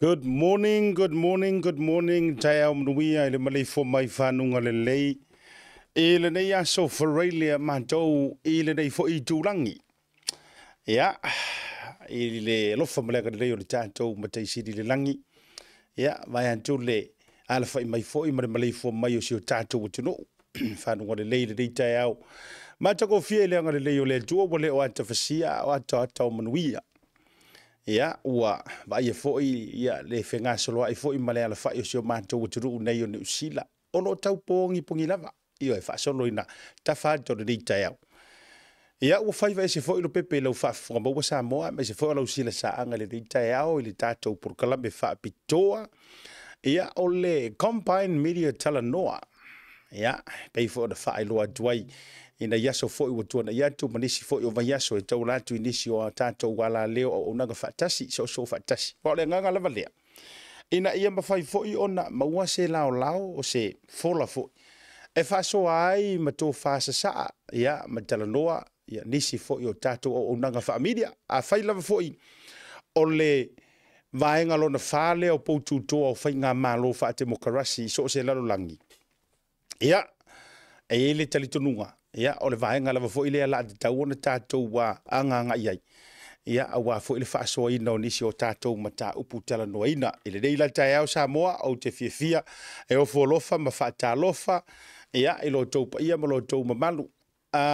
Good morning, good morning, good morning. Taeao manuia i le maleifua mai fanuga lelei i lenei aso faraile a matou i lenei foi itulagi. Ia, i le alofa ma le agalelei o le tatou Matai Sili i le lagi, ia, vaeatu le alafai mai foi ma le maleifua mai o si o tatou atunuu fanuga lelei i lenei taeao matagofie i le agalelei o le Atua, ua le o atafasia a o ataata o manuia. Ia, ua vaaia foi ia le fegasoloai foi ma le alafai o si o matou atunuu nei o Niu Sila, o lo o tau pogipogi lava, ioe, faasolo ina tafa ata o lenei taeao. Ia, ua faiva ese foi Lopepe i lau faafofoga maua Samoa, aemaise foi o lau silasaaga i lenei taeao i le tatou polokalame faapitoa, ia, o le Combine Media Talanoa. Ia, pei foi ona faailoa atu ai i nai aso foi ua tuanai atu ma nisi foi o vaiaso e taula atu i nisi o a tatou alaleo auaunaga faatasi, soosoo faatasi. Aua o le agaga lava lea, ina ia mafai foi ona maua se laolao o se fola foi e faasoa ai ma tofa sasaa, ia, ma talanoa ia nisi foi o tatou auaunaga faa-media. Afai lava foi o le vaega lona fa lea o poututoa o faigamalo faatemokarasi i so o se lalolagi, ia, e i ai le talitonuga, ia, o le vaega lava foi lea o le a tatau ona tatou agaagai ai, ia, aua foi le faasoaina o nisi o tatou mataupu talanoaina. I lenei la taeao Samoa, ou te fiafia e ofo alofa ma faatalofa, ia, i lo outou paia ma lo outou mamalu.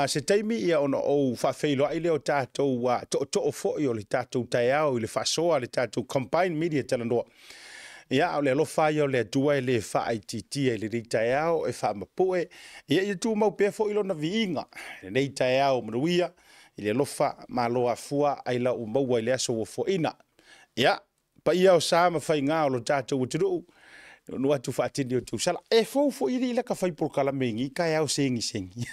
Se taimi ia ona ou faafeiloai lea o tatou tootoo foi o le tatou taeao i le faasoa a le tatou Combine Media Talanoa. Ia, o le alofa ia o le Atua e le faaitiitia i lenei taeao e faamapue, ia, ia tumau pea foi lona viiga i lenei taeao manuia i le alofa malo afua ai lau maua i le aso ua foaina. Ia, paia o sa ma faiga o lo tatou atunuu, nuunuu atu faatini o tausala. E fou foi alii laka fai polokalame i nei taeao segisegi.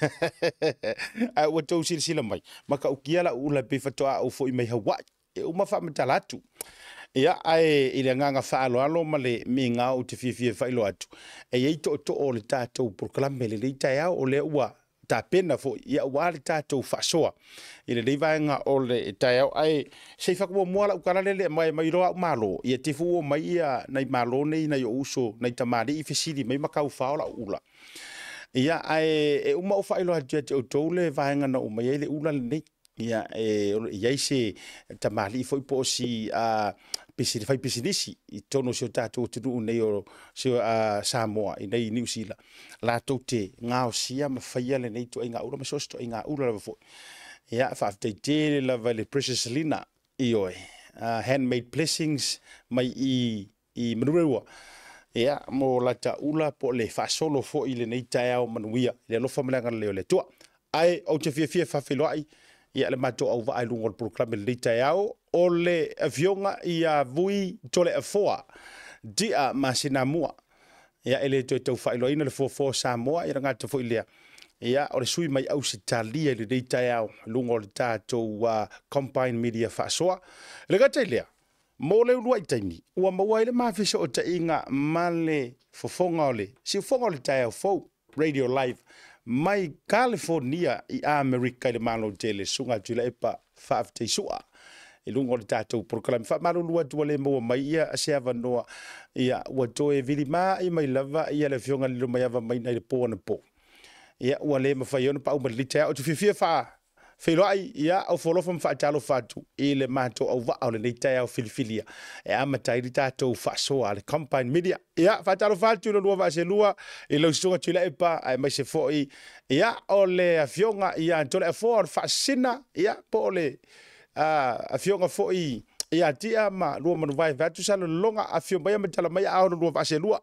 Ae ua tou silasila mai, matautia lau ula e pei faatoa ou foi mai Hawaii. E uma faamatala atu. Ia, ae i le agaga faaaloalo ma le migao ou te fiafia e faailoa atu, e i ai tootoo o le tatou polokalame i lenei taeao, o lea ua tapena foi, ia, aua le tatou faasoa i lenei vaega o le taeao. Ae se i faamuamua lau tala lele mai mai loa au malo, ia te fu mai ia nai malo nei nai ou uso nai tamalii fesili mai ma taufao lau ula. Ia, ae e uma ou faailoa atu ia te outou le vaega na uma i ai le ula lenei. Ia, e i ai se tamalii foi po o si fai pisinisi i totonu o si o tatou atunuu nei o Samoa i nei Niu Sila, latou te gaosia ma faia lenei ituaiga ula ma so o se ituaiga ula lava foi. Ia, faafetai tele lava i le Precious Lina, ioe, Handmade Blessings mai i Manurewa, ia, mo lata ula po o le faasolo foi i lenei taeao manuia i le alofa ma le agalelei o le Atua. Ae ou te fiafia e faafeiloai ia le matou auvaa i luga o le polokalame i lenei taeao, o le afioga ia Vui Toleafoa Dia Masinamua. Ia, e le toe tau faailoaina le foafoa o Samoa, ia le gata foi lea, ia, o le sui mai Ausetalia i lenei taeao i luga o le tatou Combine Media faasoa. E le gata i lea, mo le uluai taimi, ua maua ai le mafesootaiga ma le fofoga o le siufofoga o le taeao fou Radio Live mai California i Amerika i le Malo tele, Susuga Tuilaepa Faafetai Sua i luga o le tatou polokalame. Faamalulu atu ua le maua mai ia se avanoa, ia, ua toe vilima'i mai lava ia le afioga i le Lilomaiava mai nai le po anapo. Ia, ua le mafai ona paau mai lenei taeao. Ou te fiafia faafeiloai, ia, ofo alofa ma faatalofa atu i le matou auvaa o lenei taeao filifilia e amata ai le tatou faasoa a le Combine Media. Ia, faatalofa atu i lo lua vaaselua i lau susuga Tuilaepa, aemaise foi, ia, o le afioga ia Toleafoa o le Faasisina, ia, po o le afioga foi ia Tia ma lua manuvae vaeatu sa lologa afio mai ma tala mai aao lo lua vaaselua.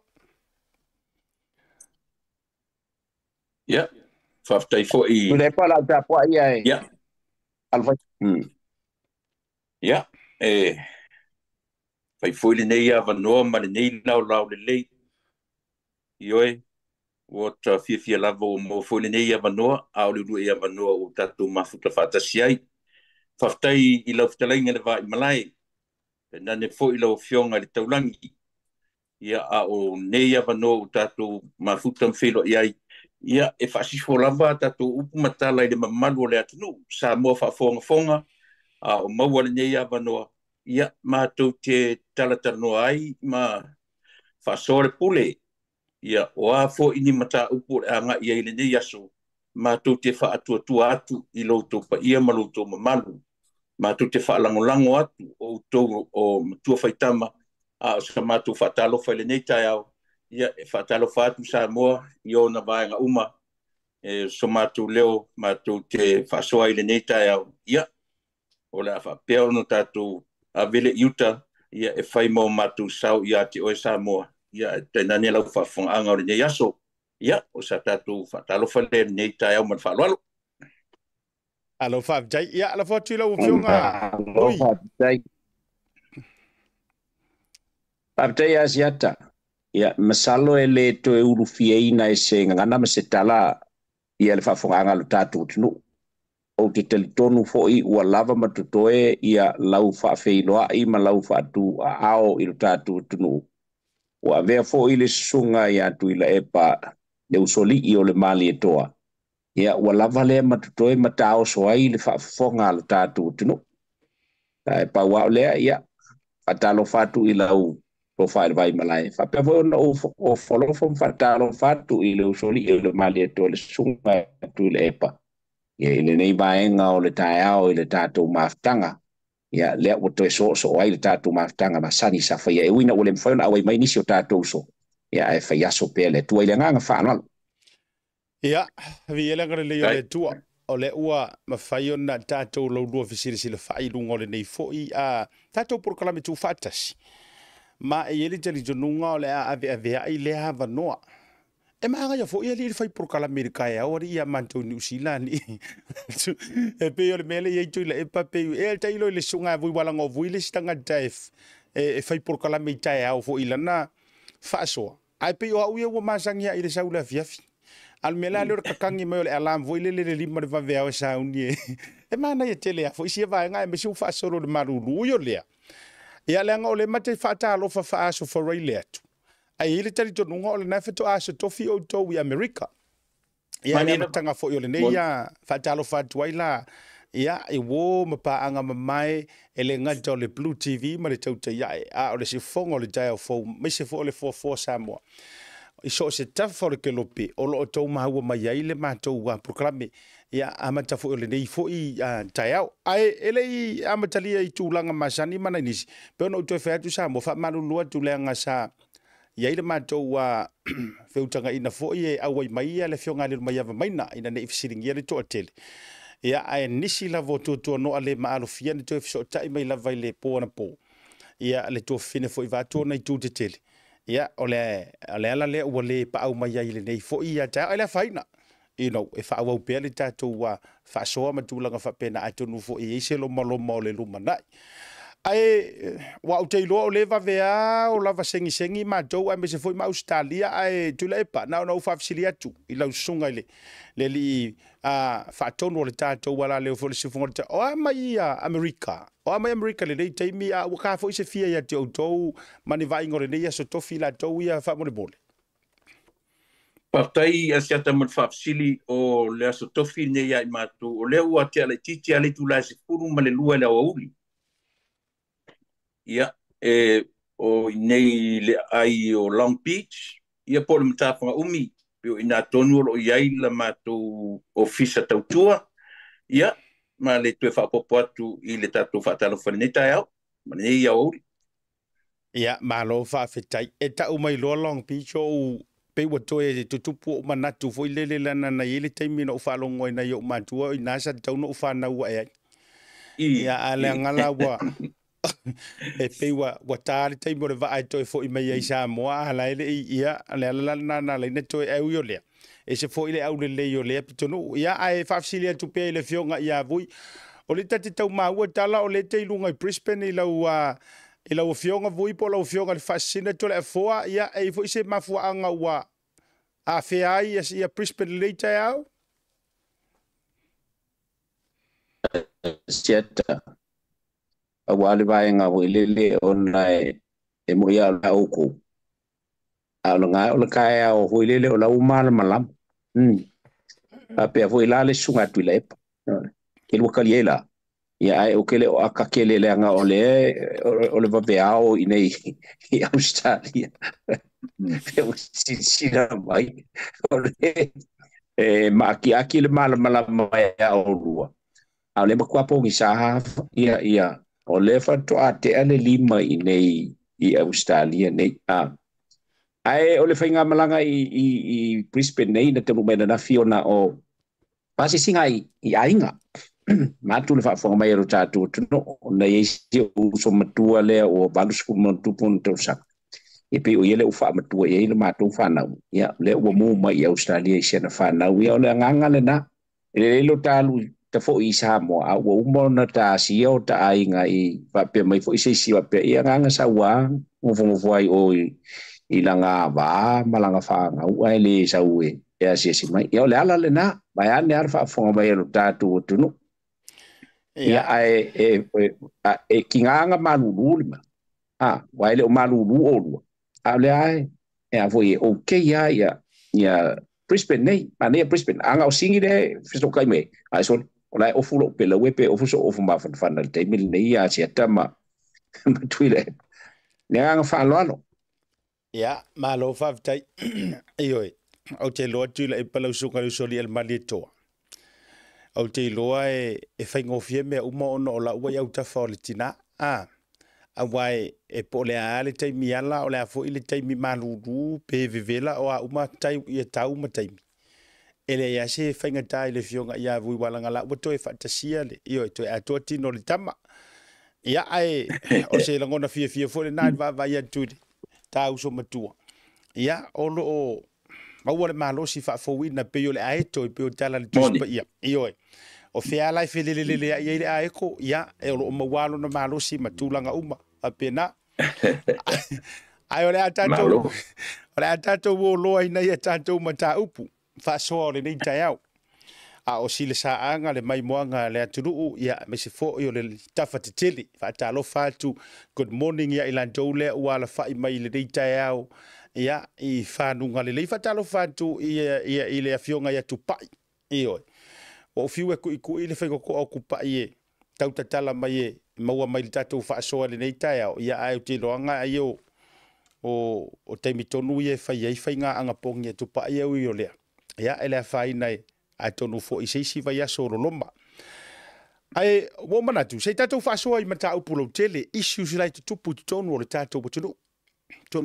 Ia, faafetai foi. Tuilaepa o le a ou tapuai ae Ia, alofai. Ia, e fai foi lenei avanoa ma lenei laolao lelei. Ioe, ua ta fiafia lava ua maua foi lenei avanoa, a o le uluai avanoa ua tatou mafuta faatasi ai. Faafetai i lau fetalaiga le Vaimalae, tainane foi lau afioga i le Taulagi. Ia, a o nei avanoa ua tatou mafuta ma feiloai ai, ia, e faasifo lava a tatou upu ma tala i le mamalu o le atunuu, Samoa faafogafoga, a o maua lenei avanoa. Ia matou te talatalanoa ai ma faasoa le pule. Ia o a fo'i ni mataupu o le aga'i ai lenei aso, matou te faatuatua atu i lo outou paia ma lo outou mamalu. Matou te faalagolago atu o outou o matua faitama, a o sa matou faatalofa i lenei taeao. Ia e faatalofa atu Samoa i ona vaega uma, e so matou leo matou te faasoa i lenei taeao. Ia o le a faapea ona tatou avele i uta, ia e fai ma o matou sao ia te oe Samoa. Ia e tainane lau faafofogaaga o lenei aso. Ia o sa tatou faatalofa lea i lenei taeao ma le faaaloalo. Alo faafetai. Ia lafo atu i lau Afioga. Alo faafetai. Faafetai Asiata. Ia masalo e le toe ulufiaina e se gagana ma se tala ia le faafofogaaga a lo tatou atunuu. Ou te talitonu fo'i ua lava ma totoe ia lau faafeiloa'i ma lau faatuaao i lo tatou atunuu. Ua avea fo'i le susuga ia Tuilaepa le usoli'i o le Malietoa. Ia ua lava lea ma totoe ma taoso ai le faafofoga a lo tatou atunuu. Ae pau lava o lea, ia faatalofa atu i lau tofa i le Vaimalae. Faapea foi ona ou ofolofo ma faatalofa atu i le usoli'i o le Malietoa le susuga Tuilaepa. Ia i lenei vaega o le taeao i le tatou mafutaga. Ia lea ua toe soosoo ai le tatou mafutaga masani sa faia e ui ina ua le mafai ona auai mai nisi o tatou uso. Ia ae fai aso pea le Atua i le agaga faaaloalo. Ia, viia le agalelei o le Atua, o lea ua mafai ona tatou laulua fesilasilafai i luga o lenei foi a tatou polokalame tuufaatasi. Ma e i ai le talitonuga o le a aveaveai lea avanoa. E magaia foi alii le fai polokalame i le taeao alii ia matou i Niu Sila alii. E pei o le mea lea e i ai Tuilaepa pei e tailo i le susuga ia Vuiualaga o Vui le isi tagata e fai polokalame i taeao foi i lana faasoa. Ae pei o au ia ua masani lava i le sau i le afiafi. A o le mea la lea o le kakagi mai o le alarm foi lele i le 5 i le vaveao e sauni e e manaia tele lava foi sia vaega aemaise ua faasolo i le malulu. Ui o lea, ia leaga o lea ma te faatalofa faa-Aso Faraile atu. Ae i ai le talitonuga o lena faatoa aso tofi outou i Amerika. Ia, le amataga foi o lenei faatalofa atu ai la, ia, i uō ma paaga mamae e le gata o le Blue TV ma le tautai ae, a o le siufofoga o le taeao fou, aemaise foi o le foafoa Samoa. I so o se tafa o le kelope o lo o outou maua mai ai le matou polokalame, ia, amata foi o lenei foi taeao. Ae e le i amatalia i tulaga masani ma nai nisi, pei ona ou toe fai atu Samoa, faamalulu atu leaga sa i ai le matou feutagaina foi e auai mai le Afioga ia Lilomaiava Maina ina ne i fesiligia le toatele. Ia, ae nisi lava o tuatuanoa le maalofia na toe fesootai mai lava i le po anapo. Ia, le tuafafine foi vaeatu ona itu tetele. Ia, o le ala lea ua le paau mai ai i lenei foi taeao. Ae le afaina, you know, e faaauau pea le tatou faasoa ma tulaga faapena, atonu foi e i ai se lomaloma o le lumanai. Ae ua ou te iloa o lea vave lava o lava segisegi matou aemaise foi ma Ausetalia, ae Tuilaepa, na ona ou faafesili atu i lau susuga i le alii faatonu o le tatou alaleo foi o le Siufogoga, o a mai Amerika? O a mai Amerika i lenei taimi, a ua ka foi se fia ia te outou ma ni vaaiga o lenei aso tofi latou ia faamolemole? Faafetai Asiata mo le faafesili o le aso tofi lenei ia i matou, o lea ua tea laitiiti lava le itula e 12 i le aoauli. Ia, e o i nei le aai o Long Beach, ia po o le Matafaga Umi, pe o i ina tonu o lo o i ai la matou ofisa tautua, ia, ma le toe faaopoopo atu i le tatou faatalofa i lenei taeao ma lenei aoauli. Ia, malo faafetai. E tau mai loa Long Beach ou pei ua toe tutupu ou manatu foi lele leaga na i ai le taimi na ou faalogo ai nai ou matua o i ina sa tatau ona ou fanau ae ai. Ia, a leaga la ua e pei ua ta le taimi o le vaa e toe foi mai ai i Samoa, a la e le i, ia, o le ala la lena na ala ai ona toe ae ui o lea, ese foi le aulelei o lea pitonuu. Ia, ae faafesili atu pea i le Afioga ia Vui, o lea ta te tau maua tala o lea e te i luga i Brisbane i lau i lau Afioga Vui po o lau Afioga i le Faasisina Toleafoa, ia, e i ai foi se mafuaaga ua afea ai ia Brisbane i lenei taeao? Siata, aua le vaega foi lele ona e moni lava o le a outou, a o lena o le taeao foi lele o la ua malamalama. Faapea foi la le susuga a Tuilaepa. Ke lua tali ai la. Ia ae ou te le o akakele leaga o le o le vaveao i nei i Australia. Pe ua silasila mai o le e maakiaki le malamalama ia oulua. A o le matua pogisa ia ia o lea faatoa tea le 5 i nei i Australia nei. Ae o le faigamalaga i Brisbane nei na taunuu mai ananafi ona o pasisiga i aiga. Matu le faafofoga mai a lo tatou atunuu ona i ai si ou uso matua lea ua 80+ ona tausaga. Ia pei o ia lea ua faamatua i ai le matou fanau. Ia lea ua mu mai i Australia i si ana fanau. Ia o le agaga lena. E lelei lo ta alu ta foi i Samoa, a ua uma ona ta asia o ta aiga i faapea mai foi se isi faapea ia agaga saua nofonofo ai o i laga ava ma laga fanau ae le sau e asiasi mai. Ia o le ala lena, vaeane lava le faafofoga mai a lo tatou atunuu. Ia ae e tigaga malulu le mea. Aua e le o malulu oulua. A o lea e a foi e okay lava ia Brisbane nei, manaia Brisbane. A na o Sini lea e fesootai mai ai, ae sole, o la e ofu lou pelau e pe ofu sou ofu mafanafana i le taimi lenei ia Asiata ma Tuilaepa. Le agaga faaaloalo. Ia, malo faafetai. Ioe, ou te iloa Tuilaepa lau susuga i le usoalii a le Malietoa. Ou te iloa e faigofie mea uma ona o lau ua i autafa o le tina. Aua e po o le a le taimi ala, o le a foi le taimi malulu, pe vevela o a uma ia tau ma taimi. E leai lava se faigata i le afioga ia Vui Walagala ua toe faatasia le, ioe, toe atoa tino o le tama. Ia, ae o se lagona fiafia foi lena i le vaavaai atu i le ta uso matua. Ia, o lo o maua le malosi faafouina pei o le aeto, pei o tala le Tusi Paia. Ioe, o fea la e felelelele ai ai le aeko, ia, e o lo o maua lona malosi ma tulaga uma, faapena. Ae o le a tatou, o le a tatou oloa ina ia tatou mataupu faasoa o lenei taeao. A o silesaaga le maimoaga a le atunuu, ia, aemaise foi o le tafa tetele. Faatalofa atu, good morning ia i latou lea ua alafai mai i lenei taeao, ia, i fanuga lelei. Faatalofa atu i le afioga ia Tupai. Ioe. Ua ou fiu e kuikui le faitotoa o Tupai e tau tatala mai e maua mai le tatou faasoa i lenei taeao, ia, ae ou te iloaga ai o taimi tonu ia e fai ai faiga agapogi a Tupai e ui o lea. Ia, e le afaina e atonu foi i se isi vaiaso o loloma. Ae ua ou manatu, se i tatou faasoa i mataupu lautele, issues la e tutupu i totonu o le tatou atunuu.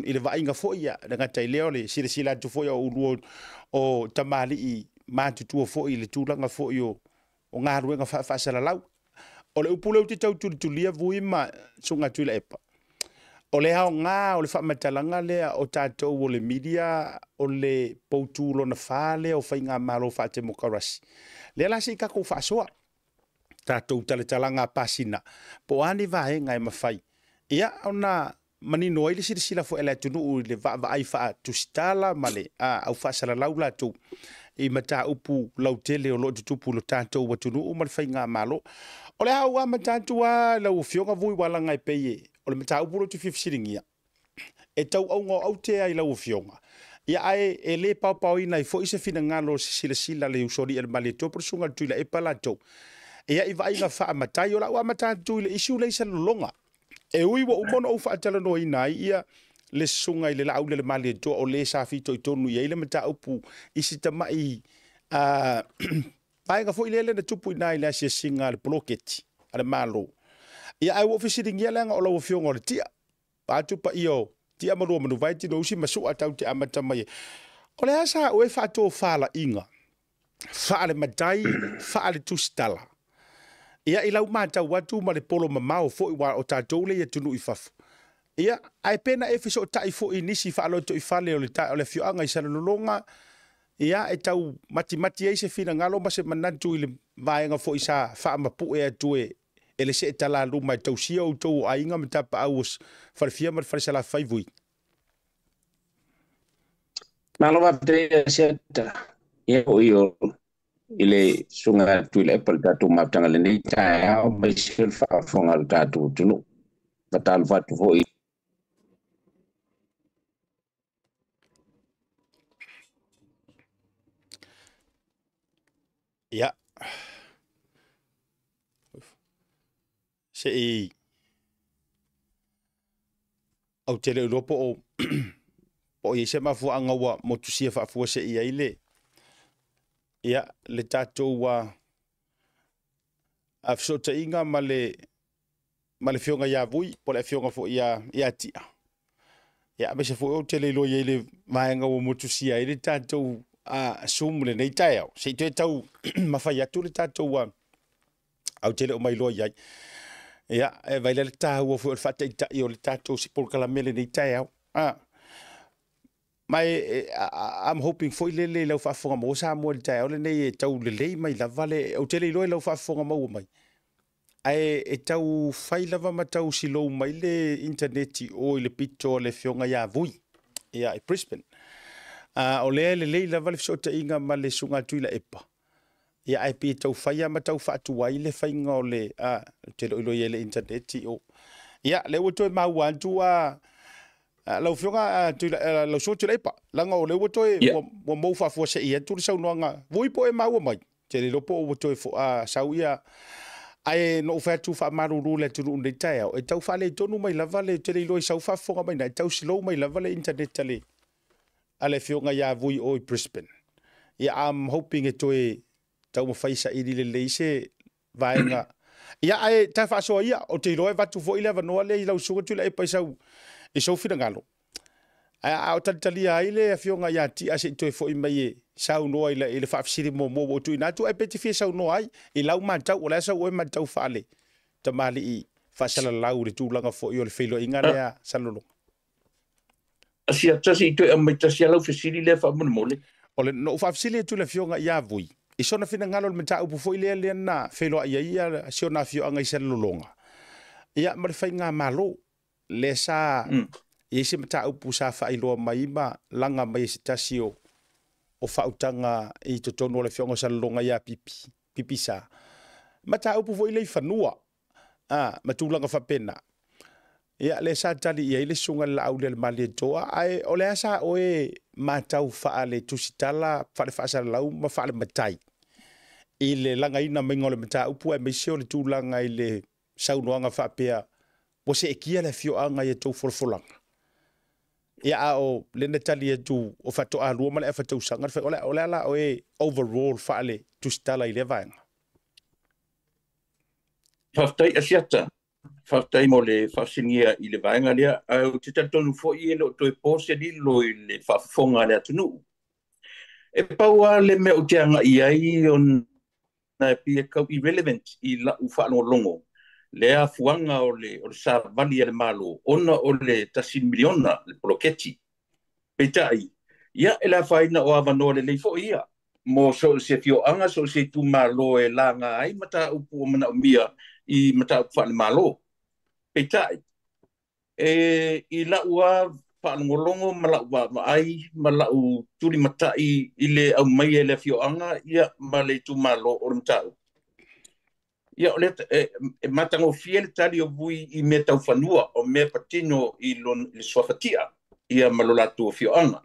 I le vaaiga foi, ia, le gata i lea o le silasila atu foi o ulua o tamalii matutua foi i le tulaga foi o galuega faafasalalau. O le upu lea ou te tau tulitulia Vui ma Susuga Tuilaepa, o le aoga o le faamatalaga lea o tatou o le media, o le poutu lona fa lea o faigamalo faatemokarasi. Lea la se i tatou faasoa, tatou talatalaga a pasina, po o a ni vaega e mafai, ia, ona manino ai le silasila foi a le atunuu i le vaavaai faatusitala ma le au faasalalau latou i mataupu lautele o lo o tutupu i lo tatou atunuu ma le faigamalo. O le a ou amata atu lava lau afioga Vui Walaga e pei e o le mataupu lea ou te fia fesiligia, e tau auga o aute ai lau afioga, ia, ae e le paopaoina ai foi se finagalo o se silasila le usoalii a le Malietoa po o le susuga i le Tuilaepa latou, ia, i vaaiga faamatai. O lau amata atu i le issue lea i Salelologa. E ui ua uma ona ou faatalanoaina ai ia le susuga i le Laauli a le Malietoa o le sa fitoitonu i ai le mataupu i si tamai vaega foi lea na tupu i ina i le asiasiga a le poloketi a le Malo. Ia, ae ua ou fesiligia leaga o lau afioga o le tia. Vaeatu paia o tia ma lua manuvae Tinousi ma Sua tau te amata mai ai. O le a sa oe faatofalaiga faale-matai, faale-tusitala, ia, i lau matau atu ma le polo mamao foi aua o tatou lea i atunuu i fafo. Ia, ae pe na e fesootai foi i nisi faalotoifale o le afioaga i Salelologa, ia, e tau matimati ai se finagalo ma se manatu i le vaega foi sa faamapue atu e le seetalaluma e tausia outou o aiga ma tapaau o Falefia ma le Falesalafai Vui. Malo faafetai Asiata. Ia foi o i le susuga Tuilaepa le tatou mafutaga lenei taeao aemaise le faafofoga a le tatou atunuu. Faatalofa atu foi. Ia. Se'i ou te le o iloa po o i ai se mafuaaga ua motusia faafuasei ai le ia le tatou fesootaiga ma le Afioga ia Vui po o le Afioga foi ia Tia. Ia aemaise foi ou te le iloa i ai le vaega ua motusia ai le tatou Zoom lenei taeao. Se i toe tau mafai atu le tatou au te le o mailoa i ai. Ia, e vaai la le taua foi o le faataitai o le tatou se polokalame lenei taeao. Ma I'm hoping foi lele i lau faafofoga maua Samoa i le taeao lenei e tau lelei mai lava le, ou te le iloa i lau faafofoga maua mai. Ae e tau fai lava ma tau silou mai le interneti o i le pito o le Afioga ia Vui, ia i Brisbane. O lea e lelei lava le fesootaiga ma le Susuga Tuilaepa. Ia ae pei e tau fai lava ma tau faatuai le faiga o le ou te le o iloa i ai le interneti o. Ia, lea ua toe maua atu lau Afioga lau Susuga Tuilaepa, leaga o lea ua toe ua mou faafuasei atu le saunoaga. Vui po o e maua mai, te le iloa po o ua toe sau ia. Ae na ou fai atu faamalulu le atunuu nei taeao, e tau faaletonu mai lava le, te le iloa i sau faafofoga mai na, e tau slow mai lava le internet a le Afioga ia Vui o i Brisbane. Ia, I'm hoping e toe taumafai saili lelei se vaega. Ia, ae ta faasoa ia, ou te iloa e avatu foi le avanoa lea i lau Susuga Tuilaepa i sou finagalo. Ae o talitalia ai le Afioga ia Tia se i toe foi mai e saunoa i le faafesili muamua ua ou tuuina atu, ae pe te fia saunoa ai i lau matau, o le a sau oe matau faale tamalii faasalalau i le tulaga foi o le feiloaiga lea Salelologa. Asia tasi i toe aumai tasi a lau fesili lea faamolemole. O le no faafesili atu le Afioga ia Vui i sona finagalo le mataupu foi lea na feiloai ai ia si ona afioaga i Salelologa. Ia ma le faigamalo lea sa i ai se mataupu sa faailoa mai ma laga mai e se tasi o faautaga i totonu o le Afioga o Salelologa ia Pipi, Pipi sa. Mataupu foi lea i fanua, ma tulaga faapena. Ia, lea sa tali i ai le Susuga i le Laaulialemalietoa, ae o le a sa oe matau faale tusitala, faale faasalalau ma faale matai i le lagaina maiga o le mataupu aemaise o le tulaga i le saunoaga faapea ua seetia le afioaga i a tou folafolaga. Ia, a o le na tali atu o faatoa 2 ma le afa tausaga, o le a la oe overall faale tusitala i lea vaega. Faafetai Asiata. Faafetai mo le faafesiligia i le vaega lea. Ae ou te talitonu foi e le o toe po se lilo i le faafofoga a le atunuu. E pau lava le mea ou te agai ai ona e pei e tau irrelevant i lau faalogologo le afuaga o le savali a le Malo ona o le $1 miliona le poloketi. Peitai, ia e le afaina o avanoa lelei foi ia mo so o se afioaga, so o se itumalo e laga ai mataupu o manaomia i mataupu faalemalo. Peitai, e i lau a faalogologo ma lau vaavaai ma lau tulimatai i le aumai e le afioaga ia ma le itumalo o le mataupu. Ia o le e matagofie le tali o Vui i mea tau fanua, o mea patino i le suafatia ia ma lo latou afioaga.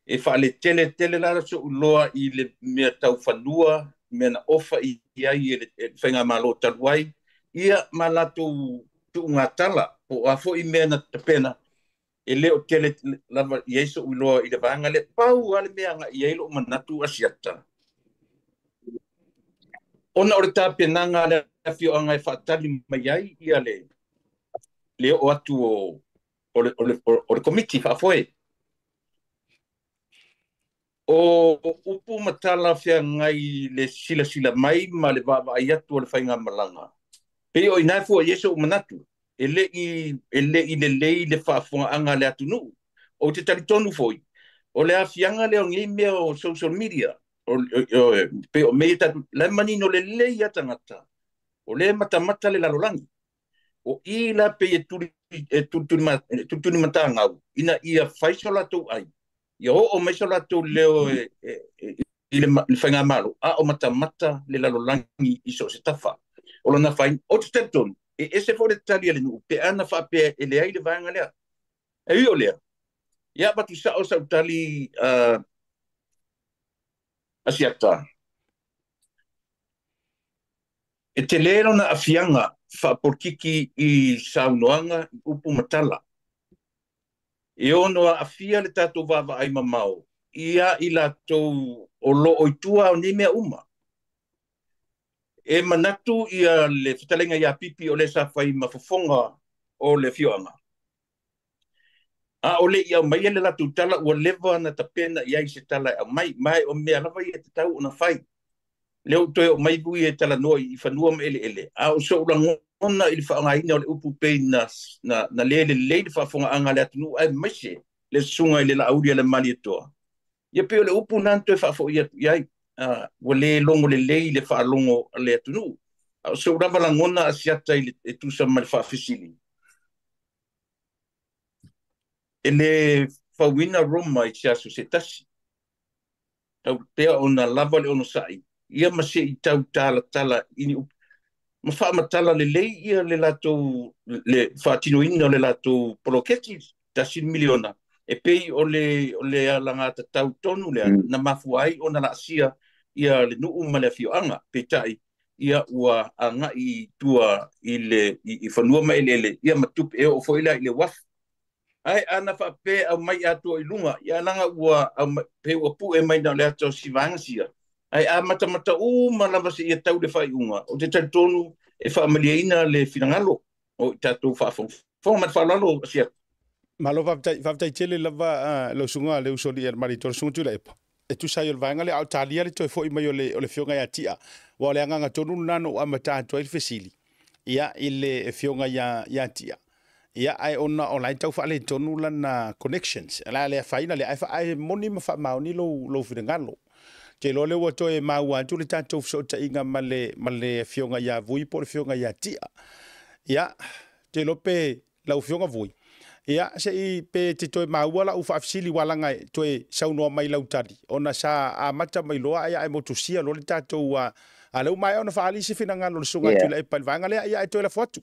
E faaletele tele la so'u iloa i le mea tau fanua, mea na ofa i ai e le faigamalo talu ai, ia ma latou tuugatala, po o a foi mea na tapena, e le o tele lava i ai so'u iloa i le vaega lea. Pau lava le mea agai i ai lou manatu Asiata, ona o le tapenaga a le afioaga e faatali mai ai ia le oo atu o le komiti faafoe. O upu ma tala feagai le silasila mai ma le vaavaai atu o le faigamalaga. Pei o ina fua i ai so'u manatu, e le i lelei le faafofogaaga a le atunuu. Ou te talitonu foi, o le aafiaga lea o nei mea o social media, pei o mea ia tatou, la e manino lelei lava tagata, o lea e matamata le lalolagi. O i la pei e tulitulimatagau ina ia fai so latou ai, ia oo mai so latou leo i le faigamalo, a o matamata le lalolagi i so o se tafa. O lona fai, ou te talitonu, e ese foi le tali a le nuu, pe ana faapea e leai le vaega lea. E ui o lea, ia avatu sao sau tali Asiata. E te lē lona aafiaga faapolokiki i saunoaga i upu ma tala e ono aafia le tatou vaavaai mamao ia i latou o loo i tua o nei mea uma. E manatu ia le fetalaiga ia Pipi o le sa fai ma fofoga o le afioaga. A o le i aumaia le latou tala ua leva na tapena i ai se tala e aumai, ma e o mea lava ia tatau ona fai. Lea ua toe oo mai Vui e talanoa i fanua ma eleele, a o so'u lagona i le faaaogaina o le upu pei na lē lelei le faafogaaga a le atunuu aemaise le susuga i le Laauli a le Malietoa. Ia pei o le upu lena na toe faafoi atu i ai, ua lē logo lelei le faalogo a le atunuu. A o so'u lava lagona Asiata i le e tusa ma le faafesili, e lē fauina Roma i se aso se tasi, tau pea ona lava le onosai ia ma se'i tau talatala i ni upu ma faamatala lelei ia le latou le faatinoina o le latou poloketi $1 miliona e pei o le alagatatau tonu lea na mafua ai ona laasia ia le nuu ma le afioaga. Peitai ia ua agai i tua i le i fanua ma eleele ia ma tupe e oo foi la i le uafu. Ae ana faapea aumai atoa i luga ia laga ua pe ua pue mai na o le ata o si vaega sia, ae a matamata uma lava seia tau le faaiuga, ou te talitonu e faamalieina le finagalo o i tatou faafogafoga. Ma le faaaloalo, Asiata. Malo faafetai, faafetai tele lava lau susuga le uso alii a le Malietoa, le susuga Tuilaepa. E tusa ai o le vaega lea, a o talia le toe foi mai o le afioga ia Tia. Ua o le agaga tonu lena na ou amata atu ai le fesili ia i le afioga ia Tia. Ia, ae ona o la e tau faaletonu lana connections. La le afaina le ae moni ma faamaoni lou finagalo. Te iloa lea ua toe maua atu le tatou fesootaiga ma le afioga ia Vui po o le afioga ia Tia. Ia, te iloa pe lau afioga Vui. Ia, se i pe te toe maua lau faafesili walaga e toe saunoa mai lau tali. Ona sa amata mai loa ai ae motusia loa le tatou a leu maea ona faaali se finagalo o le susuga Tuilaepa i le vaega lea, ia ae toe lafo atu.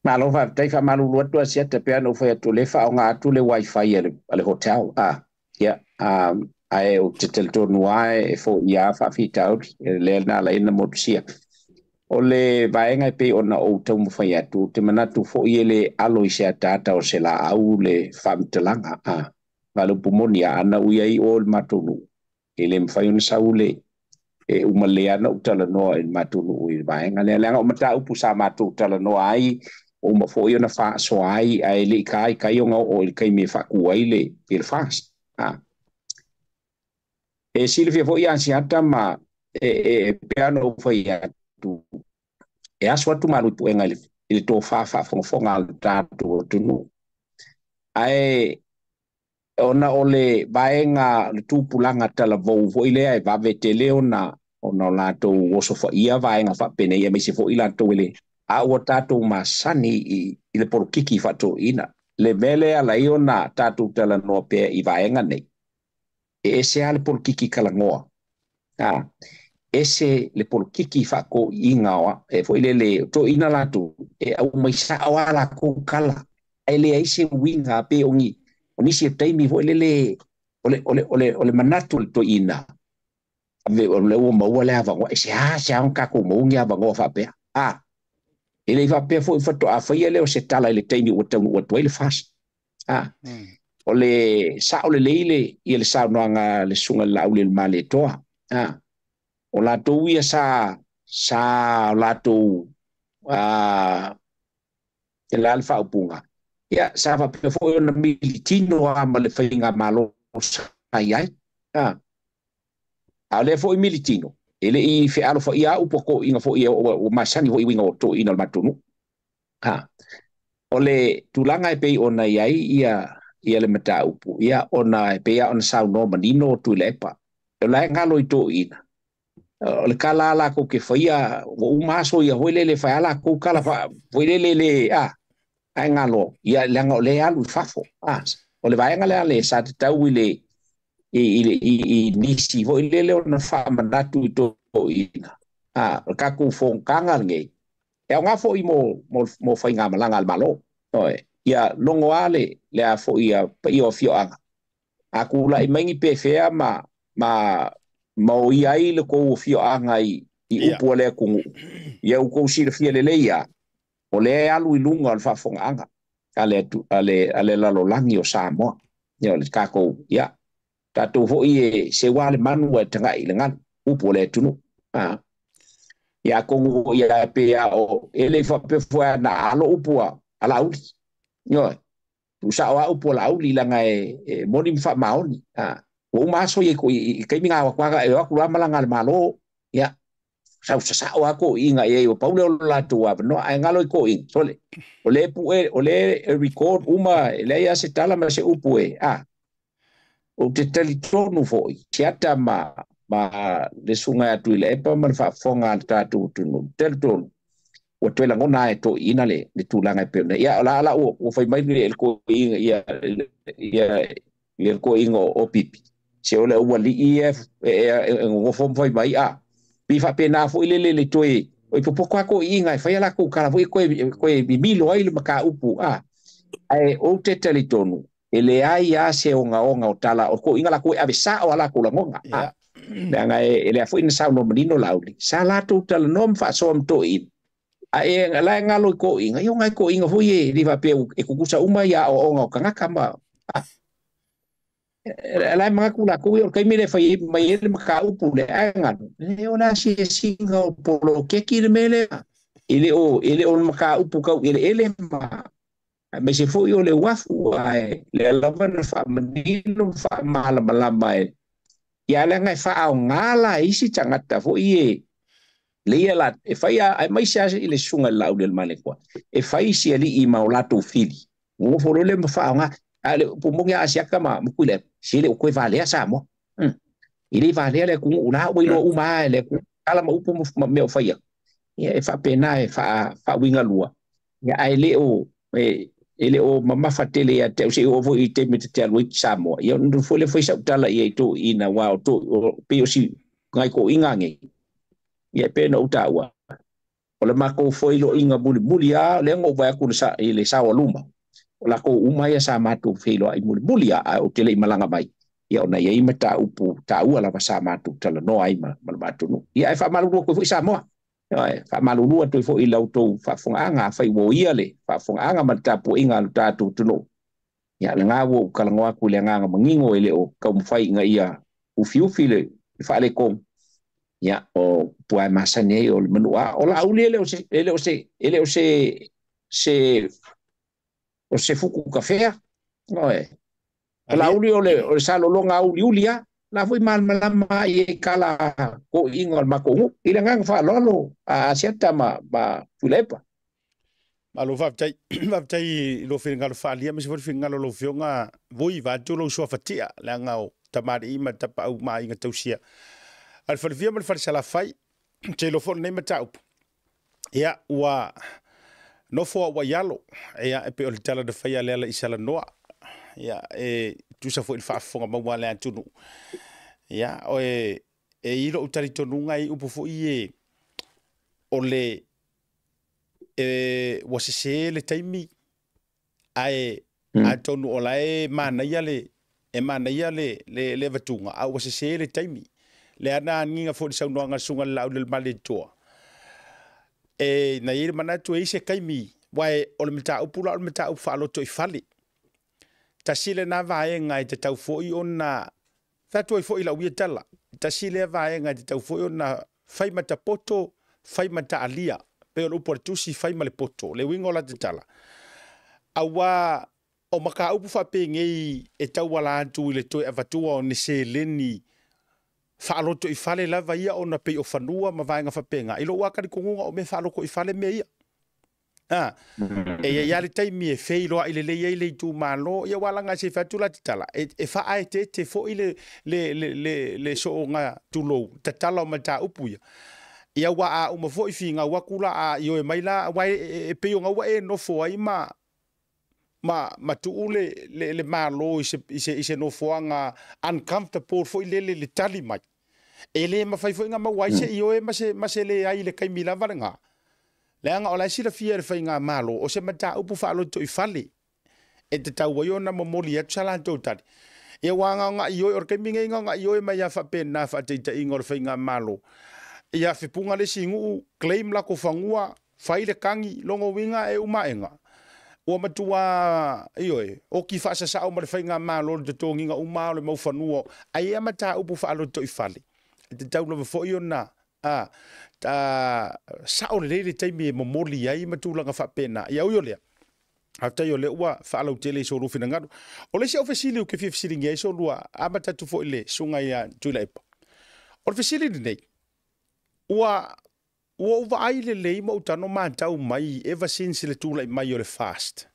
Malo faafetai, faamalulu atu Asiata pe ana ou fai atu o lea e faaaoga atu le wifi a le hotel. Ia, ae ou te talitonu lava e foia lava faafitauli lea na ala ai na motusia. O le vaega e pei ona ou taumafai atu, ou te manatu foi e le alo i se ataata o se laau le faamatalaga. A le upu moni a ana ui ai o le matou nuu, e le mafai ona sau le e uma le ana ou talanoa i le matou nuu i le vaega lea. Leaga o mataupu sa matou talanoa ai, o uma foi ona faasoa ai, ae le i kai ona oo i le taimi e faatu ai le FAST. E silafia foi Asiata ma e pei ona ou fai atu, e aso atu malu i puega i le tofa faafogafoga a le tatou atunuu. Ae ona o le vaega le tupulaga talavou foi lea e vave tele ona o latou osofaia vaega faapenei aemaise foi latou e le a ua tatou masani i le polokiki faatoina. Le mea lea ala ai ona tatou talanoa pea i vaega nei, e ese lava le polokiki kalagoa, ese le polokiki faatoiga e foi lele toina latou e aumai sao lava latou kala, ae leai se uiga pe o ni o nisi o taimi foi lele o le manatu o le toeaina ave o le ua maua le avanoa e se a se a ona tatou maua ni avanoa faapea. E le i faapea foi faatoa faia lea o se tala i le taimi ua taunuu atu ai le FAST. O le sao lelei le ia le saunoaga a le susuga i le Laauli o le Malietoa. O latou ia sa o latou e la le faaupuga. Ia, sa faapea foi ona militino lava ma le faigamalo sa i ai. A o lea foi militino, e le i fealofaia upu a toeaiina foi ua masani foi i uiga o toeaiina o le matou nuu. O le tulaga e pei ona i ai ia le mataupu, ia ona e pei lava ona saunoa manino Tuilaepa. O la e galo i toeaiina. O le kala a latou ke faia, ua uma aso ia foi lele fai a latou kala foi lele le ae galo, ia leaga o lea e alu i fafo. O le vaega lea le sa tatau i le i nisi foi lele ona faamanatu i toeaiina. O le tatou fonotaga lenei, e aoga foi mo faigamalaga a le Malo. Ia logo lava le a foi ia paia o afioaga. A tulai mai ni pefea ma oia ai le tou afioaga i I upu a le atunuu, ia outou silafia lelei lava, o lea e alu i luga o le faafofogaaga a le lalolagi o Samoa. Ia o le tatou, ia, tatou foi e seua le manu ae tagai i le galu, upu o le atunuu. Ia atonu foi ia pe a o e le i faapea foi na alo upu a Laauli. Ioe, tuusao lava upu a Laauli leaga e moni ma faamaoni. Ua uma aso ia i taimi na o atu lava e o atu loa malaga a le Malo, ia, sau sasao lava toeaiina i ai, ua pau lea o lo latou avanoa, ae galo i toeaiina, sole, o lea e pue, o lea e record uma, e leai lava se tala ma se upu e, ou te talitonu foi, Siata ma le susuga ia Tuilaepa ma le faafofoga a le tatou atunuu, talitonu, ua toe lagona lava e toeaiina le tulaga e pei ona i ai. Ia, o la la ua fai mai le toeaiina, ia le toeaiina o Pipi, se o le aualii ia e nonofo ma fai mai, pei faapena foi lele le toe, o i popoto lava toeaiina e fai a latou tala foi e toe mimilo ai le mataupu, ae ou te talitonu, e leai lava se ogaoga o tala, o toeaiina latou e ave sao a latou lagona. Leaga e lea foi na saunoa manino Laauli, sa latou talanoa ma faasoa ma toeaiina, ae la e galo i toeaiina, ia o nai toeaiina foi e le faapea e tutusa uma ia aoaoga o tagata ma la e manatu latou ia o le taimi lea e fai mai ai le mataupu lea, ae galo, e o le asiasiga o poloketi le mea lea, e le o le mataupu tau eleele ma aemaise foi o le uafu, ae lea lava na faamanino ma faamalamalama e ia leaga e faaaoga la e isi tagata foi e leia la e fai aemaise lava i le susuga i le Laauli o le Malietoa, e fai isi alii ma o latou fili nonofo loa lea ma faaaoga. A le upu moni a Asiata ma Tuilaepa, se le o toe valea Samoa. E le valea le atunuu la ua iloa uma lava e le atunuu, tala ma upu ma mea o faia. Ia e faapena e faauigalua, ia ae le o e le o mamafa tele ia te au, se i oo foi i taimi ta te alu ai i Samoa. Ia ona foi lea fai sau tala i ai i toeaiina, aua o pei o si nai toeaiina nei, ia e pei ona ou taua, o le matou feiloaiga mulimuli lava, lea na ou vaai atu i le saoaluma, o latou uma ia sa matou feiloai mulimuli lava, ae ou te le i malaga mai, ia ona i ai mataupu taua lava sa matou talanoa ai ma le matou nuu. Ia ae faamalulu atu ai foi Samoa. Faamalulu atu ai foi i la outou faafofogaaga, afai ua oia le faafofogaaga ma le tapuaiga a lo tatou atunuu. Ia lena ua ou talanoa atu i le agaga manino e le o taumafai ina ia ufiufi le faaletonu. Ia o pua e masani ai o le manua. O Laauli e le o se e le o se e le o se se o se fuku kafea. Oe. O Laauli o le salologa uliuli a. La foi malamalama i e kala toeaiina o le matou nuu. I le agaga faaaloalo a Asiata ma Tuilaepa. Malo faafetai, faafetai i lou finagalo faaalia aemaise foi le finagalo o lau Afioga Vui vaeatu lou suafatia, leaga o tamalii ma tapaau ma aiga tausia a le Falefia ma le Falesalafai. Ou te iloa foi lenei mataupu, ia ua nofo au ai alo, ia e pei o le tala na faia le ala i Salanoa, ia e tusa foi i le faafofoga maua a le atunuu. Ia e i lou talitonuga e i upu foi e o le ua sese le taimi, ae atonu o la e manaia le e manaia le avatuga, a ua sese le taimi. Lea na agiga foi i le saunoaga a le susuga i le Laauli o le Malietoa, e na i ai le manatu e i ai se taimi, aua o le mataupu la o le mataupu faaloto i fale. Tasi lena vaega e tatau foi ona fai atu ai foi i lau ia tala, tasi lea vaega e tatau foi ona fai ma tapoto, fai ma taalia, pei o le upu a le tusi, fai ma le poto, le uiga o lata tala. Aua o mataupu faapenei e tauala atu i le toe avatua o ni seleni faaloto i fale lava ia ona pei o fanua ma vaega faapena. I lou lava talitonuga o mea faaloto i fale mea ia. E i ai lava le taimi e feiloai lelei ai le itumalo, ia aua leaga se i fai atu la te tala, e faaeteete foi le sooga tulou, tatala o mataupu ia. Ia aua a uma foi finau atu la a ioe mai la, aua e pei ona ua e nofo ai ma tuu le Malo i se nofoaga uncomfortable foi lele le tali mai. E le mafai foi ona maua ai se ioe ma se leai i le taimi lava lena. Leaga o la e silafia e le faigamalo, o se mataupu faaloto i fale, e tatau ai ona momoli atu sa latou tali. Ia ua gaogaʻi ioe, o le taimi nei gaogaʻi ioe mai a faapena faataitaiga o le faigamalo. Ia fepuga le isi nuu claim la ko fangua fai le kagi logo winga e umaenga. Ua matua ioe o ki faasasao ma le faigamālō le totogiga uma o le maufanua ai ia mataupu faaloto i fale e tatau lava foʻi ona a ta sao lelei le taimi e momoli ai ma tulaga faapena. Ia ui o lea aftai o lea ua faalautele i so lua finagalo. O le isi au fesili ou ke fia fesiligia ai so lua amata atu foʻi le suga ia Tuilaepa. O le fesili lenei ua ou vaai lelei ma ou tago matau mai ever since le tulaʻi mai o le FAST.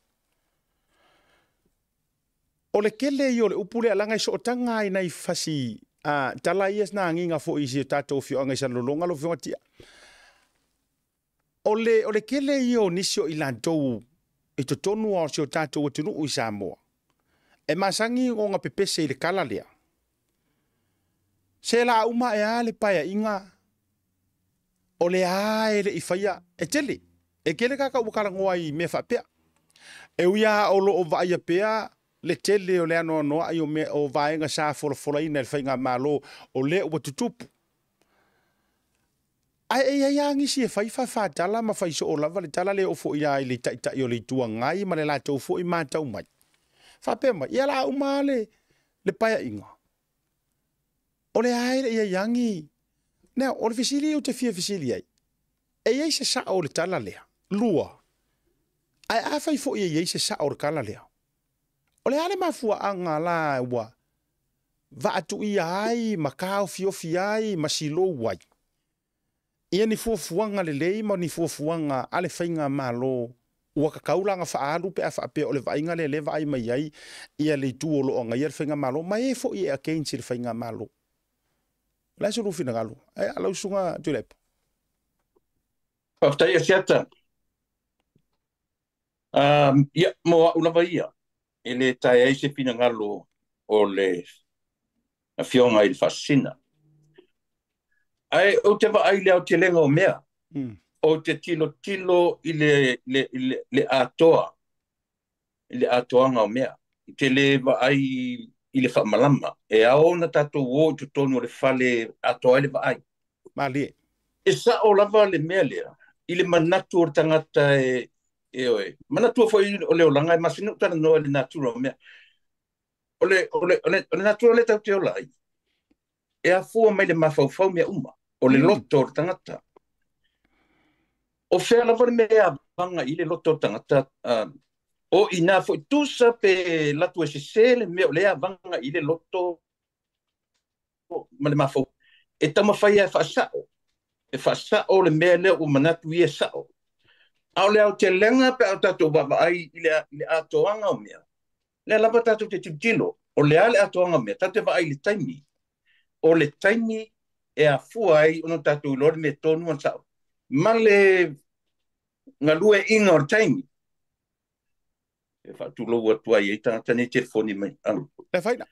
O le kele ia o le upu lea laga i sootaga ai nai fasi a tala ia na agiga foʻi i si o tatou afioaga i Salelologa lo fioga tia. O le kele ia o nisi o i latou i totonu o si o tatou atunuu i Samoa. E masagi ona pepese i le kala lea. Se la uma e a le paeaiga o le a e le i faia e tele. E kele kaka ua kalagoa i mea faapea. E uia o lo o vaaia pea le tele o le anoanoai o mea o vaega sa folafolaina e le faigamālō o lea ua tutupu. Ae e iai lava nisi e fai faafātala ma fai soo lava le tala lea o foʻi a i le taʻitaʻi o le itu agai ma le latou foʻi matau mai. Faapea mai, ia la uma le paeaiga. O le a e le iai agi. Now, o le fesili ou te fia fesili ai. E iai se sao o le tala lea. Lua. Ae a fai foʻi e iai se sao o le tala lea. O le a le mafuaaga la ua vaatuia ai ma taofiofi ai ma silou ai. Ia ni fuafuaga lelei ma ni fuafuaga a le faigamālō ua kakau laga faaalu pe a faapea o le vaaiga lea lea vaai mai ai ia le itu o loo agaia le faigamālō ma e foʻi e against i le faigamālō. O le a se lou finagalo? Ae lau susuga Tuilaepa. Faafetai Asiata. Ia, mo au lava ia, e le tae ai se finagalo o le afioga i le faasina. Ae ou te vaai le aotelega o mea. Ou te tilotilo i le atoa, i le atoaga o mea. I te le vaai i le faamalama. E ao na tatou o i totonu o le fale atoa ai le vaai. Malie. E sao lava le mea lea, i le manatu o le tagata e oe. Manatua foi o le olaga e masani ou talanoa i le natura o mea. O le natura le tatou te ola ai. E afua mai le mafaufau mea uma. O le loto o le tagata. O fea lava le mea avaga i le loto o le tagata. O ina foi tusa pe latu e sese le mea o le avaga i le loto ma le mafaufau. E taumafai e faasao. E faasao le mea lea ua manatu ia sao. A o le aotelega pe a o tatou vaavaai i le atoaga o mea. Lea lava tatou te tilotilo. O le a le atoaga o mea. Tatou te vaai i le taimi. O le taimi e afua ai ona tatou iloa le mea tonu ma le sao. Ma le galueaiina o le taimi. E faatulou atu ai ai tagata nei telefoni mai. Le faina.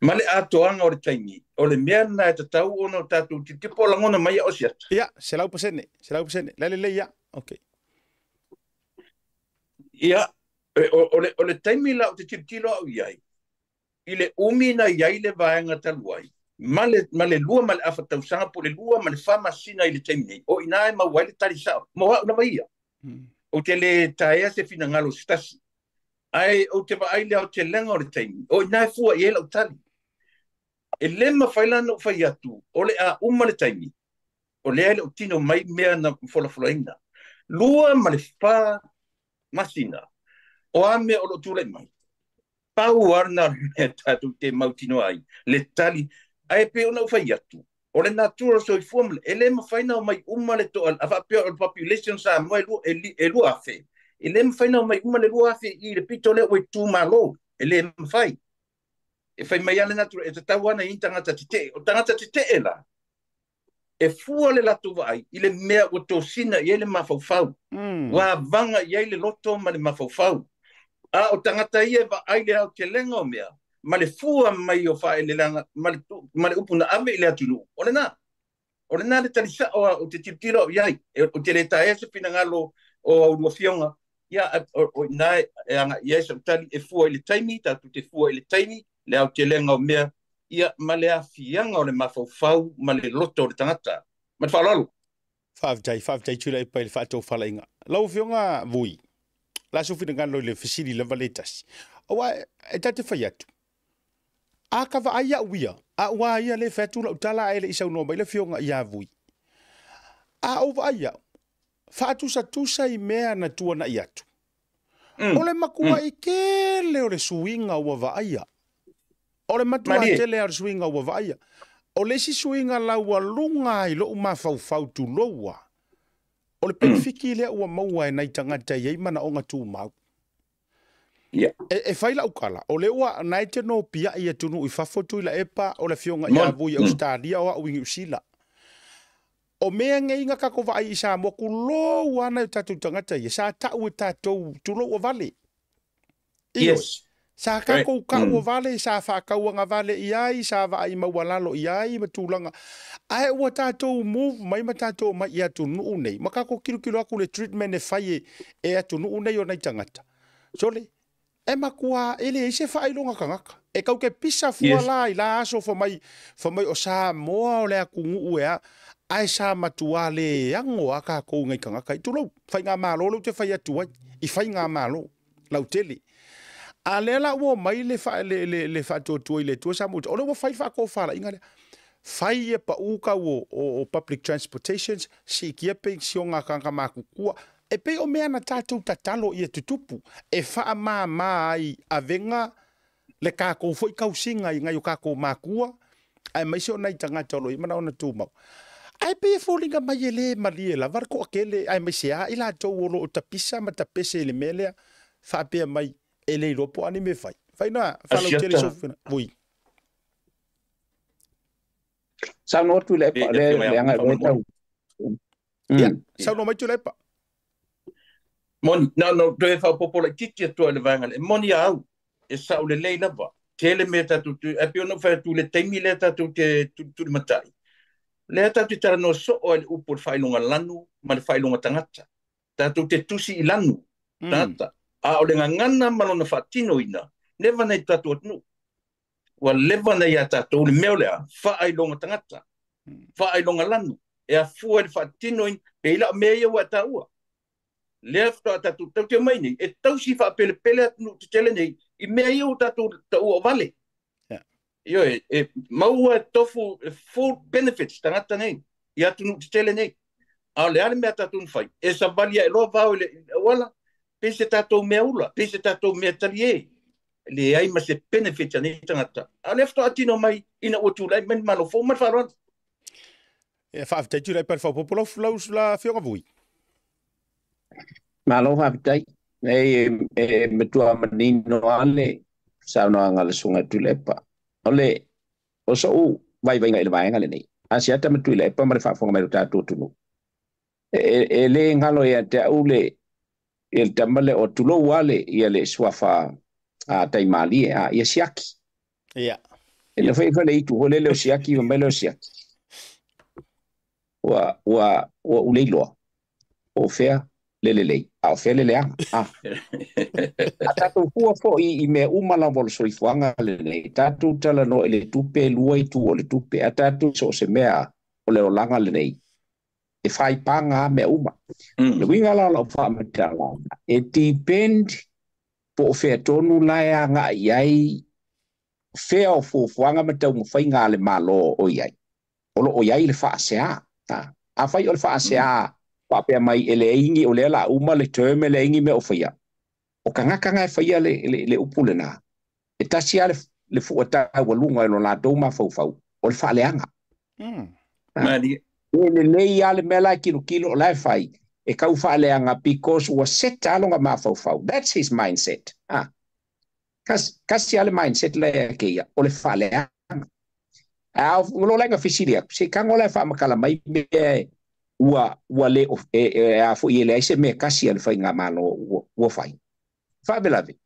Ma le atoaga o le taimi. O le mea lena e tatau ona o tatou tilotilo po o lagona mai au Asiata. Ia, 100%, 100%. Le lelei ia. Okay. Ia, o le taimi la o te tilotilo au i ai, i le umi na i ai le vaega talu ai, ma le 2.5 tausaga po o le 2 ma le 4 masina i le taimi nei, o ina e maua ai le tali sao. Mo au lava ia. Ou te le taea se finagalo se tasi. Ae ou te vaai le aotelega o le taimi, o ina e fua i ai lau tali. E le mafai la ona ou fai atu, o le a uma le taimi, o lea e le o tino mai mea na folafolaina. 2 ma le 4 masina, o a mea o lo o tulai mai. Pau lava lena o le mea tatou te mautinoa ai, le tali, ae pei ona ou fai atu, o le natura o le soifua ma e le mafai ona omai uma le toa, a faapea o le population Samoa e 2,000, e le mafai ona omai uma le 2,000 i le pito lea ua itumalo, e le mafai. E fai mai lava le natura, e tatau lava ona i ai tagata tetee. O tagata tetee la, e fua le latou vaai i le mea ua tosina i ai le mafaufau. Ua avaga i ai le loto ma le mafaufau. A o tagata ia e vaai le aotelega o mea, ma le fua mai o faaeleeleaga ma le upu na ave i le atunuu, o lena. O lena le tali sao o te tilotilo au i ai. O te le taea se finagalo o au afioga, ia, o ina e agai i ai sau tali e fua i le taimi, tatou te fua i le taimi, le aotelega o mea, ia, ma le afiaga o le mafaufau ma le loto o le tagata. Ma le faaaloalo. Faafetai, faafetai Tuilaepa i le faatofalaiga. Lau Afioga Vui, la sou finagalo i le fesili lava le tasi. Aua e ta te fai atu, a ka vaai au ia, a ua ia le fai atu lau tala ae le i saunoa mai le Afioga ia Vui. A ou vaai au, faatusatusa i mea na tuanai atu. O le matuai tele o le suiga ua vaaia. O le matua tele o le suiga ua vaaia. O le isi suiga laualuga i lou mafaufau tuloua, o le penefiti lea ua maua e nai tagata e i ai manaoga tumau. E fai lau tala, o lea ua na e te nopiai atunuu i fafo Tuilaepa, o le Afioga ia Vui i Ausetalia, o au i Niu Sila. O mea nei na tatou vaai i Samoa, tulou lava nai o tatou tagata ia, sa tau e tatou tulou ua vale. Ioe. Sa tatou tau ua vale, sa faatauagavale i ai, sa vaai maualalo i ai ma tulaga. Ae ua tatou move mai ma tatou omai i atunuu nei, ma tatou tilotilo atu i le treatment e fai e atunuu nei o nai tagata. Sole, e matua e leai se faailoga tagata. E tau te pisa fua la i la aso fai mai o Samoa o le atunuu e a, ae sa matua le ago a tatou i nai tagata. Tulou, faigamalo lea ou te fai atu ai, i faigamalo lautele. A lea la ua omai le faatuatua i le Atua Samoa, o lea ua fai le faatofalaiga lea. Fai e pau tau o public transportations, siitia penisiona a tagata matutua. E pei o mea na tatou tatalo ia tutupu, e faamama ai avega le tatou foi tausiga i nai o tatou matua, aemaise o nai tagata o lo o i ai manaoga tumau. Ae pei e foliga mai e le malie lava le toatele, aemaise lava i latou o lo o tapisa ma tapese i le mea lea, faapea mai e le iloa po o a ni mea e fai. Fai na faalautele sou Vui. Saunoa Tuilaepa, le leaga e tau. Ia, saunoa mai Tuilaepa. Moni, na ona toe faaopoopo laitiiti atu ai le vaega lea. E moni a au, e sao lelei lava. Tele mea tatou te, ae pei ona ou fai atu i le taimi lea tatou te tulitulimatai, lea tatou te talanoa soo ai i le upu o le faailoga lanu ma le faailoga tagata. Tatou te tusi i lanu tagata, a o le gagana ma lona faatinoina, leva nei tatou atunuu. Ua leva nei ia tatou le mea o le a, faailoga tagata, faailoga lanu, e afua i le faatinoina, pei la o mea ia ua e taua. Lea faatoa tatou tau te mai nei, e tausi faapelepele atunuu tetele nei, i mea ia ua tatou taua o vale. Ioe, e maua e tofu e full benefits tagata nei, i atunuu tetele nei. A o le a le mea tatou na fai, e savali ae loa vao i le auala, pei se tatou mea ula, pei se tatou mea talie. Leai ma se benefit a nei tagata. A o lea faatoa tino mai ina ua tulai mai le Malo fou ma le faaaloalo. E faafetai Tuilaepa i le faaopoopo lau la Afioga Vui. Malo faafetai. E matua manino lava le saunoaga a le Susuga Tuilaepa. O le o sou vaivaiga i le vaega lenei, Asiata ma Tuilaepa ma le faafofoga mai o le tatou atunuu. E le galo ia te au le ia le tama lea o tulou lava le ia le suafa a Taimalie a ia Siaki. Ia. E le fai le itu foi lele o Siaki ma mai le o Siaki. Ua ua ua ulei loa. O fea le lelei, a o fea le leaga. A tatou fua foi i mea uma lava o le soifuaga lenei, tatou talanoa i le tupe, lua itu o le tupe, a tatou so o se mea o le olaga lenei, e faipaga a mea uma. Le uiga la o lau faamatalaga, e depend po o fea tonu la e agai i ai, fea o fuafuaga ma taumafaiga a le Malo o i ai. O lo o i ai le faasea. Afai o le faasea faapea mai e leai ni o lea la uma le term e leai ni mea o faia, o tagata na e faia le upu lena, e tasi lava le fua taualuga i lo latou mafaufau, o le faaleaga. E lelei lava le mea la e kilokilo o la e fai, e tau faaleaga because ua set lava lona mafaufau. That's his mindset. Kasi lava le mindset la ia ke ia, o le faaleaga. A o lo laga fesili atu, se kago la e faamatala mai mea ua ua le e a foi e leai se mea kasi a le faigamalo ua fai. Faalavelave,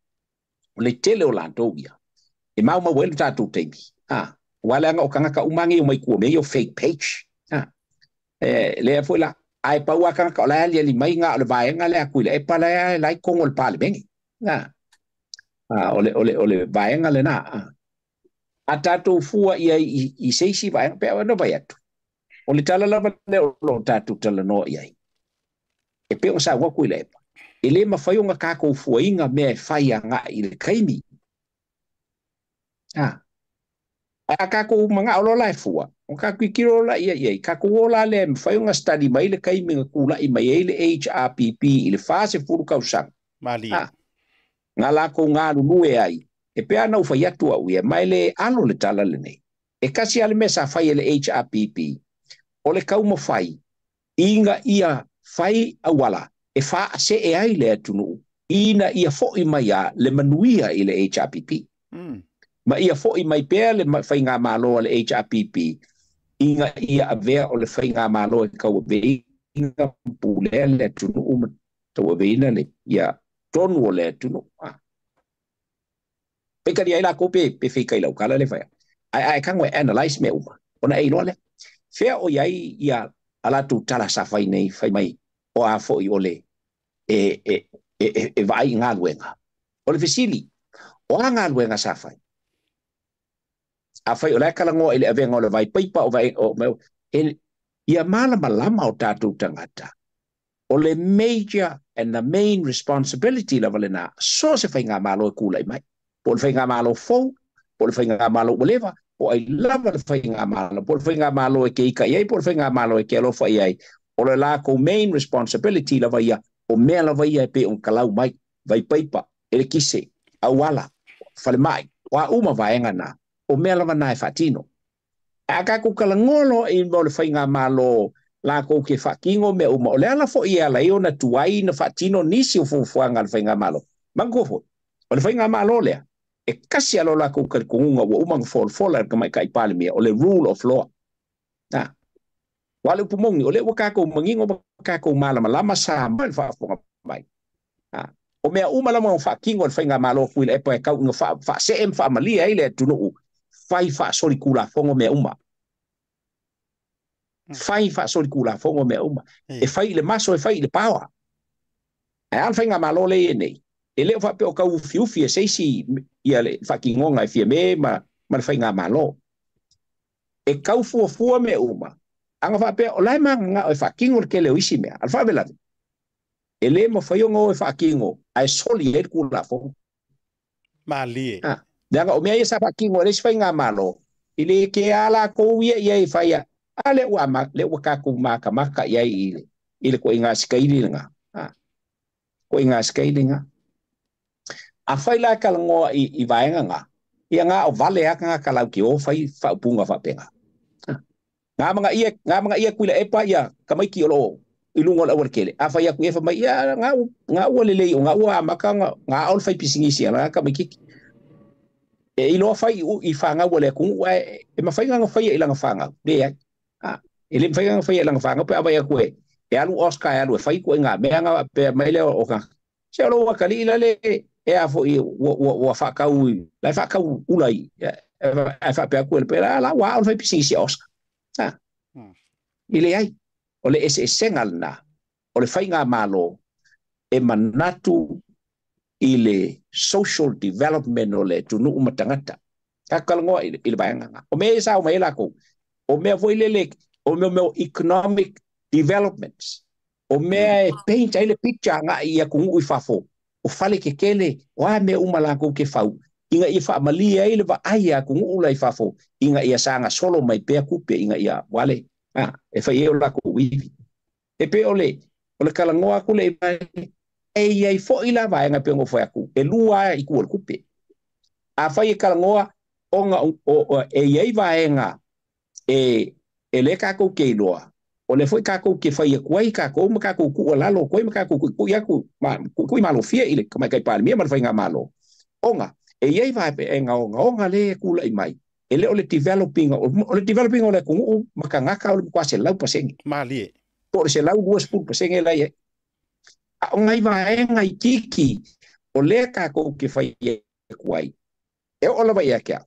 o le tele o latou ia, e maumau ai le tatou taimi. Ua leaga o tagata uma nei o mai tua mea ia o fake page. E lea foi la, ae pau a tagata o la e aliali mai na o le vaega lea a Tuilaepa la e la i totonu o le Palemene. O le vaega lena. A tatou fua i ai i se isi vaega, pe ona vai atu. O le tala lava lea o loo tatou talanoa i ai. E pei ona saunoa Tuilaepa, e lē mafai ona tatou fuaina mea e fai agai i le taimi. A ae a tatou manao loa la e fua, o tatou tilotilo la ia i ai, tatou o la lea e mafai ona study mai le taimi na tula'i mai ai le HRPP i le 40 tausaga. Malie. A na lakou galulue ai, e pei ona ou fai atu au ia, ma e lē alo le tala lenei. E tasi lava le mea sa fai e le HRPP, o le taumafai ina ia fai auala e faasee ai le atunuu ina ia fo'i mai a le manuia i le HRPP. Ma ia fo'i mai pea le faigamalo a le HRPP ina ia avea o le faigamalo e tauaveina ma pulea le atunuu ma tauaveina le ia tonu o le atunuu. Pe talia ai lakou pe feikai lau tala lea e fai atu. Ae a e tago e analyse mea uma, ona e iloa lea. Fea o i ai ia a latou tala sa fai nei, fai mai o a foi o le e vaai i galuega. O le fesili, o a galuega sa fai? Afai o la e talanoa i le avega o le vai paipa o vai o, e, ia malamalama o tatou tagata. O le major and the main responsibility lava lena, so se faigamalo e kula'i mai. Po o le faigamalo fou, po o le faigamalo ua leva, po ai lava le faigamalo, po o le faigamalo e ke ika i ai, po o le faigamalo e ke alofa i ai. O le lakou main responsibility lava ia, o mea lava ia e pei ona kalau mai, vai paipa, elekise, auala, falemai, o a uma vaega na, o mea lava na e faatino. Ae a tatou talanoa loa i mo le faigamalo lakou ke faatino mea uma, o le ala foi e ala ai ona tuai na faatino nisi o fuafuaga a le faigamalo. Manatua foi, o le faigamalo lea, e tasi lava lo lakou talitonuga ua uma ona folafola e le tamaitai Palemia, o le rule of law. A, aua o le upu moni, o lea ua tatou manino ma tatou malamalama Samoa i le faafofoga mai. A, o mea uma lava na faatino e le faigamalo Tuilaepa e tau ina faasee ma faamalie ai le atunuu, fai faasolitulafono mea uma. Fai faasolitulafono mea uma. E fai i le maso, e fai i le paoa. Ae a le faigamalo lea e i ai nei, e le o faapea o tau ufiufi e se isi ia le faatinoga e Fiame ma le faigamalo. E tau fuafua mea uma, aga faapea o la e mananao e faatino le tele o isi mea. A o le faalavelave, e lē mafai ona o e faatino ae soli ai le Tulafono. Malie. A, leaga o mea ia sa faatino e le isi faigamalo, e le ke a lakou ia i ai e fai a, a lea ua ama, lea ua tatou matamata i ai i le koiga sikaili lena. A, koiga sikaili lena. Afai la e talanoa i vaega na, ia na o vale lava tagata lau ke o fai faaupuga faapena. Nga manga ia Tuilaepa ia tamaiti o loo i luga o le aualatele. Afai atu ia fai mai, ia nga ua lelei o nga ua amata nga ao le fai pisinisi a la tamaititi. E iloa fai i fanau a le atunuu, ae e mafai ona faia i lana fanau. Leai. A, e le mafai ona faia i lana fanau pe a vaai atu e alu Oscar e alu e fai ituaiga mea na faapea mai lea o ka. Se o lou atalii la le e a foi ua faatau la e faatau ula i ae faapea atu e le pe la la ua ao le fai pisinisi a Oscar. A, i leai. O le eseesega lena, o le faigamalo e manatu i le social development o le atunuu ma tagata. Tatou talanoa i le vaega lena. O mea ia sa omai ai lakou, o mea foi lele, o mea o economic developments, o mea e paint ai le picture agai i atunuu i fafo, o fale tetele, o a mea uma lakou ke fau, ina ia faamalie ai le vaai a atunuu la i fafo, ina ia saga solo mai pea tupe, ina ia wale, a, e fai ai o lakou ivi. E pei o le talanoa atu le e i ai foi la vaega pei ona ou fai atu, e lua lava i tua o le tupe. Afai e talanoa ona e i ai vaega e lea tatou te iloa, o lea foi tatou te fai atu ai tatou ma tatou tuualalo atu ai ma tatou tuitui atu, tuitui malofia i le tamaitai Palemia ma le faigamalo, ona e i ai vaega ogaoga lea e tula'i mai, e le o le developing, o le developing o le atunuu ma tagata o le matua 100%. Malie. Po o le 120% la e i ai. A o nai vaega itiiti o lea tatou te fai atu ai, e oo lava ia te au.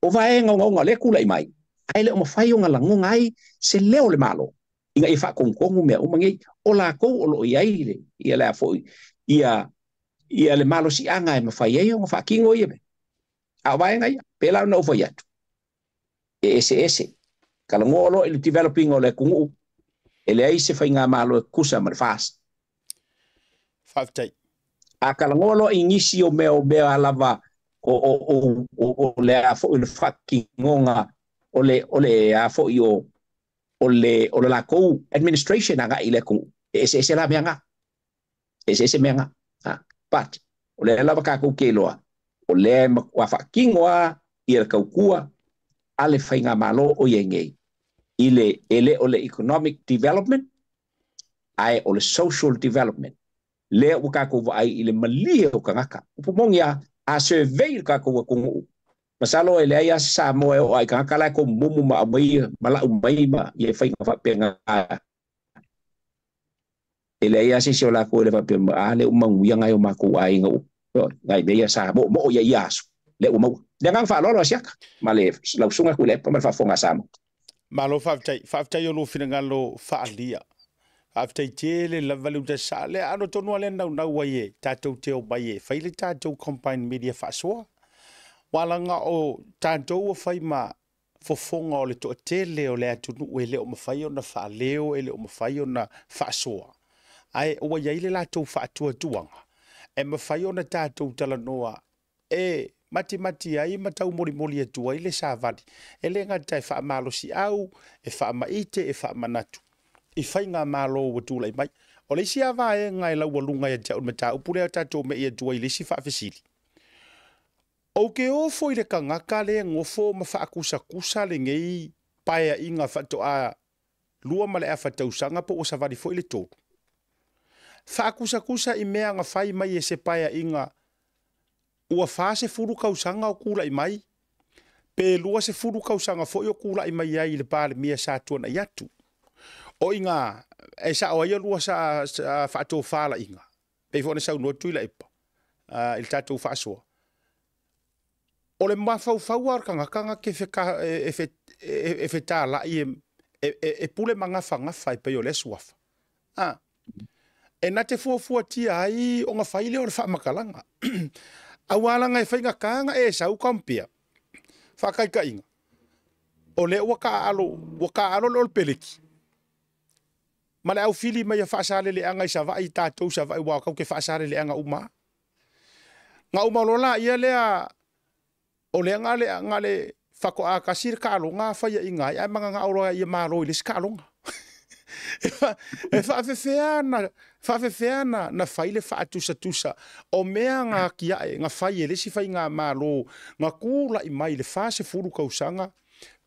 O vaega ogaoga o lea e tula'i mai, ae le o mafai ona lagona ai se leo o le Malo ina ia faatonutonu mea uma nei. O lakou o loo i ai le, ia le a foi, ia le malosiaga e mafai ai ona faatino ia mea. A o vaega ia, pei la ona ou fai atu, e eseese. Kalagoa loa i le developing o le atunuu, e leai se faigamalo e tutusa ma le FAST. Faafetai. A kalagoa loa i nisi o mea o mea lava o le a foi le faatinoga o le a foi o le lakou administration agai i le atunuu, e eseese la mea na. E eseese mea na. But o lea lava tatou te iloa, o lea matua faatino lava ia le tautua a le faigamalo o i ai nei i le e le o le economic development ae o le social development lea ua tatou vaai i le malie o tagata. Upu moni a survey le tatou atunuu, masalo e leai lava se Samoa e oo ai tagata la e komumumu ma aumai ma lau mai ma ia faiga faapena. E leai lava se isi o lakou e le faapea a lea ua manuia nai o matou aiga nai mea ia sa moomoo ia ia aso lea ua maua. Le agaga faaaloalo, Asiata, ma le lausuga Tuilaepa ma le faafofoga a Samoa. Malo faafetai, faafetai o lou finagalo faaalia. Faafetai tele lava le uta sa le ano tonu a le naunau ai e tatou te omai e fai le tatou combined media faasoa. Ua o tatou ua fai ma fofoga o le toatele o le atunuu e le o mafai ona faaleo, e le o mafai ona faasoa. Ae ua i ai le latou faatuatuaga e mafai ona tatou talanoa e matimati ai ma taumolimoli atu ai le savali. E le gata e faamalosiau, e faamaite, e faamanatu i faigamalo ua tulai mai. O le isi vaega e laualuga ia te au le mataupu lea tatou mei atu ai i le isi faafesili. Ou ke ofo i le tagata le gofo ma faakusakusa lenei paeaiga faatoa 2.5 tausaga po ua savali foi le 3. Faakusakusa i mea na fai mai e se paeaiga ua 40 tausaga o tulai mai, pe 20 tausaga foi o tulai mai ai i le Palemia sa tuanai atu. O iga e sao ai lua sa faatofalaiga, pei foi ona saunoa Tuilaepa i le tatou faasoa. O le mafaufau o le tagata na te e fetalai e pule magafagafa e pei o le suafa. E na te fuafuatia ai ona fai lea o le faamatalaga. Aualaga e faigata na e sau compare. Faataitaiga. O lea ua taaalo, ua taaalo le o le peleki. Ma le aufili mai a faasaleleaga i Savaii tatou Savaii ua kau ke faasaleleaga uma. Nga uma lola ia lea o lea nga le faatoa tasi le taaloga faia i ngai ae magagao loa ia malo i le isi taaloga. E faafefea na fai le faatusatusa o mea nga atiae na fai e le isi faigamalo na tulai mai le 40 tausaga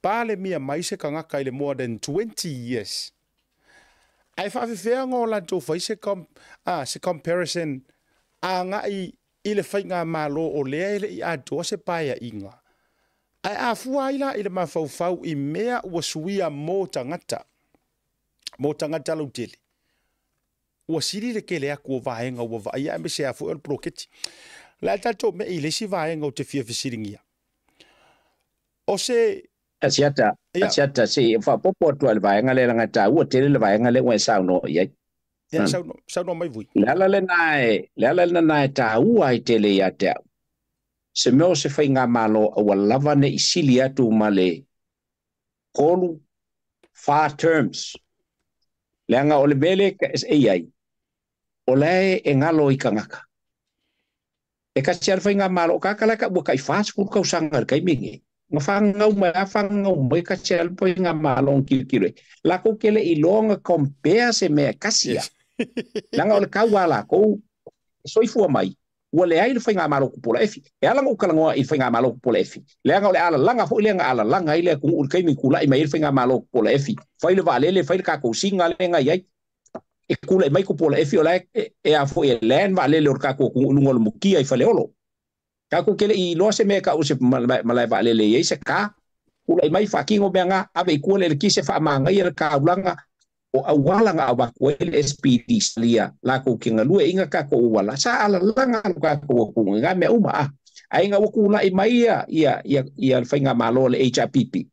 Palemia mai se tagata i le more than 20 years. Ae faafefea ona o latou fai se comparison agai i le faigamalo o lea e le i atoa se paeaiga. Ae afua ai la i le mafaufau i mea ua suia mo tagata, mo tagata lautele. Ua sili le kele atu o vaega ua vaaia aemaise a foi o le poloketi. O le a tatou mei i le isi vaega ou te fia fesiligia. O se Asiata, Asiata, se faaopoopo atu ai le vaega lea leaga e taua tele le vaega lea ua e saunoa i ai. Ia, saunoa mai Vui. Le ala lena e taua ai tele ia te au. Se mea o se faigamalo aua lava ne i sili atu ma le 3, 4 terms. Leaga o le mea lea e i ai, o la e galo i tagata. E kasi lava le faigamalo, o tagata la ua tai 40 tausaga i le taimi lenei. Na fagau mai a fagau mai kasi lava le faigamalo na tilotilo ai. Latou te le iloa na compare se mea e kasi lava. Leaga o le tau a latou e soifua mai, ua leai le faigamalo tupu efi. E ala ona ou talanoa i le faigamalo tupu efi, leaga o le alalaga foi lea na alalaga ai le atunuu i le taimi tulai mai ai le faigamalo tupu efi. Fai le vaalele, fai le tatou siga lea na i ai. E tulai mai tupu efi o la e a foi e land vaalele o le tatou atunuu i luga o le mutia i Faleolo. Tatou te le i iloa se mea e tau se malae vaalele e i ai se ka. Tulai mai faatino mea na, ave i tua le eletise faamagaia le taulaga o auala na avatu ai le SPD lia latou te galueaiina tatou auala sa alalaga lo tatou atunuu i na mea uma a. Ae ina ua tulai mai ia le faigamalo le HRPP,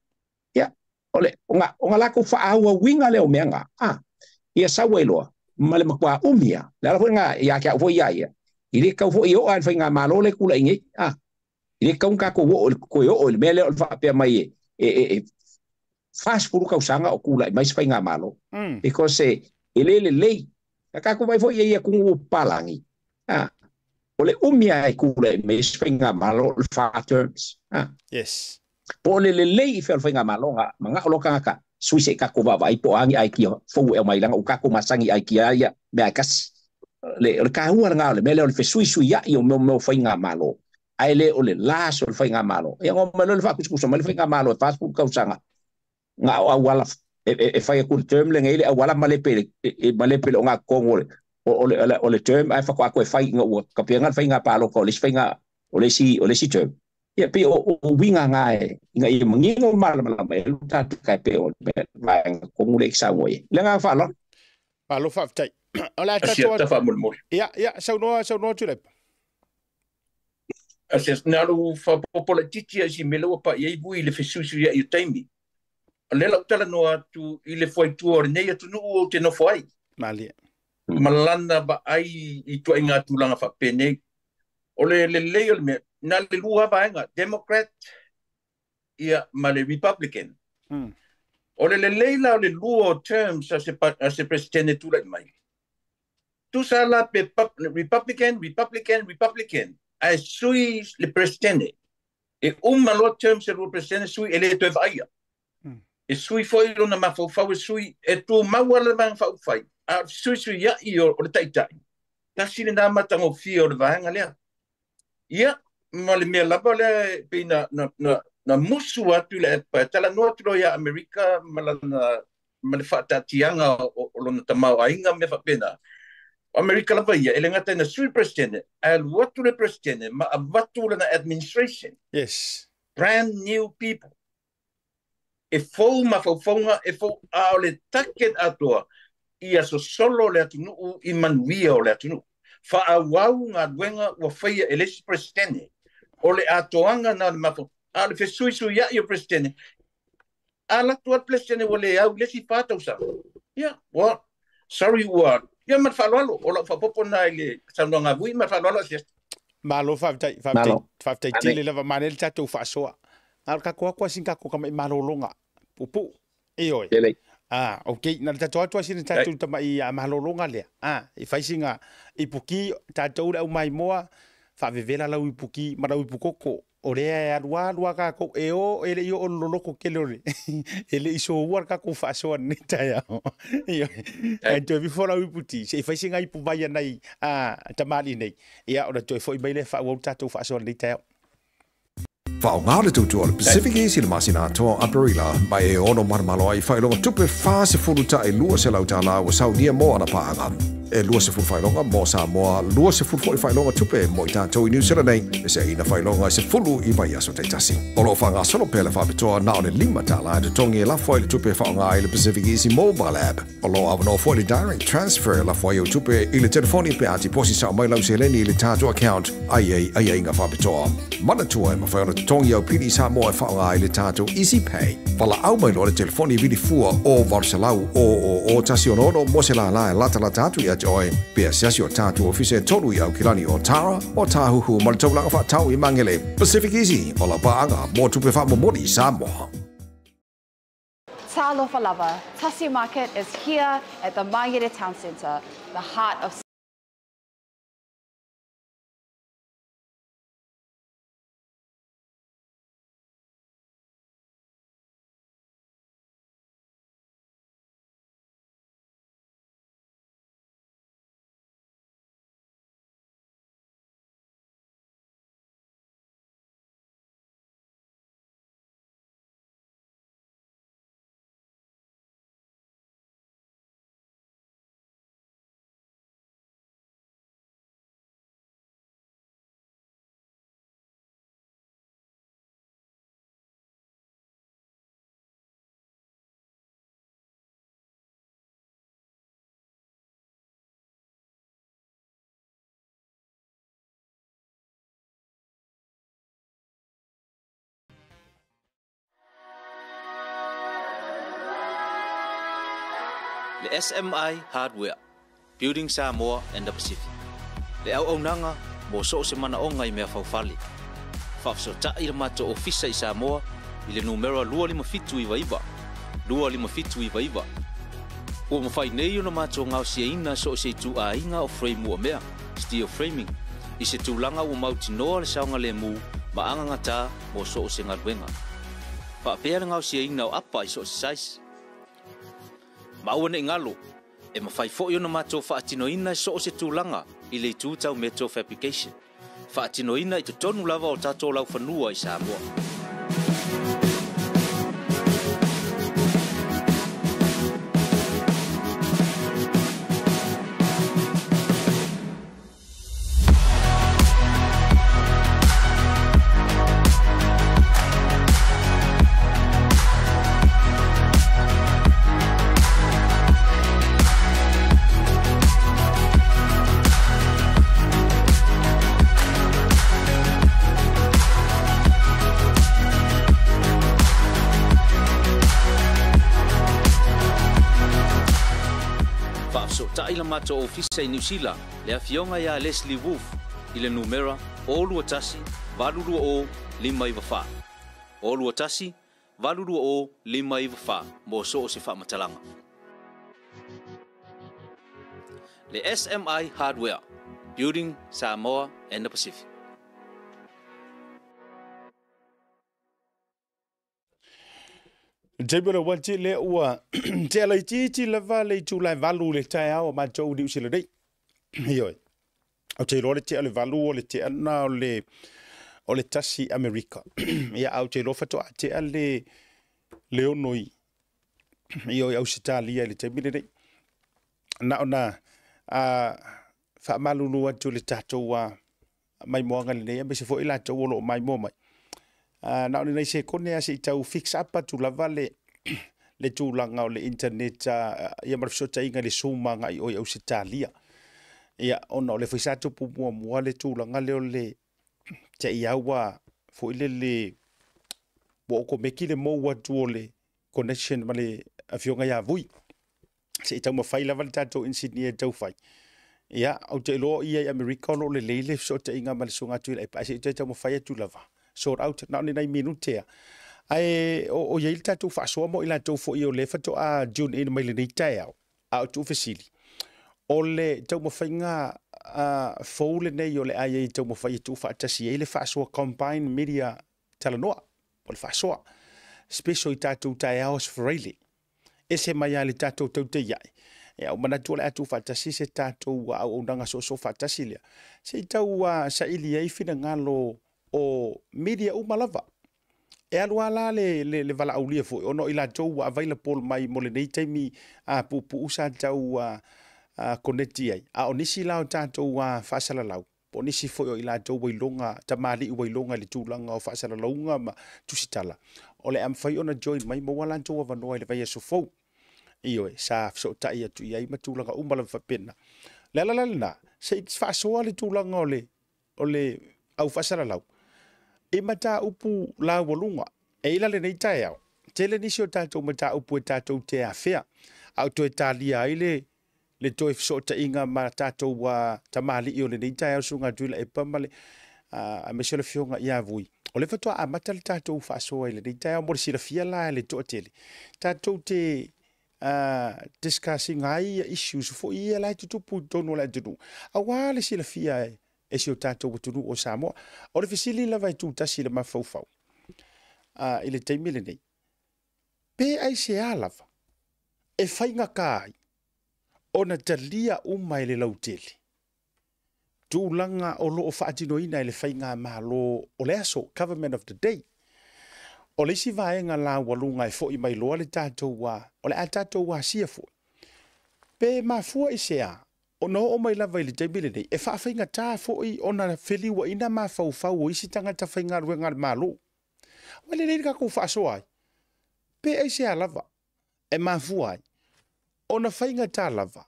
ia o le ona latou faaauauina lea o mea na a. Ia sau ai loa ma le matua umi lava. Le ala foi lena ia te au foi ia ia. I le tau foi oo lava i le faigamalo le tulai nei. A. I le tau na tatou oo toe oo i le mea lea o le faapea mai e 40 tausaga o kula mai se faigamalo. Because e le lelei ka ku mai foi ia ku palangi. O le umia e kula mai se faigamalo le fa terms. Yes. Po le lelei i fe faigamalo nga manga o lo kangaka sui se ka ko va vai po angi ai kia fou e mai langa o ka ko masangi ai kia ia me ai kas le o ka hua nga le mele o le sui sui ia i o meo faigamalo ai le o le la so le faigamalo e ngo me le fa ku so me le faigamalo e fa ku kausanga nga o awala e fai ku term le ngai le awala male pele e male pele o nga kongo le o le term ai fa ko e fai nga o ka pe nga fai nga palo ko le fai nga o le si term ia pe o winga nga e nga i mangingo mala e luta ka pe o va kongo le sa mo le nga fa lo pa lo fa tai ola ta to fa mol mol ia sau no tu le ases nalu fa popola titi ai si melo pa ia bui le fesusu ia i taimi le la tala no atu i le foi tu o nei atu nu o te no foi mali malana ba ai i tu inga tulanga fa pene o le le le o me na le lua ba nga Democrat ia ma le Republican. O le le la le lua terms a se president tu la mai tu sa la pe Republican ai sui le president e uma lo terms e president sui ele te vai e sui foi lona mafaufau e sui e tu maua le vaega faaufai a sui ia i o le taitai tasi lena matagofia o le vaega lea ia ma le mea lava lea pei na musu atu le talanoa atu loa ia Amerika ma lana ma le faataatiaga o lona tamaoaiga mea faapena Amerika lava ia e le gata ina sui president ae alu atu le president ma avatu lana administration. Yes. Brand new people e fou mafaufauga e fou a o le target atoa ia sosolo le atunuu i manuia o le atunuu faauau galuega ua faia e le isi presidente o le atoaga na le mafau a le fesuisuiai o presidente a latou a le presidente ua le au i le isi 4 tausaga ia ua sorry ua ia ma le faaaloalo o lau faapopo na i le saunoaga vui ma le faaaloalo asiasi. Malo faafetai tele lava mane le tatou faasoa a ka ko asin ka ko ka mai malolonga pupu e oi. Okay na tatou atu asin tatou tamai a malolonga lea e faisinga i puki tatou le au mai moa faavevela lau i puki ma lau i pukoko o lea e alua alua ka ko e o e le i o loloko kele ole e le iso ua ka ko faasoa nei taeao e toe vifo lau i puti se i faisinga i pu vai anai tamali nei ia ona toe foi mai le faauau tatou faasoa nei taeao. Whaonga le tautua le Pacific Easy le masina atoa Aperila mai e ono marmalo ai whailonga tupe 40 tae 200 tālā ua saunia mō ana pāanga. E 20 whailonga mō Samoa, 20 foi whailonga tupe mō i tātou i New Zealand nei, e se ina whailonga e se fulu i vai aso te tasi. O lo whanga solo pele whapitoa na o le 5 tālā e te tongi e lafua i le tupe whaonga i le Pacific Easy Mobile App. O lo awanoa foi le direct transfer lafua i o tupe i le telefoni pe ati posi sa mai lau seleni i le tātou account ai ai ai ai ngā whapitoa. Manatua e mawhai ona tongi au pili Samoa e whaonga i le tātou Easy Pay. Wala au mai loa le telefoni vili fua o varuselau o tasi ono ono mo se la la e lata lata atu ia te oe. Pea siasi o tātou ofisa e tolu i au kilani o Tara o Tāhuhu ma le taulanga whaatau i Mangele. Pacific Easy o la paanga mō tupe whaamomori Samoa. Talofa lava, Tasi Market is here at the Mangere Town Centre, the heart of Le SMI Hardware, Building Samoa and the Pacific. Le au aunaga mo so o se manaoga i mea faufale. Faafesootai le matou ofisa i Samoa i le numera 25799 25799. Ua mafai nei ona matou gaosiaina so o se ituaiga o frame uamea, steel framing, i se tulaga ua mautinoa le saogalemu ma agagatā mo so o se galuega. Faapea le gaosiaina o apa i so o se size. Ma aua ne i galo, e mafai foi ona matou faatinoina i so o se tulaga i le itu tau metal fabrication, faatinoina i totonu lava o tatou laufanua i Samoa. Faafesootai le matou ofisa i Niu Sila, le afioga ia Leslie Wolf i le numera 021 820 594. 021 820 594 mo so o se faamatalaga. Le SMI Hardware, Building Samoa and the Pacific. Taimi o le uati lea ua tea laitiiti lava le itula e 8 i le taeao o matou i Niu Sila nei. Ioe. Ou te iloa le tea o le 8 o le tea lena o le 1 Amerika. Ia, ae ou te iloa faatoa tea le 6 i Ausetalia i le taimi lenei. Na ona faamalulu atu i le tatou maimoaga lenei, aemaise foi latou o lo o maimoa mai. Na o ni nai sekone lava se i tau fix up atu lava le tulaga o le internet ia ma le fesootaiga i le Zoom agai i o i Ausetalia. Ia, ona o lea foi sa tupu muamua le tulaga lea o le te i ua foi lele ua okomeki le mou atu o le connection ma le afioga ia Vui. Se i taumafai lava le tatou engineer e taufai. Ia, ou te iloa o ia i Amerika o lo o lelei le fesootaiga ma le susuga a Tuilaepa, ae se i toe taumafai atu lava. Sort out, na o ni nai minute lava. Ae o i ai le tatou faasoa mo i latou foi o lea faatoa tune in mai lenei taeao, a o tuufesili, o le taumafaiga fou lenei o le a i ai taumafai e tuufaatasi ai le faasoa Combined Media Talanoa, o le faasoa special i tatou taeao Aso Faraile. Ese mai lava le tatou tautaiai. Ia, ua manatu o le a tuufaatasi se tatou auaunaga soosoo faatasi lea, se i tau saili ai finagalo o media uma lava. E alu lava la le valaaulia foi, ona o i latou ua available mai mo lenei taimi puupuu sa tau connect i ai. A o nisi la o tatou faasalalau, po o nisi foi o i latou ua iloga, tamalii ua iloga i le tulaga o faasalalauga ma tusitala, o le a mafai ona join mai maua latou avanoa i le vaiaso fou. Ioe, sa fesootai atu i ai ma tulaga uma lava faapena. Le ala la lena, se i faasoa le tulaga o le au faasalalau i mataupu laualuga. E i la lenei taeao, tele nisi o tatou mataupu e tatou te afea, a o toe talia ai le toe fesootaiga ma tatou tamalii o lenei taeao, susuga Tuilaepa ma le aemaise o le afioga ia Vui. O le faatoa amata le tatou faasoa i lenei taeao mo le silafia la e le toatele. Tatou te discussing ai issues foi ia la e tutupu i totonu o le atunuu, aua le silafia e si o tatou atunuu o Samoa. O le fesili lava e tutasi i le mafaufau i le taimi lenei, pe aisea lava e faigata ai ona talia uma e le lautele tulaga o lo o faatinoina e le faigamalo o le aso, government of the day. O le isi vaega laualuga e foi mai loa le tatou o le a tatou asia foi, pe mafua i se a ona oo mai lava i le taimi lenei e faafaigata foi ona feliuaina mafaufau o isi tagata faigaluega a le Malo. Ua lelei le tatou faasoa ai, pe aisea lava e mafua ai ona faigata lava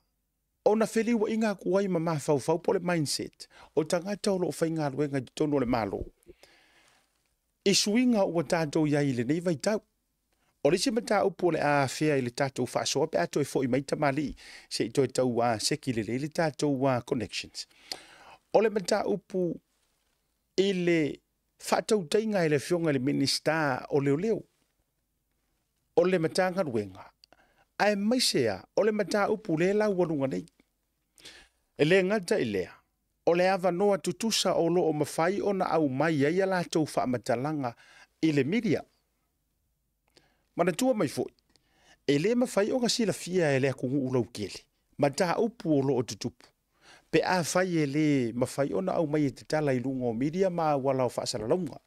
ona feliuaina atu ai ma mafaufau po o le mindset o tagata o lo o faigaluega i totonu o le Malo i suiga ua tatou i ai i lenei vaitau. O le isi mataupu o le a afea i le tatou faasoa pe a toe foi mai tamalii se i toe tau seki lelei le tatou connections. O le mataupu i le faatautaiga e le afioga i le Minisita o Leoleo. o le Matagaluega, aemaise a o le mataupu lea e laualuga nei. E le gata i lea, o le avanoa tutusa o lo o mafai ona aumai ai a latou faamatalaga i le media. Manatua mai foi, e le mafai ona silafia e le atunuu lautele mataupu o lo o tutupu, pe afai e le mafai ona aumai e tatala i luga o media ma auala o faasalalauga.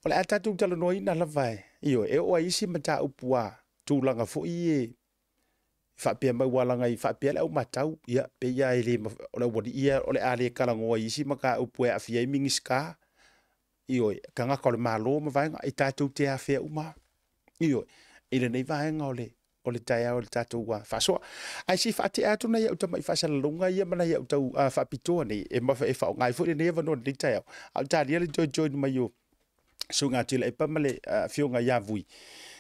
O le a tatou talanoaina lava e, ioe, e oo ai isi mataupu a tulaga foi e faapea mai ua laga i faapea le au matau, ia, pei lava e le o le aualii ia o le a le talanoa i isi mataupu e aafia ai Minisita, ioe, tagata o le Malo ma vaega, e tatou te afea uma, ioe, i lenei vaega o le taeao i le tatou faasoa. Ae se i faatea atu nai au tamai faasalalauga ia ma nai au tau faapitoa nei, e faaaoga ai foi lenei avanoa i lenei taeao. A o talia le toe join mai o Susuga Tuilaepa ma le Afioga ia Vui.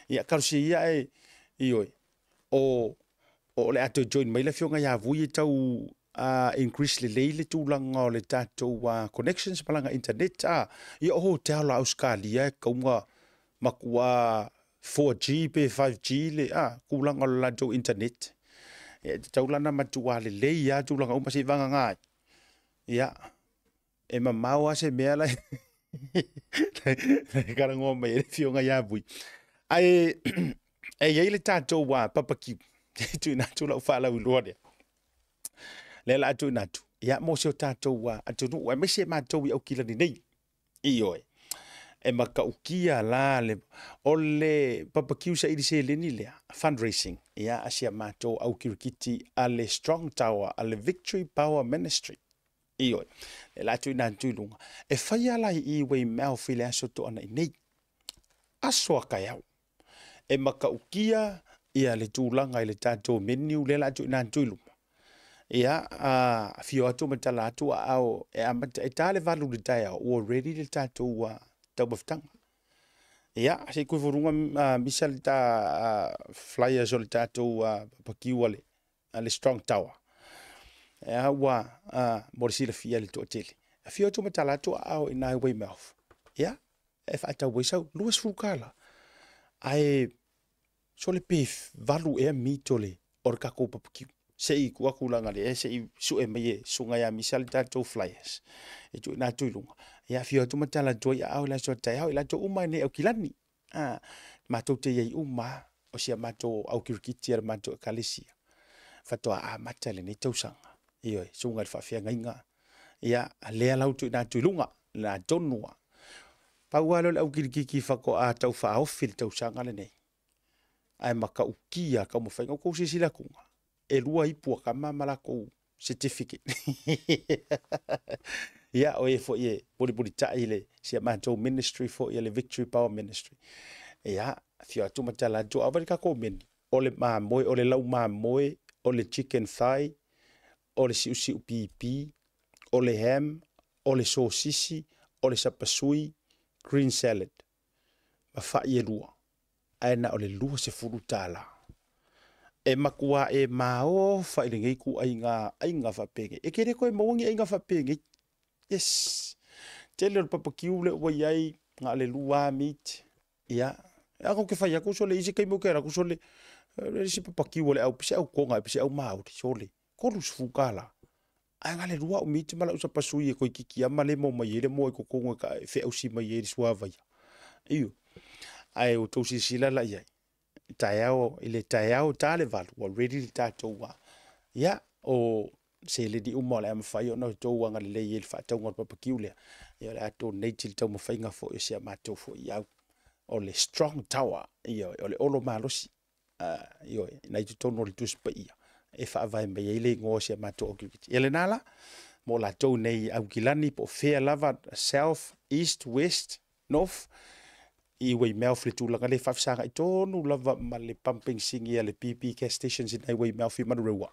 Ia, talosia ia e, ioe, o le a toe join mai le Afioga ia Vui e tau increase lelei le tulaga o le tatou connections ma lana internet. Ia o hotel a Ausetalia e tatau ona matua 4G pe 5G le tulaga o le latou internet. E tatau la ona matua lelei lava tulaga uma se i vagana ai. Ia, e mamao lava se mea la e talanoa mai ai le Afioga ia Vui. Ae e i ai le tatou papakiu, e tuuina atu lau faalauiloa lea. Lea la a tuuina atu, ia, mo si o tatou atunuu, aemaise matou i Aukilani nei. Ioe, e matautia la o le papakiu saili seleni lea, fundraising, ia, a si a matou au kirikiti a le Strong Tower, a le Victory Power Ministry. Ioe, e la tuuina atu i luga. E fai ala i Weymouth i le aso toanai nei. Aso a taeao. E matautia ia le tulaga i le tatou menu lea la tuuina atu i luma. Ia, afio atu ma tala atu a ao e amata e ta le 8 i le taeao, ua ready le tatou taumafataga. Ia, se i kuifuruga misa le ta flyers o le tatou papakiu a le Strong Tower. Ia, ua mo le silafia le toatele. Afio atu ma tala atu a ao i nai Weymouth. Ia, e faatau ai sau $20. Ae so le pe 8 ea meat o le tatou papakiu. Se i tuu atu laga le se i sue mai e susuga ia Misa le tatou flyers. E tuuina atu i luga. Ia, afio atu ma tala atu ai a ao i le aso taeao i latou uma nei Aukilani. Matou te iai uma o si a matou au kirikiti a le matou ekalesia. Faatoa amata lenei tausaga. Ioe, susuga i le faafeagaiga. Ia, lea lau tuuina atu i luga, la tonu lava. Pau lava lea o le au kirikiki faatoa tau faaofi le tausaga lenei. Ae matautia taumafaiga. O kou silasila atuga, e 2 ipu a tama ma latou certificate. Ia, o e foi e mulimulitai le si a matou ministry foi, le Victory Power Ministry. Ia, afio atu ma tala atu, a le tatou menu, o le mamoe, o le lau mamoe, o le chicken thigh, o le siusiu pipi, o le ham, o le sosisi, o le sapasui, green salad. Ma fai e 2. Ae na o le $20. E matua e maofa i lenei ituaiga aiga faapenge. E ke le koe maua ni aiga faapenge. Yes. Tele o le papakiu le ua iai, na le 2 meat. Ia, a ko ke fai aku so le isi taimi o ke ala aku so le isi papakiu o le au pise au konga, pise au maori, so le $30. Ae na le 2 o meat ma lau sapasui e koi kiki ama le mo mai e le mo e kokongo e ka e wheausi mai e le suavaia. Iyo. Ae o tau silasila la iai. Taeao, i le taeao ta le 8, ua ready le tatou wā. Ia, o seleni uma o le a mafai ona o tou agalelei i le faatauga o le papakiu lea. Ia, o le a donate i le taumafaiga foi o si a matou foi au. O le Strong Tower, ia, o le olo malosi. Ia, nai totonu o le Tusi Paia. E faavae mai ai le igoa o si a matou au kirikiti. Ia lena la, mo latou nei Aukilani po o fea lava, South, East, West, North, i Weymouth le tulaga le faafesagai tonu lava ma le pumping singi a le BP gas stations i nai Weymouth i Manurewa.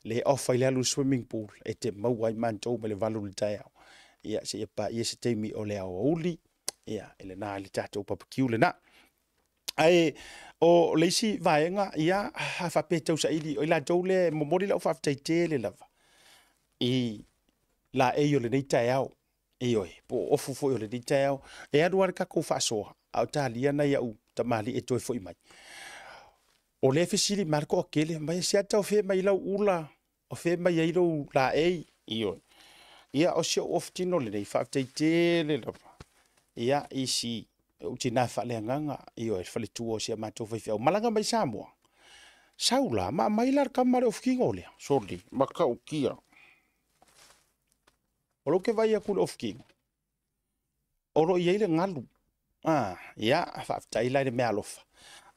Le off ai le alu swimming pool e te maua ai matou mai le 8 i le taeao. Ia, se ia paia se taimi o le aoauli, ia, e lena le tatou papakiu lena. Ae o le isi vaega, ia, a faapea tausaili, o i latou le momoli lau faafetai tele lava i laei o lenei taeao. Ioe, po o ofu foi o lenei taeao. E alu lava le tatou faasoa. A o talia nai a'u tamalii e toe fo'i mai. O lea e fesili mai le toatele, mai e Asiata o fea mai lau ula, o fea mai ai lou laei, ioe. Ia, o si ou ofutino lenei, faafetai tele lava. Ia, i si ou tina faaleagaga, ioe, le faletua o si a matou faifeau. Malaga mai Samoa, sau la, ma aumai la le kama le ofutino lea, soli, matautia. O lou ke vai atu i le ofutino, o lo o i ai le galu. Ah, ia, faafetai la i le meaalofa.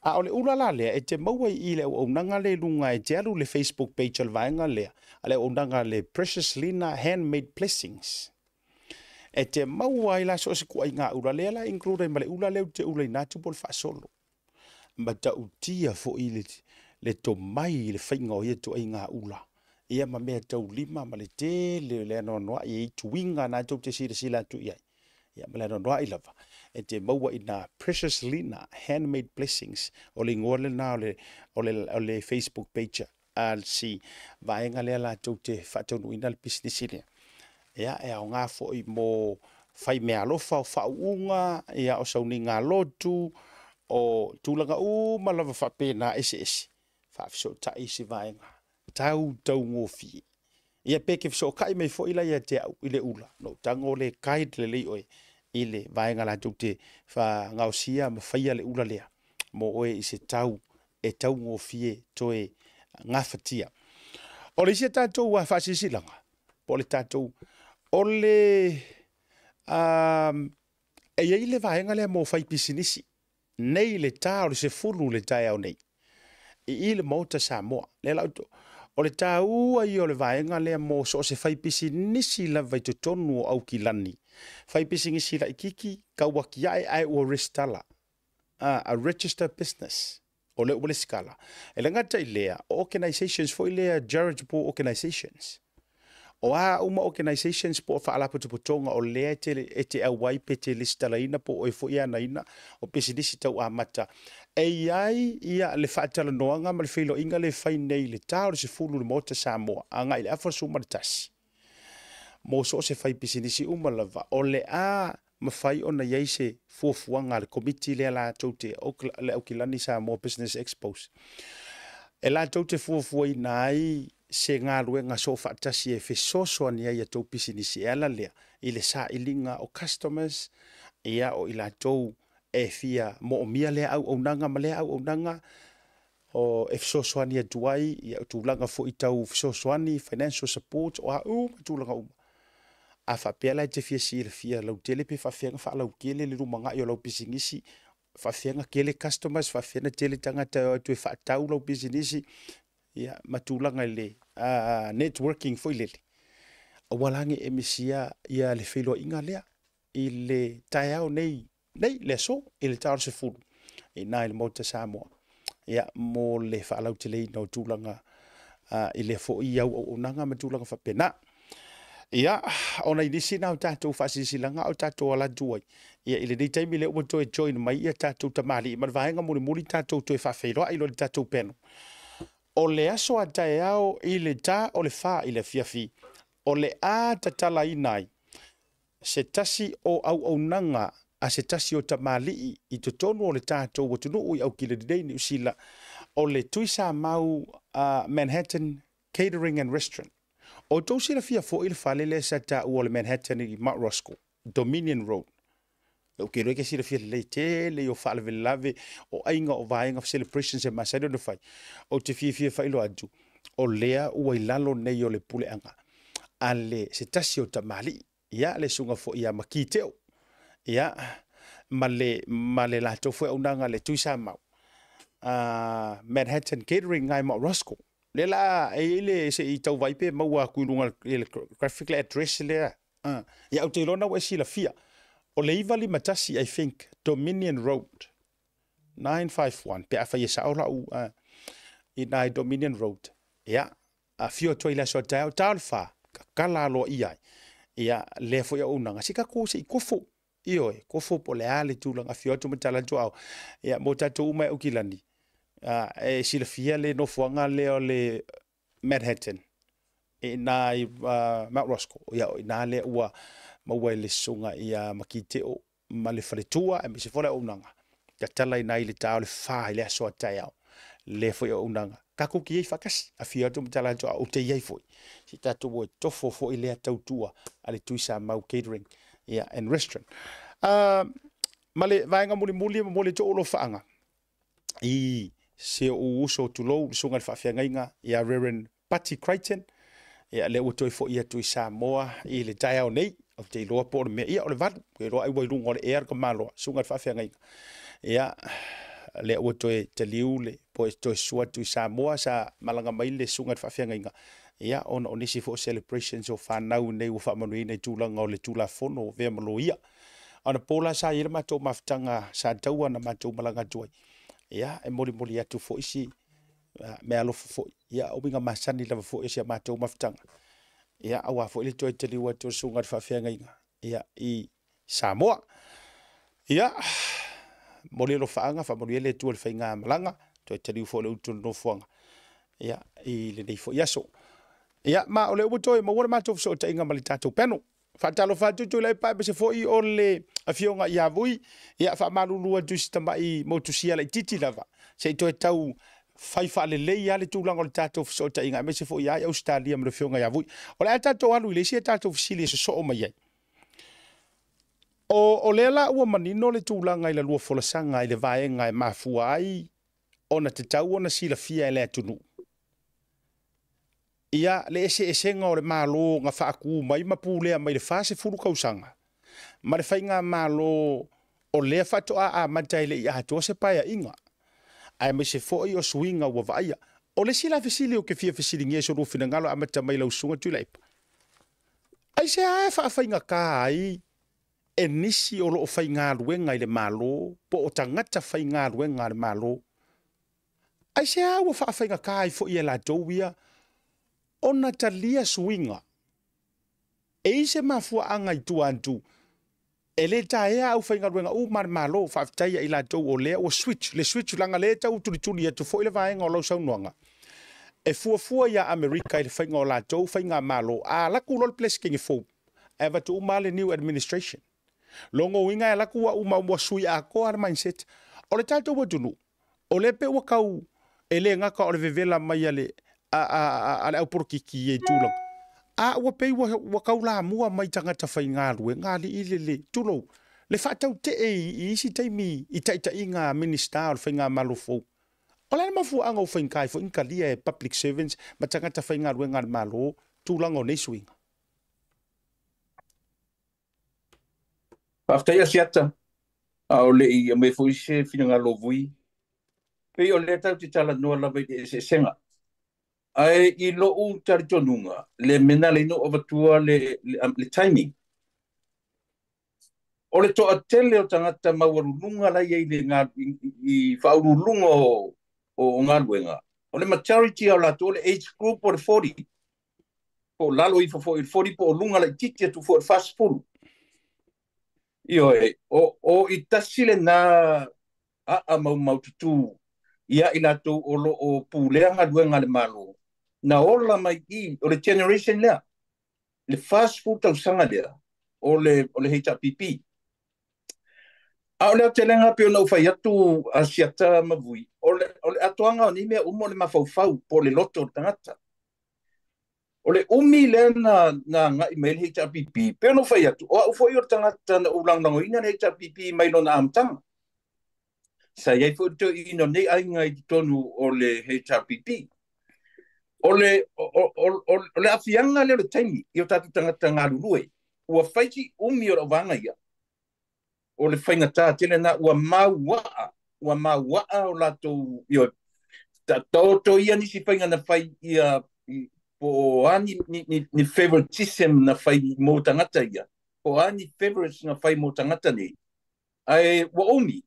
A o le ula la lea, e te maua i i le auaunaga lea i luga, e te alu i le Facebook page a le vaega lea, a le auaunaga a le Precious Lina Handmade Blessings. E te maua ai la so o se ituaiga ula lea la e include ai ma le ula lea ou te ulaina atu po o le faasolo. Matautia foi le, le tomai i le faiga o ia ituaiga ula. Ia ma mea taulima ma le tele o le anoanoai e i tuiga na tou te silasila atu i ai. Ia ma le anoanoai lava e te maua i na Precious Lina Handmade Blessings o le igoa lena o le, o le, o le Facebook page a si vaega lea latou te faataunuuina le pisinisi lea. Ia, e aoga foi mo fai meaalofa o faauuga, ia, o sauniga lotu, o tulaga uma lava faapena eseese, faafesootai i se vaega tau taugofie. Ia pe ke fesootai mai foi la ia te au i le ula, no tago le guide lelei oe i le vaega latou te gaosia ma faia le ula lea mo oe i se tau e taugofie toe gafatia. O le isi a tatou faasilasilaga, po o le tatou, o le, e i ai le vaega lea mo faipisinisi, nei le ta o le 10 le taeao nei, i i le Maota Samoa. Lea la, o le taua ia o le vaega lea mo so o se faipisinisi lava i totonu o Aukilani, faipisinisi laitiiti, tauatiae ae ua resitala, a register business, o lea ua resitala. E le gata i lea, o organizations foi lea, charitable organizations, o a uma organizations po o faalapotopotoga o lea e te auai pe te lesitalaina po o e foi e anaina o pisinisi tau amata. E i ai ia le faatalanoaga ma le feiloaiga le fai nei i le ta o le 10 i le Maota Samoa, agai i le afa 11. Mo so o se faipisinisi uma lava, o le a mafai ona i ai se fuafuaga a le komiti lea latou te, le Aukilani Samoa Business Expos, e latou te fuafuaina ai se galuega soofaatasi e fesoasoani ai i a tou pisinisi e ala lea i le sailiga o customers, ia o i latou e fia moomia lea auaunaga ma lea auaunaga, o e fesoasoani atu ai, ia o tulaga foi tau fesoasoani, financial support, o a uma tulaga uma. A faapea la e te fia silafia lautele pe faafefea ona faalautele le lumanai o lau pisinisi, faafefea ona tele customers, faafefea ona tele tagata e o atu e faatau lau pisinisi, ia ma tulaga i le networking foi lele, aua la ne i e misia ia le feiloaiga lea i le taeao nei, nei le aso i le ta o le 10 i ina i le Maota Samoa, ia mo le faalauteleina o tulaga i lea foi auaunaga ma tulaga faapena. Ia, ona i nisi na o tatou faasilasilaga o tatou ala atu ai, ia i lenei taimi lea ua toe join mai ia tatou tamalii ma le vaega mulimuli tatou toe faafeiloai loa i le tatou panel. O le aso a taeao i le ta o le 4 i le afiafi, o le a tatalaina ai se tasi o auaunaga a se tasi o tamalii i totonu o le tatou atunuu i Aukilani nei Niu Sila, o le Tuisamau Manhattan Catering and Restaurant. O tou silafia foi le fale lea sa taua o le Manhattan i Mount Roskill, Dominion Road. Ou te iloa e te silafia lelei tele i o faalavelave o aiga o vaega celebrations e masani ona fai. Ou te fiafia faailoa atu, o lea ua i lalo nei o le puleaga a le se tasi o tamalii, ia le susuga foi ia Maki Teo, ia ma le, ma le latou foi auaunaga le Tuisamau Manhattan Catering ngai Mount Roskill. Lea la e i ai le se i tau vai pe maua atu i luga i le graphic le address lea. Ia ou te iloa na ua e silafia. O le 951 I think Dominion Road 951 pe afai e sao lau i nā i Dominion Road. Ia, afio atu ai i le aso a taeao, ta o le 4, tatala aloaia ai. Ia, lea foi auaunaga, se tatou se i kofo. Ioe, kofo po o le a le tulaga, afio atu ma tala atu au. Ia, mo tatou uma e Aukilani, e silafia le nofoaga lea o le Manhattan, i ina i Mount Roskill. Ia, o ina lea ua maua e le susuga ia Maki Teo. ma le faletua aemaise foi le auaunaga tatala ina i le ta o le 4 i le aso a taeao lea foi auaunaga tatou te i ai faatasi afio atu ma tala atu a ou te i ai foi si tatou o e tofo foi lea tautua a le Tuisamau Catering ia and Restaurant. Ma le vaega mulimuli e momoli atu ou alofaaga i si ou uso tulou le susuga i le faafeagaiga ia Reverend Pati Crichton, ia lea ua toe foi atu i Samoa i le taeao nei. Ou te iloa po o le mea, ia o le 8, ou te iloa ai ua i luga o le ea le tamaloa, susuga i le faafeagaiga. Ia, lea ua toe taliu le po e toe sua atu i Samoa, sa malaga mai le susuga i le faafeagaiga, ia ona o nisi foi o celebrations o fanau nei ua faamanuiaina i tulaga o le Tulafono o avea ma loia. Anapo la sa i ai le matou mafutaga sa taua na matou malaga atu ai. Ia, e molimoli atu foi si mea alofa foi, ia o uiga masani lava foi o si a matou mafutaga. Ia, aua foi le toe taliu atu o le susuga i le faafeagaiga, ia, i Samoa. Ia, momoli alofaaga, faamanuia le Atua i le faigamalaga, toe taliu foi le utu o le nofoaga, ia, i lenei foi aso. Ia, ma o lea ua toe maua le matou fesootaiga ma le tatou panel. Faatalofa atu Tuilaepa aemaise foi o le afioga ia Vui. Ia, faamalulu atu i si tamai motusia laitiiti lava, se i toe tau fai faalelei lava le tulaga o le tatou fesootaiga aemaise foi ia Ausetalia ma le afioga ia Vui. O le a tatou alu i le isi a tatou fesili e sosoo mai ai. O lea la ua manino le tulaga i la lua folasaga i le vaega e mafua ai ona tatau ona silafia e le atunuu ia le eseesega o le Malo na faatu mai ma pulea mai le 40 tausaga ma le faigamalo o lea faatoa amata e le i atoa se paeaiga, aemaise foi o suiga ua vaaia. O le isi la fesili ou te fia fesiligia i so lua finagalo amata mai lau susuga Tuilaepa, aisea e faafaigata ai e nisi o loo faigaluega i le Malo po o tagata faigaluega a le Malo, aisea ua faafaigata ai foi e latou ia ona talia suiga? E i se mafuaaga i tua atu e le taea au faigaluega uma a le Malo? Faafetai ia i latou o lea ua switch le switch laga lea e tau tulituli atu foi le vaega o lau saunoaga e fuafua ia Amerika i le faiga o latou faigamalo. A alu atu loa le Peresetene fou ae avatu uma le new administration, logo uiga e alu atu ua uma ua sui atoa le mindset o le tatou atunuu. O lea pe ua tau e le gata o le vevela mai a le a le aupolokiki i tulaga, a ua pei ua tau lamua mai tagata faigaluega alii le tulou le faatautee i isi taimi i taitaiga a Minisita o le faigamalo fou. O le a le mafuaaga ua faigata ai foi ona talia e public servants ma tagata faigaluega a le Malo tulaga o nei suiga? Faafetai Asiata, a o le i aumai foi se finagalo o Vui, pei o lea tatou te talanoa lava i le eseesega. Ae i lou talitonuga, le mea na ala ai ona ou avatua le timing. O le toatele o tagata maualuluga la i ai i faauluuluga o galuega, o le majority o latou o le age group o le 40, po o lalo ifo foi i le 40, po o luga laitiiti atu foi i le 40. Ioe, o i tasi lena aa maumaututu ia i latou o lo o pulea galuega a le Malo, na ola mai i, o le generation lea, le 40 tausaga lea, o le HRPP. A o le aotelega pei ona ou fai atu Asiata ma Vui, o le atoaga o nei mea uma o le mafaufau po o le loto o le tagata. O le umi lea na agai mai le HRPP, pei ona ou fai atu, o au foi o le tagata na ou lagolagoina le HRPP mai lona amataga. Sa i ai foi le toeaina o nei aiga i totonu o le HRPP. O le aafiaga lea o le taimi i o tatou tagata galulue, ua fai si umi o lau vaega ia. O le faigata tele na ua mauaa o latou, ioe, taoto ia nisi faiga na fai ia, po o a ni favoritism na fai mo tagata ia, po o a ni favorites na fai mo tagata nei. Ae ua umi,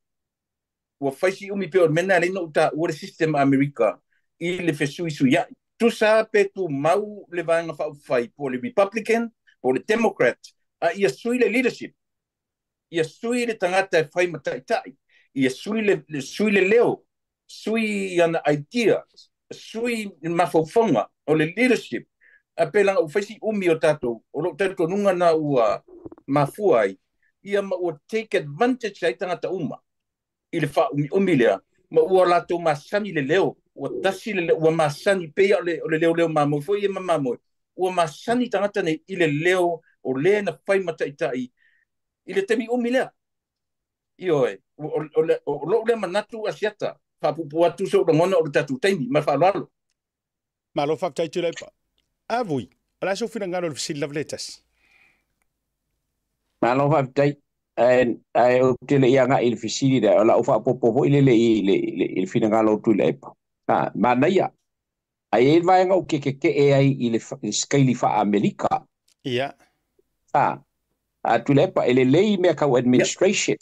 ua fai si umi pe o le mea na ala ai ona ou taua le system a Amerika i le fesuisuiai. Tusa pe tumau le vaega faaupufai po o le Republican, po o le Democrat, a ia sui le leadership, ia sui le tagata e fai ma taitai, ia sui le leo, sui ana idea, sui mafaufaga o le leadership. A pe laga ua fai si umi o tatou, o lou talitonuga na ua mafua ai, Ia ma ua take advantage ai tagata uma i le faaumiumi lea, ma ua latou masani le leo, ua tasi le ua masani pei o le leoleo mamoe foi ia ma mamoe, ua masani tagata nei i le leo o le na fai ma taitai i le taimi umi lea. Ioe, o lou lea manatu Asiata, faapuupuu atu sou lagona o le tatou taimi, ma le faaaloalo. Malo faafetai Tuilaepa. A vui, o le a sou finagalo i le fesili lava le tasi. Malo faafetai. Ae ou te le i agai i le fesili lea, o lau faaopoopo foi lele i le finagalo o Tuilaepa. Manaia, ae i ai le vaega ou te tetee ai i le skeili faa-Amerika. Ia. Tuilaepa, e lelei mea tau administration.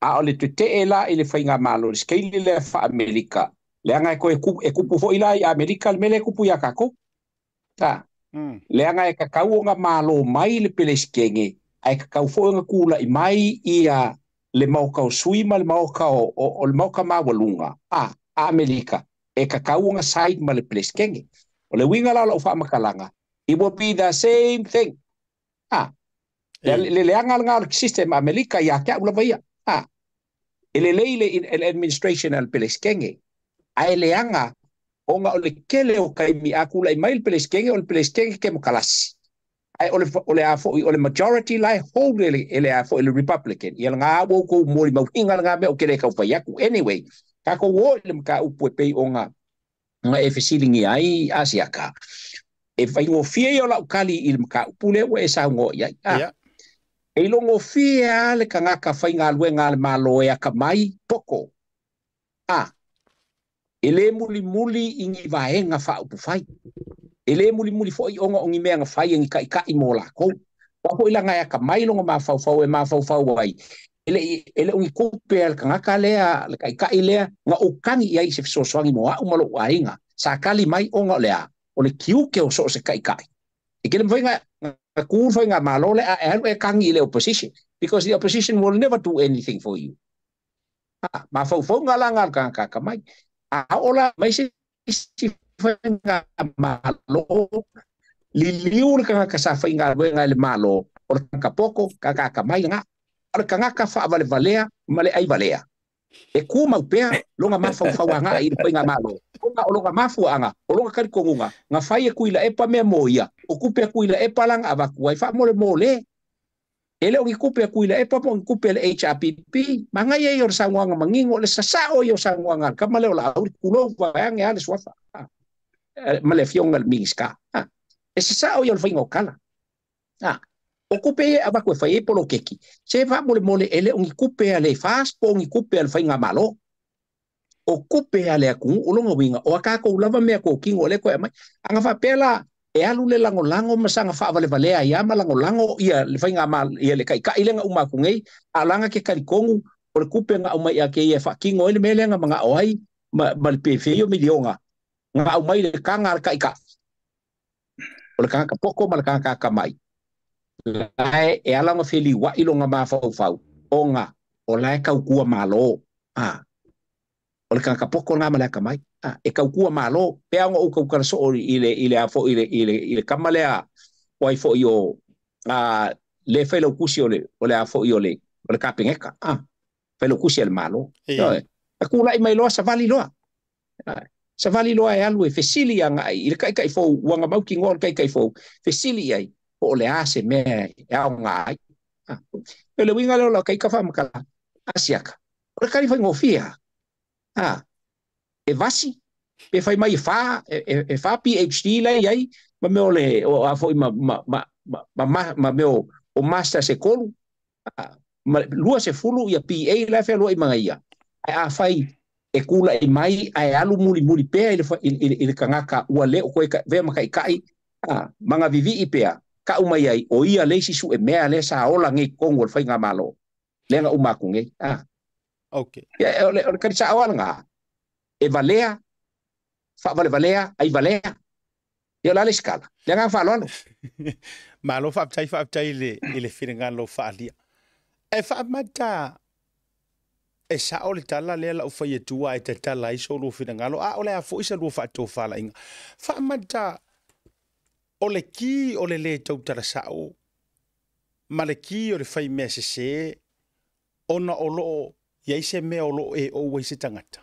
A o le tetee la i le faigamalo, le skeili lea faa-Amerika, leaga e toe e kupu foi la i Amerika le mea lea e kupu ia tatou. Leaga e tatau ona malo mai le Peresetene, ae tatau foi ona tulai mai ia le maota o sui ma le maota o le maota maualuga a Amerika, e tatau ona side ma le Peresetene. O le uiga la o lau faamatalaga, it will be the same thing. Le leaga lena o le system Amerika ia te au lava ia. E lelei le administration a le Peresetene, ae leaga ona o le tele o taimi a tulai mai le Peresetene, o le Peresetene kemokalasi. Ae o le a foi o le majority la e hold e le a foi le Republican. Ia lena ua outou molimauina lena mea o ke le taufai atu. Anyway, tatou o i le mataupu e pei ona e fesiligia ai Asiata. E faigofie ia o lau kali i le mataupu lea ua e saunoa i ai. E ilogofie lava le tagata faigaluega a le Malo e akamai poko. E le mulimuli i ni vaega faaupufai. E le mulimuli foi ona o ni mea na fai e ni taitai mo lakou. Ua foi laga e akamai longa mafaufau e mafaufau ai. E le o ni tupe a le tagata lea, le taitai lea, na ou kagi i ai i se fesoasoani mo au ma lou aiga. Sa kali mai ona o le a, o le tiute o so o se taitai. E kele mawhai ngā kū whai ngā malo le a e alu e kangi i le opposition. Because the opposition will never do anything for you. Mafaufau ngā la ngā kaka mai. A ola mai se si whai ngā malo, liliu le kangaka sa whai ngā luenga i le malo, o le kangaka poko, kangaka mai ngā, o le kangaka whaavalevalea, ma le aivalea. E ku mau pea, longa mafaufau anga i le whai ngā malo. O longa mafuanga, o longa karikongunga, ngā whai e kuila e pa mea moia, o kupe a kuila e palanga avakua, i wha mole mole. E le o ngi kupe a kuila e pa mo ngi kupe le HRPP, manga ia i o le sanguanga mangingo, le sasao i o sanguanga, kama le o la auri kulou vaeange a le suafa. Ma le fionga le mingiska. E sasao i o le whainga o kala. O kupe e avaku e whai e polo keki. Se wha mole mole e le o ngi kupe a le fas, po o ngi kupe a le whainga malo. O kupe a le akungu, o longa winga, o akako ulava mea ko kingo le koe mai. Anga whapela, e alu le lango lango masanga whaavalevalea ia ma lango lango ia le whainga ma ia le kai kai lenga uma kungei, a langa ke karikongu, o le kupe nga umai a ke ia whakingo ele mele nga mga oai, ma le pewheio milionga. Nga umai le kanga le kai kai. O le kanga kapoko ma le kanga kakamai. Lae e ala nga whili wa ilo nga mawhau o nga, o lae kaukua malo. O le kanga poko ngā ma le akamai. E kaukua malo, pea nga o kaukara so i le afo i le kama lea o ai fo i o le whailau kusi o le afo i o le kapengeka. Whailau kusi o le malo. A kūlai mai loa, savali loa. Savali loa e alu e fesili anga i le kaikai fou, uanga mauki ngoa le kaikai fou, fesili ai, po o le ase mea e ao ngā ai. E le winga leo la kaika whamakala, asiaka. O le kari whai ngofia. E vasi, pe whai mai e wha PhD lei ai, ma meo le, o a foi ma meo o master se kolu, ma lua se fulu ia PA la whea lua i mga ia. A whai e kula i mai, a e alu muli muli pea i le kangaka ua leo koe vea makai kai, manga vivi i pea, ka umai ai, o ia leisi su e mea le sa ola ngei kongo le whai ngā malo, lenga umaku ngei. Okay. Ia, o le karisa awala ngā, e valea, whaavale valea, ai valea, ia la le skala, le ngā whaaloalo. Malo whaaptai i le whiringalo whaalia. E whaamata, e sao le tala lea lau whai atua e te tala i so lua whiringalo, a o le a fo isa lua whaatō whaala inga. Whaamata, o le ki o le le tautara sao, Ma le ki o le faimea sesē ona o lo o i ai se mea o lo o e ou ai se tagata.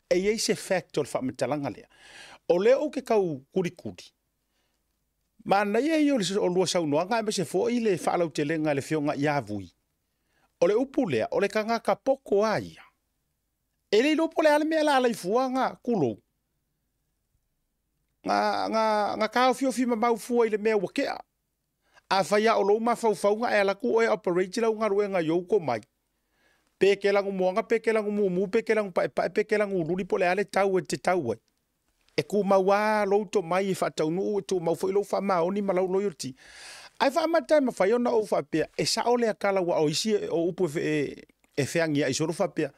E i ai se fact o le faamatalaga lea. O lea ou te tau kulikuli, manaia ia o lua saunoaga aemaise foi le faalautelega e le Afioga ia Vui. O le upu lea, o le tagata poto a ia. E le iloa po o le a le mea o le a alai fua na tulou, na, na, na taofiofi mamau fua i le mea ua tea. Afai lava o lou mafaufauga e alu atu oe e operate lau galuega i ou tomai, pe e te lanu moana, pe e te lanu mumu, pe e te lanu paepae, pe e te lanu ululi po o le a le tau e te tau ai, e tumau lava lou tomai e faataunuu, e tumau foi lou faamaoni ma lau loyalty. Ae faamata e mafai ona ou faapea, e sao lea tala aua o isi o upu e feagiai solo faapea,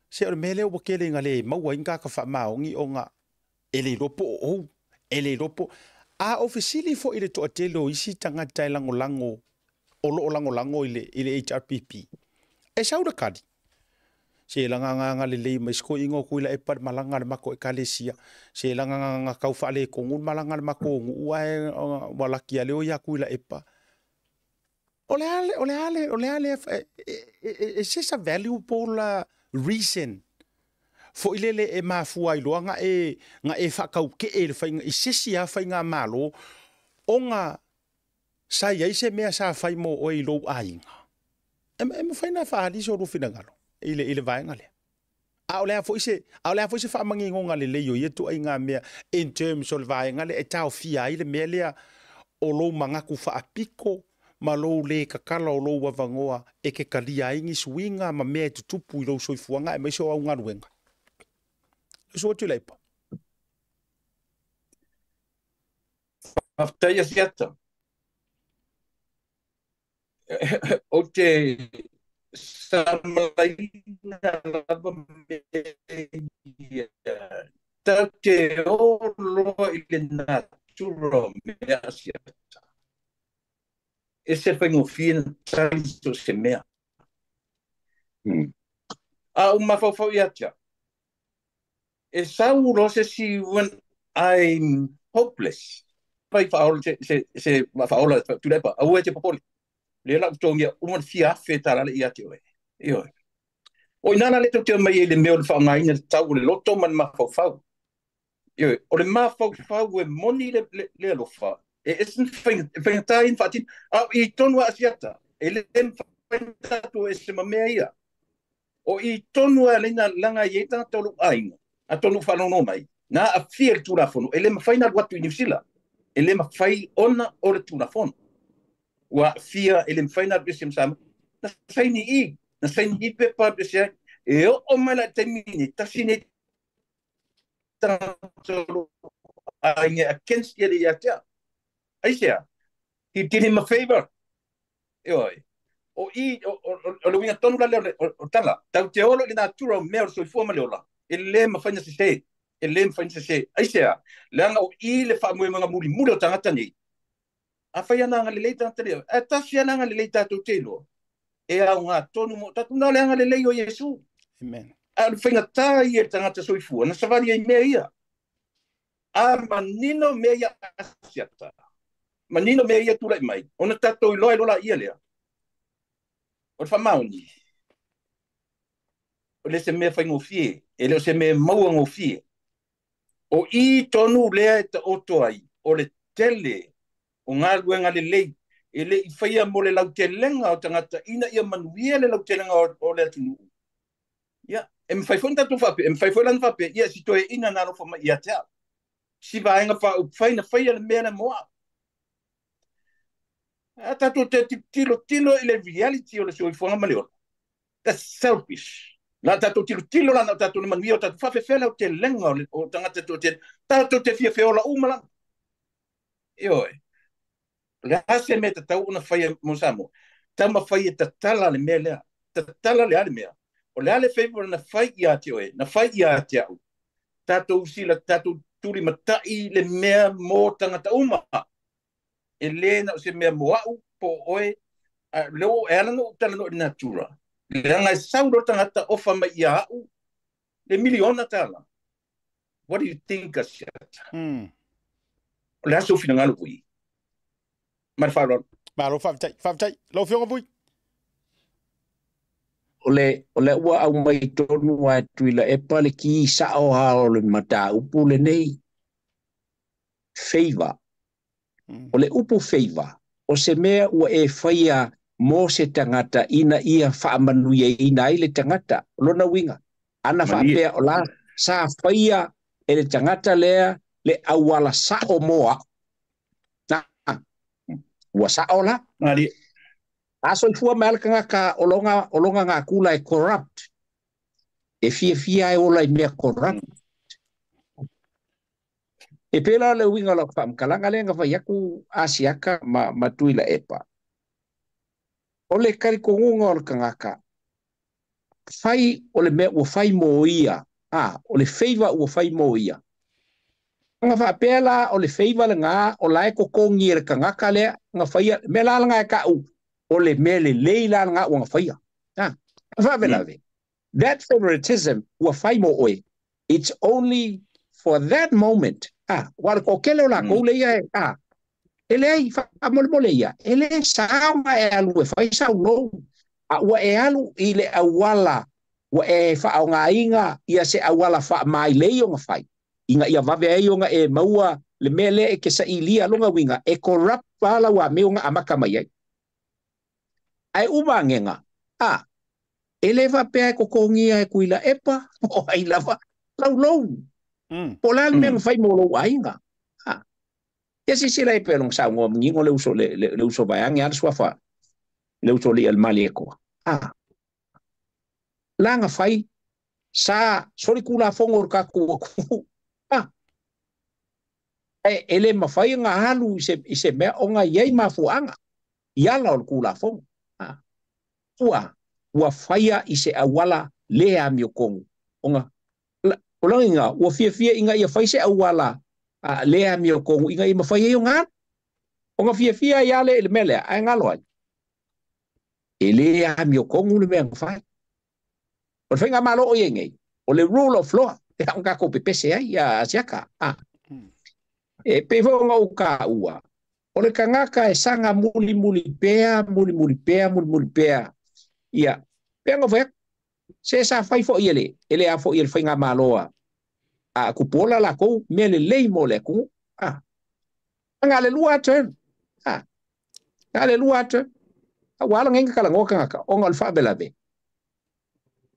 se o le mea lea ua tele ina le maua ai ni tagata faamaoni ona e le iloa po o ou, e le iloa po. A o fesili foi i le toatele o isi tagata e lagolago, o lo o lagolago i le, i le HRPP, e sau le tali, se lagagaga lelei mai si toeaina o Tuilaepa le malaga a le matou ekalesia, se lagagaga tau faaletonu le malaga a le matou nuu ae ua laki lea o ia Tuilaepa. O le a le, o le a le, o le a le, is this a valuable reason foi lele e mafua ai loa na e, na e faataukee i le faiga, i se isi lava faigamalo, ona sa i ai se mea sa fai mo oe i lou aiga? E, e mafai ona faaali so lua finagalo i le, i le vaega lea. A o le a foi se, a o le a foi se faamaninoga lelei o ia ituaiga mea in terms o le vaega lea e taofia ai le mea lea o lou manatu faapito ma lou lē tatala o lou avanoa e te talia ai ni suiga ma mea e tutupu i lou soifuaga aemaise o au galuega. Usu atu i Laipa. Faafetai Asiata. Ou te samalaina lava mea ia. Tatou te o loa i le natura o mea Asiata. E se faigofie na tali so o se mea. A ou mafaufau ia te au, e sau loa se isi when I'm hopeless. Fai faaola se, se, se faaola Tuilaepa, aua e te popole. Lea la ua totogia uma le fia afe tala le ia te oe. Ioe. O ina la le tou te omai ai i le mea o le faaaogaina tatau o le loto ma le mafaufau. Ioe, o le mafaufau e moni le, le, le alofa, e ese na faigata ai ona faatino. A o i tonu a Asiata, e le mafai ona tatou ese ma mea ia. O i tonu a leina laga i ai tagata o lou aiga, atonu ua faalogo mai, na aafia i le Tulafono, e le mafai ona alu atu i Niu Sila. E le mafai ona o le Tulafono. Ua aafia, e le mafai ona alu ese ma Samoa. Na saini i, na saini i pepa alu ese ai. E oo mai la i le taimi nei, tasi nei tagata o lou aiga e against ia le ia te au. Aisea? He did him a favour. Ioe. O i, o, o, o le uiga tonu la lea o le o tala, tatou te olo i le natura o mea o le soifua ma le ola, e le mafai ona sese, e le mafai ona sese. Aisea? Leaga o i le faamoemoega mulimuli o tagata nei. Afai ana agalelei tagata nei, ae tasi ana agalelei tatou te iloa, e aoga tonu mo tatou, na o le agalelei o Iesu. Amen. A o le faigata ia i le tagata soifua, na savali ai mea ia. A manino mea ia Asiata, manino mea ia tulai mai, ona tatou iloa ai loa laia lea, o le faamaoni, o le se mea faigofie, e le o se mea e maua gofie. O i tonu lea e taoto ai, o le tele o galuega lelei e le i faia mo le lautelega o tagata ina ia manuia le lautelega o le atunuu. Ia, e mafai foi ona tatou faapea, e mafai foi la ona faapea, ia, si toeaina na alofa mai ia te au, si vaega faaupufai na faia le mea lea mo au. A tatou te tilotilo i le reality o le soifuaga ma le ola, that's selfish. Na tatou tilotilo la na o tatou le manuia o tatou faafefea le aotelega o tagata toatele, tatou te fia feola uma lava. Ioe. O le a se mea e tatau ona faia mo Samoa? Taumafai e tatala le mea lea. Tatala le a le mea? O le a le favour na fai ia te oe, na fai ia te au? Tatou sila, tatou tulimatai le mea mo tagata uma. E le na o se mea mo au po o oe. A lea ua, e ala ona ou talanoa i le natura, leaga e sau loa le tagata ofa mai ia au le miliona tala. What do you think, Asiata? O le a sou finagalo, Vui? Ma le faaaloalo. Malo faafetai, faafetai. Lau Afioga Vui. O le ua aumai tonu a Tuilaepa le ki sao a o le mataupu lenei. Favor. O le upu favor, o se mea ua e faia mo se tagata ina ia faamanuiaina ai le tagata. O lona uiga, ana faapea o la sa faia e le tagata lea le auala sao mo au. Na, ua sao la. Malie. A soifua mai le tagata o loga gakula e corrupt. E fiafia e ola i mea corrupt. E pela le uiga o lau faamatalaga lea na fai atu Asiaka ma Tuilaepa. O le talitonuga o le tagata, fai o le mea ua fai mo ia, o le favor ua fai mo ia. Nga faapea la o le favor lena o la e totogi e le tagata lea na faia, mea la lena e tau o le mea lelei la lena ua na faia. Faalavelave. That favoritism ua fai mo oe. It's only for that moment. Wa le toatele o lakou le ia e, e leai, faamolemole ia. E le sao ma e alu e fai sau loan. A ua e alu i le auala, ua e faaaogaina ia se auala faamailei ona fai. Ina ia vave ai ona e maua le mea lea e ke sailia longa uiga, e corrupt pala ua me ona amaka mai ai. Ae uma agega, e le faapea e totogia e Tuilaepa, o ai lava, lau loan. Po o le a le mea na fai mo lou aiga. Ia silasila i pea longa saunoa manino le uso le uso vaeage a le suafa le uso le le mali e koa. La na fai sa soli kulafono o le tatou atunuu. E le mafai ona alu i se mea ona i ai mafuaaga i ala o le kulafono. Ua faia i se auala le amiotonu. Ona o lagiga ua fiafia ina ia fai se auala le amiotonu ina ia mafai ai ona alu. Ona fiafia ai ale i le mea lea, ae galo ai. E le amiotonu le mea na fai. O le faigamalo o iai nei, o le rule of law, e au tatou pepese ai ia Asiaka. E pei foi ona ou taua, o le tagata e saga mulimuli pea, mulimuli pea, mulimuli pea. Ia, pea na fai atu, se sa fai foi e le a foi e le faigamalo a kupola lakou mea lelei mo le atunuu. Nga le lua turn. Nga le lua turn. Ua ala ngenga talanoa tagata ona o le faalavelave.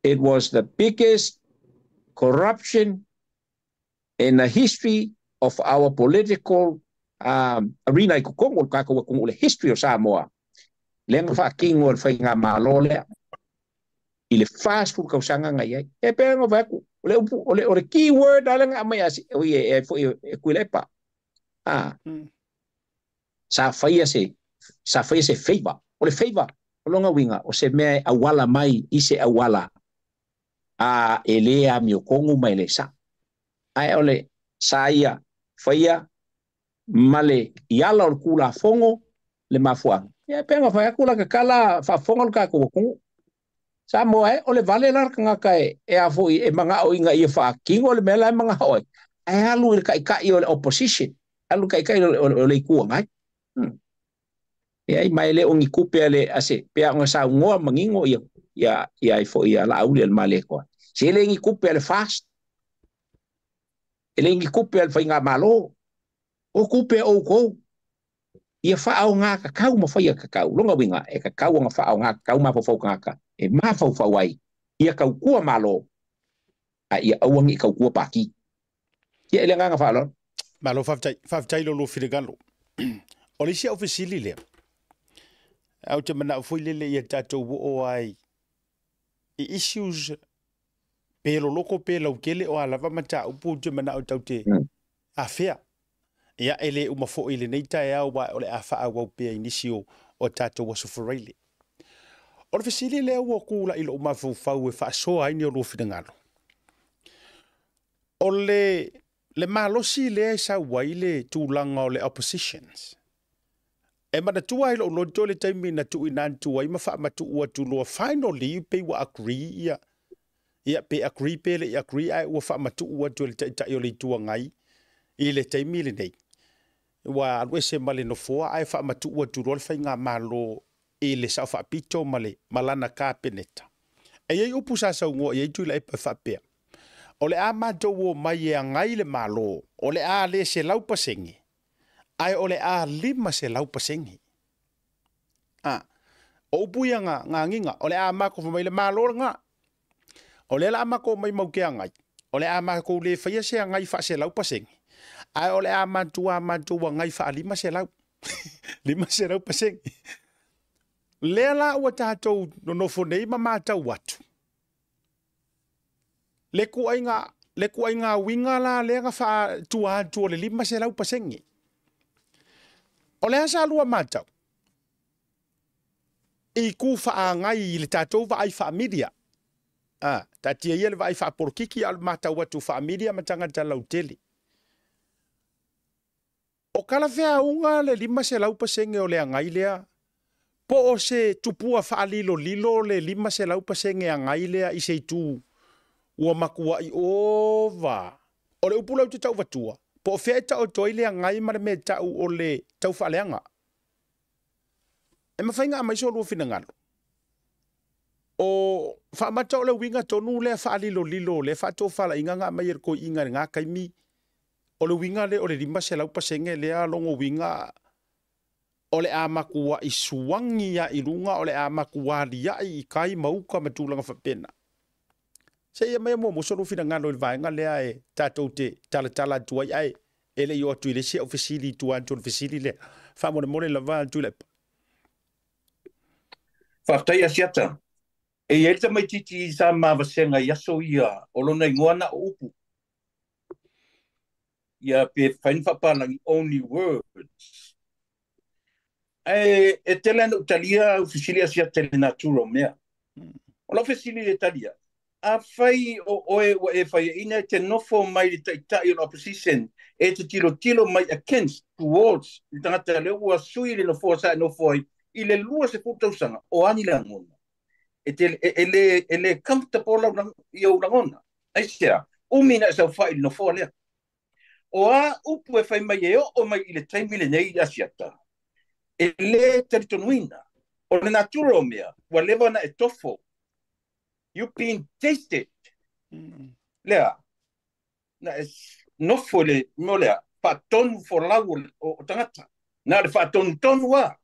It was the biggest corruption in the history of our political arena i totonu o le tatou atunuu, le history o Samoa. Lea na faatino e le faigamalo lea i le 40 tausaga na i ai. E pei ona fai atu, o le upu, o le key word ale na aumai asi, o ia e foi e Tuilaepa. Sa faia se favor. O le favor, o lona uiga, o se mea e auala mai i se auala a e le amiotonu ma e le sa. Ae o le sa ia faia ma le i ala o le kulafono le mafuaaga. Ia pe ona fai atu la kakala faafofoga le tatou atunuu. Samoa e, o le vale la le tagata e a foi e magao ina ia faatino le mea la e magao ai. Ae alu i le taitai o le opposition, alu taitai o le Itu Agai. Ia ai mai le o ni kupe a le ase pea ona saunoa manino ia ia ia ai foi ia Laauli le male koa. Se le ni kupe a le FAST. E le ni kupe a le faigamalo. O kupe o kou. Ia faaaoga kakau ma faia kakau. Longa uiga e kakau ona faaaoga kakau mafaufau tagata. E mafaufau ai. Ia tautua malo. A ia aua ne i tautua pati. Ia e le agaga faaaloalo. Malo faafetai, faafetai lo finagalo. O le isi au fesili lea. Au te manao foi lele ia tatou oo ai i issues pe loloko pe lautele o a lava mataupu te manao tau te afea. Ia e le uma foi lenei taeao wa o le a faaauau pea i nisi o tatou aso faraile. O le fesili lea ua kula i lou mafaufau e faasoa ai ni o lua finagalo. O le malosi lea e sau ai le tulaga o le oppositions. E manatua ai lou loto le taimi na tuuina atu ai ma faamatuu atu loa finally pe ua agree ia pe agree pe le i agree ae ua faamatuu atu e le taitai o le Itu Agai i le taimi lenei. Ua alu ese ma le nofoa ae faamatuu atu loa le faigamalo i le Sao Faapito ma le ma lana Kapeneta. E i ai upu sa saunoa i ai Tuilaepa e faapea, O le a matou omai e agai le Malo, o le a le 100%, ae o le a 500%. A, o upu ia nga, nga agiga, o le a matou fai mai le Malo lena, o lea o le a matou omai matou te agai, o le a matou le faia se agai faa-100%, ae o le a matua matou agai faa-500, 500%. Lea la ua tatou nonofo nei ma matau atu, le tuuaiga, le tuuaiga uiga la lea na faatua atu o le 500%. O le a sa lua matau i itu faaagai i le tatou vaai faa-media? A, taatia ia le vaai faapolokiki, a o le matau atu faa-media ma tagata lautele. O talafeauga le 500% o le agai lea, po o se tupua faalilolilo le 500% agai lea i se itu ua matuai ova. O le upu lea ou te tau avatua, po o fea e taoto ai le agai ma le mea e tau o le taufaaleaga. E mafai ona aumai so lua finagalo. O faamata o le uiga tonu lea faalilolilo lea faatofalaiga na aumai e le toeaina i lena taimi, o le uiga lea o le 500% lea lona uiga o le a matuai suagi lava i luga, o le a matua aliae i tai ma uta ma tulaga faapena. Se i aumaia muamua so lua finagalo i le vaega lea e tatou te talatala atu ai, ae e le i oo atu i le isi au fesili i tua atu o le fesili lea. Faamolemole lava Tuilaepa. Faafetai Asiata. E i ai le tamaitiiti sa ma vasega i aso ia, o lona igoa na o Upu. Ia pe fai ni faapalagi only words. Ae e tele ana ou talia au fesili Asiata i le natura o mea. O lau fesili e talia, afai o oe ua e faiaina e te nofo mai le taitai o le opposition e te tilotilo mai against, towards le tagata lea ua sui le nofoa sa e nofo ai i le 20 tausaga, o a ni lagona? E te e le e le comfortable lau i ou lagona. Aisea? Umi na e saofai i le nofoa lea. O a upu e fai mai e oo mai i le taimi lenei i Asiata, e le talitonuina. O le natura o mea, ua leva ona e tofo. You've been tasted. Lea, na e nofo i le mea lea, faatonu folau o tagata. Na o le faatonutonu lava.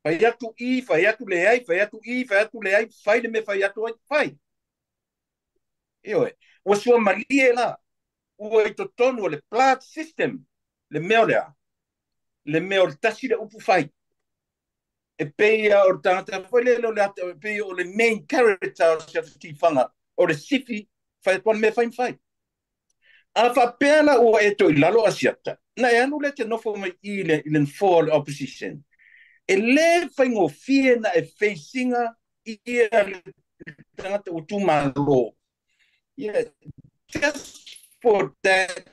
Fai atu i, fai atu leai, fai atu i, fai atu leai, fai le mea fai atu ai, fai. Ioe, ua suamalie la, ua i totonu o le blood system, le mea o le a? Le mea o le tasi le upu fai. E pei lava o le tagata foi lele o le ata, e pei o le main character o se ata tifaga, o le sifi, fai atu le mea fai ma fai. A faapea la ua e toe i lalo Asiata, na e alu lea e te nofo mai i i le nofoa o le opposition, e le faigofie na e face ina ia le tagata ua tumalo. Yeah, just for that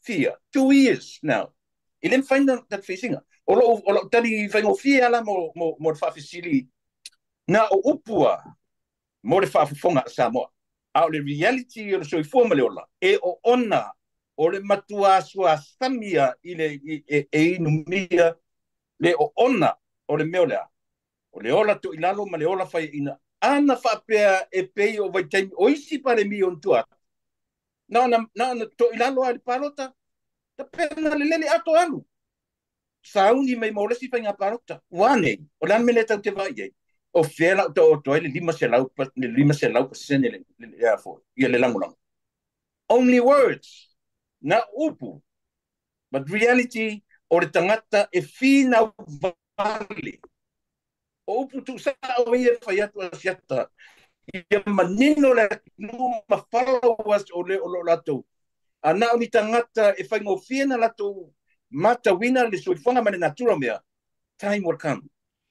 fear, 2 years now. E le mafai na ta face ina. O lou tali faigofie ala mo le faafesili na o upu a mo le faafofoga a Samoa. A o le reality o le soifua ma le ola, e o ona o le matua suasamia i le e inumia le o ona o le mea o le a. O le ola to i lalo ma le ola faiaina. Ana faapea e pei o vaitaimi o isi Palemia o na atu. Na ona to i lalo a le palota. Ta pena le lele ato alu. Sauni mai mo le si faiga palota. Ua nei, o le a le mea lea tatou te vaai ai. O fea la o to ai le 500 le 500% le a foi, ia le lagolago. Only words, na upu. But reality, o le tagata e finau vale. O upu tuusao ia e fai atu Asiata. Ia manino le atunuu ma followers o le o lo latou. A na o ni tagata e faigofie na latou matauina le soifuaga ma le natura o mea. Time will come.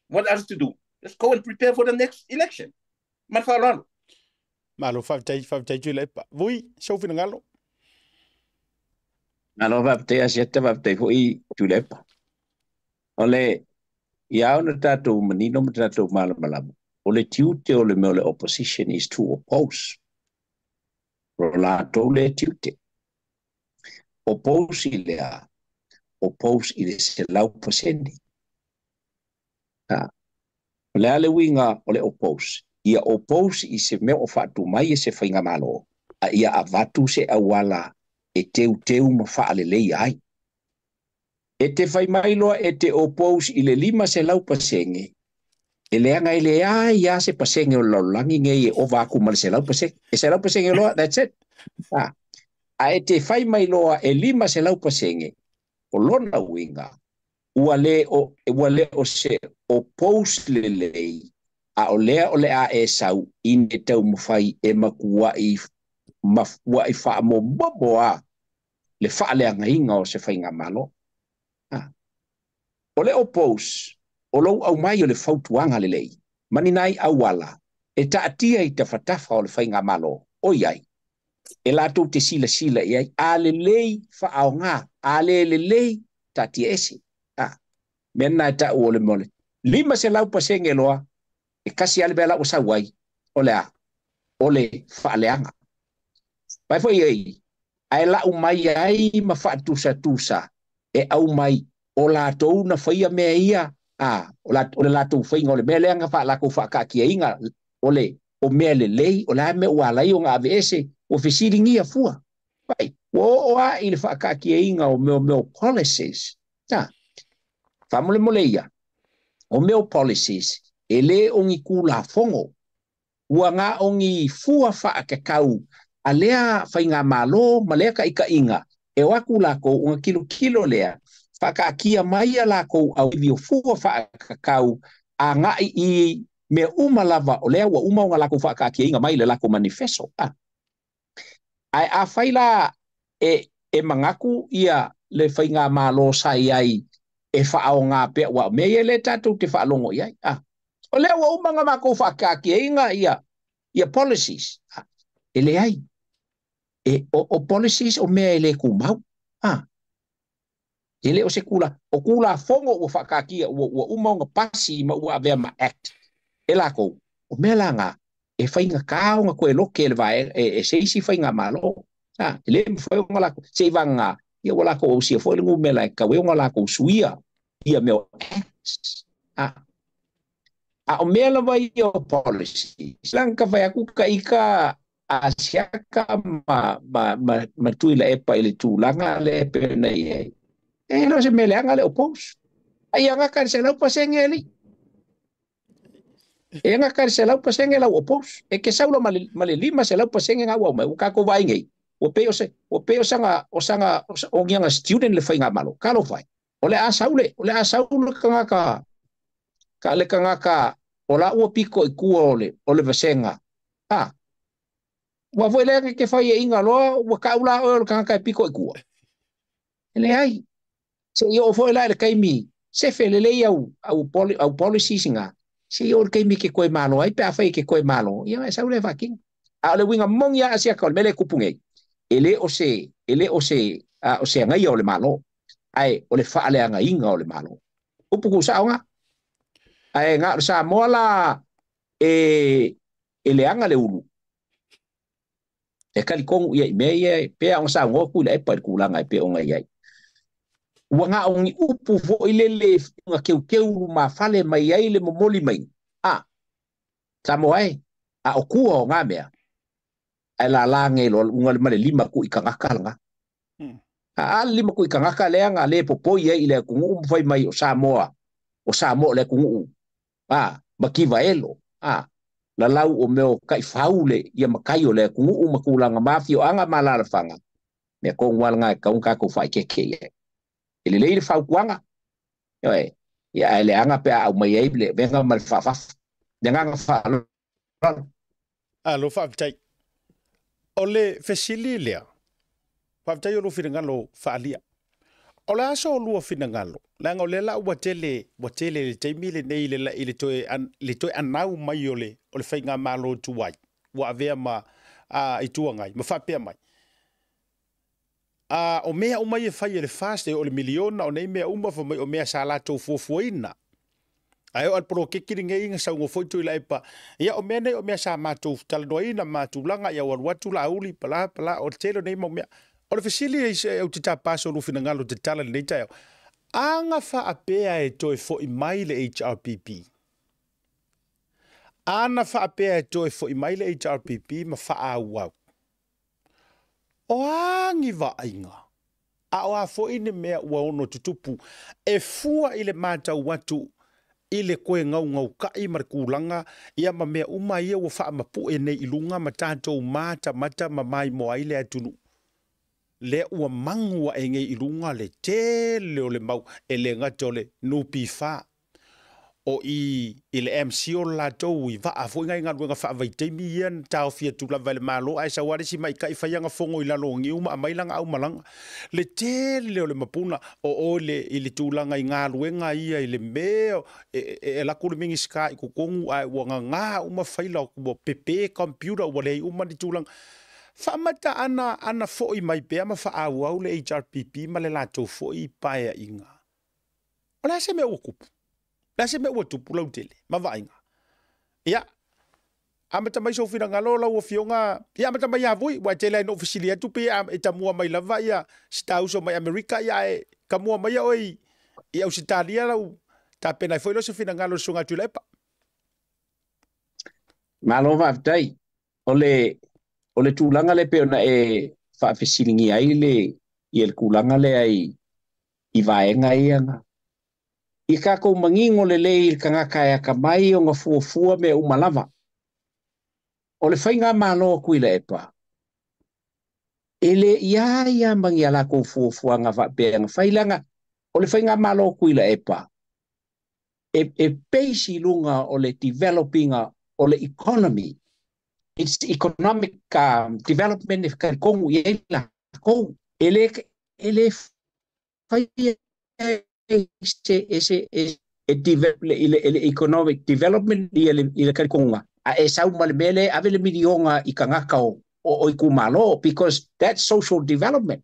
What else to do? Let's go and prepare for the next election. Ma le faaaloalo. Malo faafetai, faafetai Tuilaepa. Vui, sou finagalo. Malo faafetai Asiata, faafetai foi Tuilaepa. O le ia ona tatou manino ma tatou malamalama. O le tiute o le mea o le opposition is to oppose. O latou le tiute. Oppose i lea. oppose i le 100%. O le a le uiga o le oppose? Ia oppose i se mea o faatumai e se faigamalo, a ia avatu se auala e teuteu ma faaleleia ai. E te fai mai loa e te oppose i le 500%, e leaga e leai lava se pasene o le lalolagi nei e ova atu ma le 100%. E 100% loa, that's it. A e te fai mai loa e 500%, o lona uiga, ua le o se oppose lelei, a o lea o le a e sau ina taumafai e matuai faamomomo a le faaleagaina o se faigamalo. O le oppose, o lou aumai o le fautuaga lelei, ma ni nai auala e taatia i tafatafa o le faigamalo, oi ai, e latou te silasila i ai, a lelei faaoga, a le lelei taatia ese. Mea na e tau o le mole. 500% loa, e kasi ale mea la ua sau ai, o le a, o le faaleaga. Pai foi ei, ae lau mai ai ma faatusatusa, e au mai o latou na faia mea ia, o le latou faiga o le mea lea na faalakou faakaakiaiga, o le o mea lelei, o le a mea ua alai o ngā ave ese, ua fesiligia fua. Pai, ua oo a i le faakaakiaiga o mea policies. Faamolemole ia, o mea policies, e le o ni kulafono, ua ngā o ni fua faakakau, a lea faigamalo ma lea kaikaiga, e o aku lākou, o ngā kilokilo lea, whakaakia mai a lākou au i o fua whaakakau a ngai i mea uma lava o lea ua uma o ngā lākou whakaakia inga mai le lākou manifesto. Ai a whai la e mangaku ia le whainga malo sai ai e whaao ngā pea ua mea ia le tātou te whaalongo i ai. O lea ua uma ngā mākou whakaakia inga ia policies. E le ai. O policies o mea e le kumau. E le o se kula, o kula fongo ua whakakia, ua uma o ngā pasi ma ua avea ma act. E lākou, o mea la ngā, e whainga kao ngā koe loke le vae, e seisi whainga malo. E le mwhai o ngā lākou, se i ngā, ia ua lākou au sia fo ele ngu mea la e kawe o ngā lākou suia, ia mea o acts. A o mea lava ia o policies. Lang ka whai aku ka ika a siaka ma tui la epa i le tūlanga le epe nei ei. E no se mele anga le oppose. Ai anga ka se lau pasenge li. E anga ka se lau pasenge lau oppose. E ke saulo male lima se lau pasenge ngau mai u ka ko vai ngai. O pe o se o pe o sanga o sanga o ngianga student le fainga malo. Ka lo fai. O le a saule, o le a saule ka ngaka. Ka le ka ngaka o la ua piko i kua o le vasenga. Ua foi le ke fai e inga loa ua ka ula o le ka ngaka e piko i kua. E le ai. Se i o foi la le kaimi, se felele au policies nga, se i o le kaimi ke koe malo, ai pe a whai ke koe malo, ia e saule whaking. A o le winga mongi a asia ka o le mele kupu ngei, e le o se, e le o se, o se angai o le malo, ai o le whaale anga inga o le malo. Upu ku sao nga, ai ngā sa moa la e le anga le ulu. E kali kongu ia i mea ia, pea o sa ngoku le e pa i kulanga e pe o ngai ai. Ua ngā ongi upu fo i lele ngā keu keu ma whale mai ai le momoli mai. Sa moa e, a o kua o ngā mea. Ai la la nge lo unga le male lima ku i kangaka langa. A lima ku i kangaka lea ngā le popoi ai i le kungu umwhai mai o Samoa. O Samoa le kungu. Makiwa elo. La lau o meo kai faule ia makai o le kungu umakulanga mafio anga malala whanga. Mea kongu wala ngā kaunga kau whai keke ia. E le leire whaukuanga. Ia e le anga pea au mai ei le venga ma le whawhaf. Le nganga whalalo. Alo whaaftai. O le fesili lea. Whaaftai o lo whirangalo whaalia. O le aso o lua whirangalo. Langa o le la ua tele le teimi le nei le le toe anau mai o le whainga malo tuai. Ua avea ma i tuangai. Ma whapea mai. O mea o mai e whai e le fast e o le miliona o nei mea uma fa mai o mea sa latou fuafuaina. Ai o al polokeki nge inga sau ngofoi tui la epa. Ia o mea nei o mea sa mātou talanoaina mātulaga ia walu atu la auli pala pala o tele nei mau mea. O le fesili e ou te tapa so lou finagalo tatala i lenei taeao, aga faapea e toe fo'i mai le HRPP. Ana faapea e toe fo'i mai le HRPP ma faaauau. O a ni vaaiga, a o a foi ni mea ua ono tutupu, e fua i le matau atu i le koe gaugauka'i ma le kulaga ia ma mea uma ia ua faamapu'e nei i luga ma tatou matamata ma maimoa ai le atunuu. Lea ua magu ae nei i luga le tele o le mau e le gata o le NPF o i le MC o latou i vaa foi ngai galuega faavaitaimi ia na taofi atu lava e le Malo ae sau lava le isi maita'i fai ana fono i lalo o niu ma aumai lana aumalaga. Le tele o le mapuna o oe i le tulaga i galuega ia i le mea e alu atu le Minisita i totonu ae ua gagā uma faila ua pepe computer ua leai uma ni tulaga. Faamata ana fo'i mai pea ma faaauau le HRPP ma le latou foi paeaiga. O le a se mea ua tupu? O le a se mea ua tupu lautele ma vaaiga? Ia, amata mai sou finagalo lau Afioga, ia amata mai ia Vui, ua e tele ai na ou fesili atu pe e tamua mai lava ia si ta uso mai Amerika, ia ae tamua mai oe i Ausetalia lau tapena ai foi lea o se finagalo i le Susuga Tuilaepa. Malo faafetai. O le tulaga le pei ona e faafesiligia ai le ia le tulaga lea i vaega ia na. I kākou manino lelei i le tagata e akamai ona fuafua mea uma lava. O le faigamalo a Tuilaepa, e le ia ia ma ni a latou fuafuaga faapea na fai leaga o le faigamalo a Tuilaepa e base i luga o le developinga o le economy. It's economic development e talitonu i ai latou. E le fai se e develop i le economic development i le talitonuga. A e sau ma le mea lea ave le miliona i tagata o itumalo, because that's social development.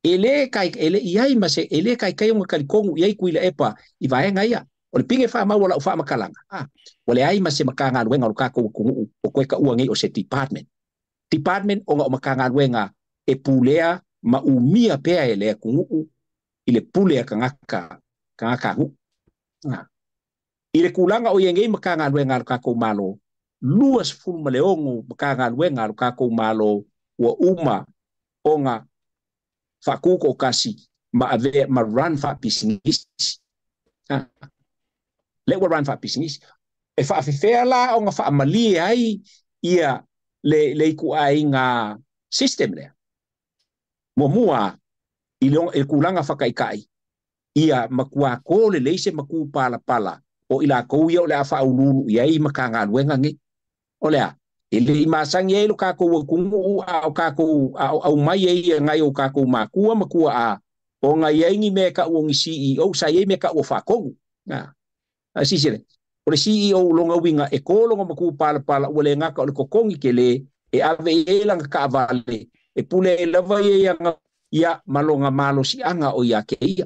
E le kai e le iai ma se e le kai kai ona talitonu i ai Tuilaepa i vaega ia. O le pige faamau o lau faamatalaga. Ua leai ma se matagaluega o le tatou atunuu o koe taua nei o se department. Department ona o matagaluega e pulea ma umia pea e le atunuu i le pule a tagata aganuu. I le tulaga o ia nei matagaluega a le tatou Malo, 26 matagaluega a le tatou Malo ua uma ona faatutoatasi ma avea ma run faapisinisi. Le ua run faapisinisi. E faafefea la ona faamalie ai ia le ituaiga system lea. Muamua i le tulaga fakaikai ia matua kō lelei se maku palapala o i lakou ia o le a faaululu i ai matagaluega nei. O lea, e le i masagi ai lo kākou atunuu a o kākou a o aumai ai ia ngai o kākou makua makua a o ngai ai ni mea kau o ni CEO sa i ai mea kau o faatonu. A sisile, o le CEO longa uiga e kō longa maku palapala ua le gata o le totogi kele e ave i ai lana kaavale e pule ai lava ia ia ma longa malosiaga o ia ke ia.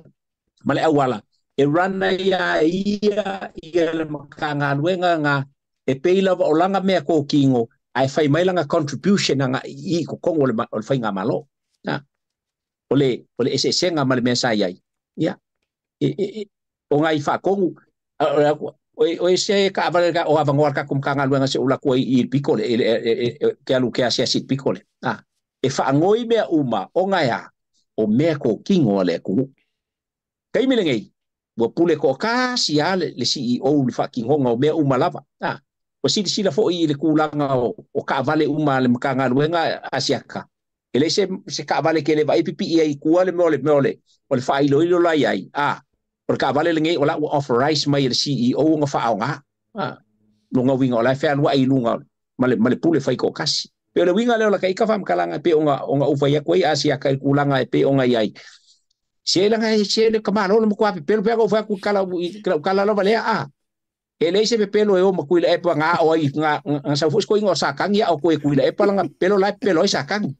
Ma le auala e run ia ia ia le matagaluega nga e pei lava o langa mea kōkigo ae fai mai langa contribution aga i totogi o le faigamalo. O le eseesega ma le mea sa iai. Ia o ngai faatonu o e se kaavale o avanoa le tatou matagaluega se ula atu ai i le piko le ke alu ke asiasi i le piko le. E faagoi mea uma o ngai a o mea kōkigo a le atunuu. Taimi lenei, ua pule toatasi lava le CEO i le faatinoga o mea uma lava. Ua silasila foi i le tulaga o kaavale uma a le matagaluega Asiaka. E le se kaavale ke le vaai pipii ai i tua le mea o le faailoilo la i ai. O le kaavale lenei o la ua authorize mai e le CEO ona faaaoga. Longa uiga o la e fealuai i luga ma le pule fai toatasi. Pe o le uiga lea o la ka ika faamatalaga pe ona ou fai atu ai Asiaka i le tulaga e pe ona i ai. Se langa se le kamalo le matua pepelo pe ko fa ku kala kala lava lea a. E le se pepelo e o makui le epa nga o ai nga sa fo sko ingo sa kangi o ko e kui le epa langa pelo la pelo ai sa kangi.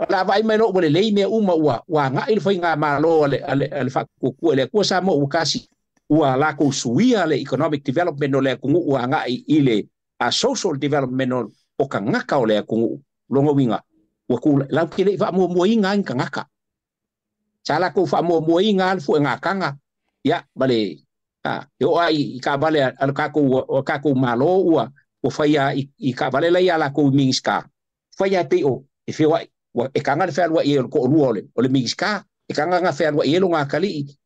La vai mai lo le lei me uma ua nga il foi nga malo ale fa ku ku le ku sa mo u kasi ua la ko suia le economic development o le ku ua nga i le a social development o ka ngaka o le ku longo winga. Ua ku lau ke le faamuamuaina ai ni tagata. Sa latou faamuamuaina le fuegakaga ia ma le e oo ai i taavale a le tatou Malo ua faia i taavale la ia latou i Minisita. Faia pei o e feoai e taga le fealuai ai o le toalua o le Minisita, e taga na fealuai ai lona atalii,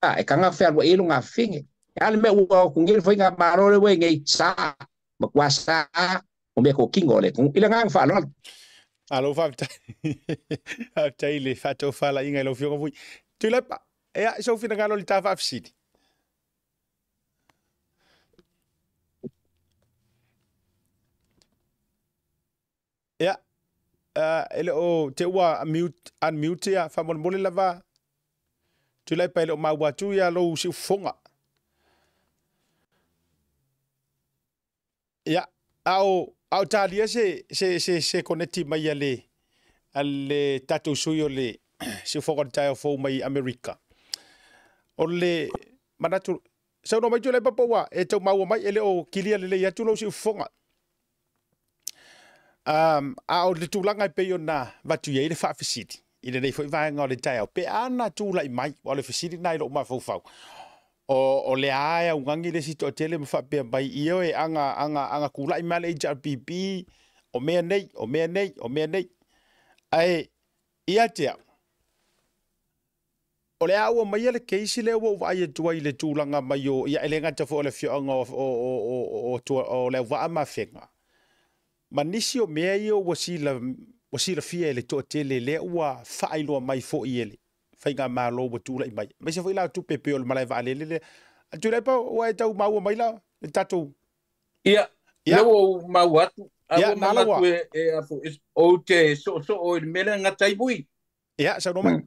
e taga fealuai ai lona afafine. E a le mea ua o atu nei le faiga malo le ua i nei sa matua sa o mea totino o le atunuu. I le agaga faaaloalo. Alo faafetai. Faafetai le faatofalaiga i lau Afioga foi. Tuilaepa, ia sou finagalo i le ta faafesili. Ia, e le o te ua mute, unmute ia, faamolemole lava Tuilaepa e le o maua atu ia lou siufofoga. Ia, a o talia se koneti mai a le tatou sui o le siufofoga o le taeao fou mai Amerika. O le manatu, saunoa mai Tuilaepa po ua e tau maua mai, e le o kilia lelei atu lou siufofoga. A o le tulaga e pei ona avatu i ai le faafesili i lenei foi vaega o le taeao, pe a na tulai mai, o le fesili lena i lou mafaufau, o le a e augani le isi toatele ma faapea mai, ioe, aga tulai mai le HRPP, o mea nei, o mea nei, o mea nei. Ae ia te au, o le a ua maia le case lea ua ou vaai atu ai i le tulaga mai o, ia e le gata foi o le afioaga o Leauvaa ma Afega, ma nisi o mea ia ua silafia e le toatele lea ua faailoa mai foi e le faigamalo ua tulai mai. Aemaise foi la tupe pei o le malae vaalele lea. Tuilaepa ua e tau maua mai la le tatou. Ia, lea ua ou maua atu. A ua manatu e ou te soosoo i le mea lea gata ai vui. Ia, saunoa mai.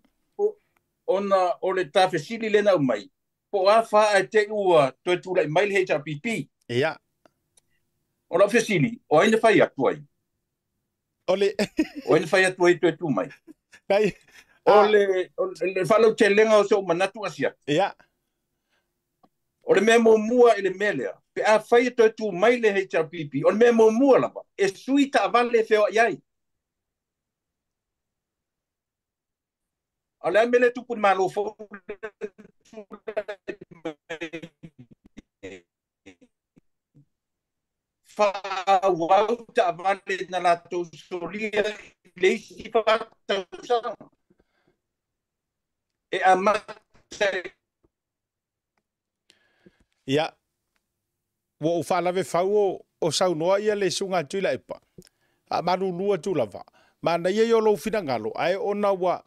Ona o le tafesili lea na aumai, po o a fa ae te i ua toe tulai mai le HRPP. Ia. O lau fesili, o ai na fai atu ai? O le O ai na fai atu ai toe tu mai? O le faalautelega o sou manatu Asiata. Ia. O le mea muamua i le mea lea, pe a fai e toe tu mai le HRPP, o le mea muamua lava, e sui taavale e feoai ai. O le a mea le tupu i le Malo fou faaauau taavale na latou solia i le isi 4 tausaga. E amata. Ia, ua ou faalave fau o saunoa ia le susuga a Tuilaepa. Faamalulu atu lava. Manaia ia o lou finagalo, ae ona ua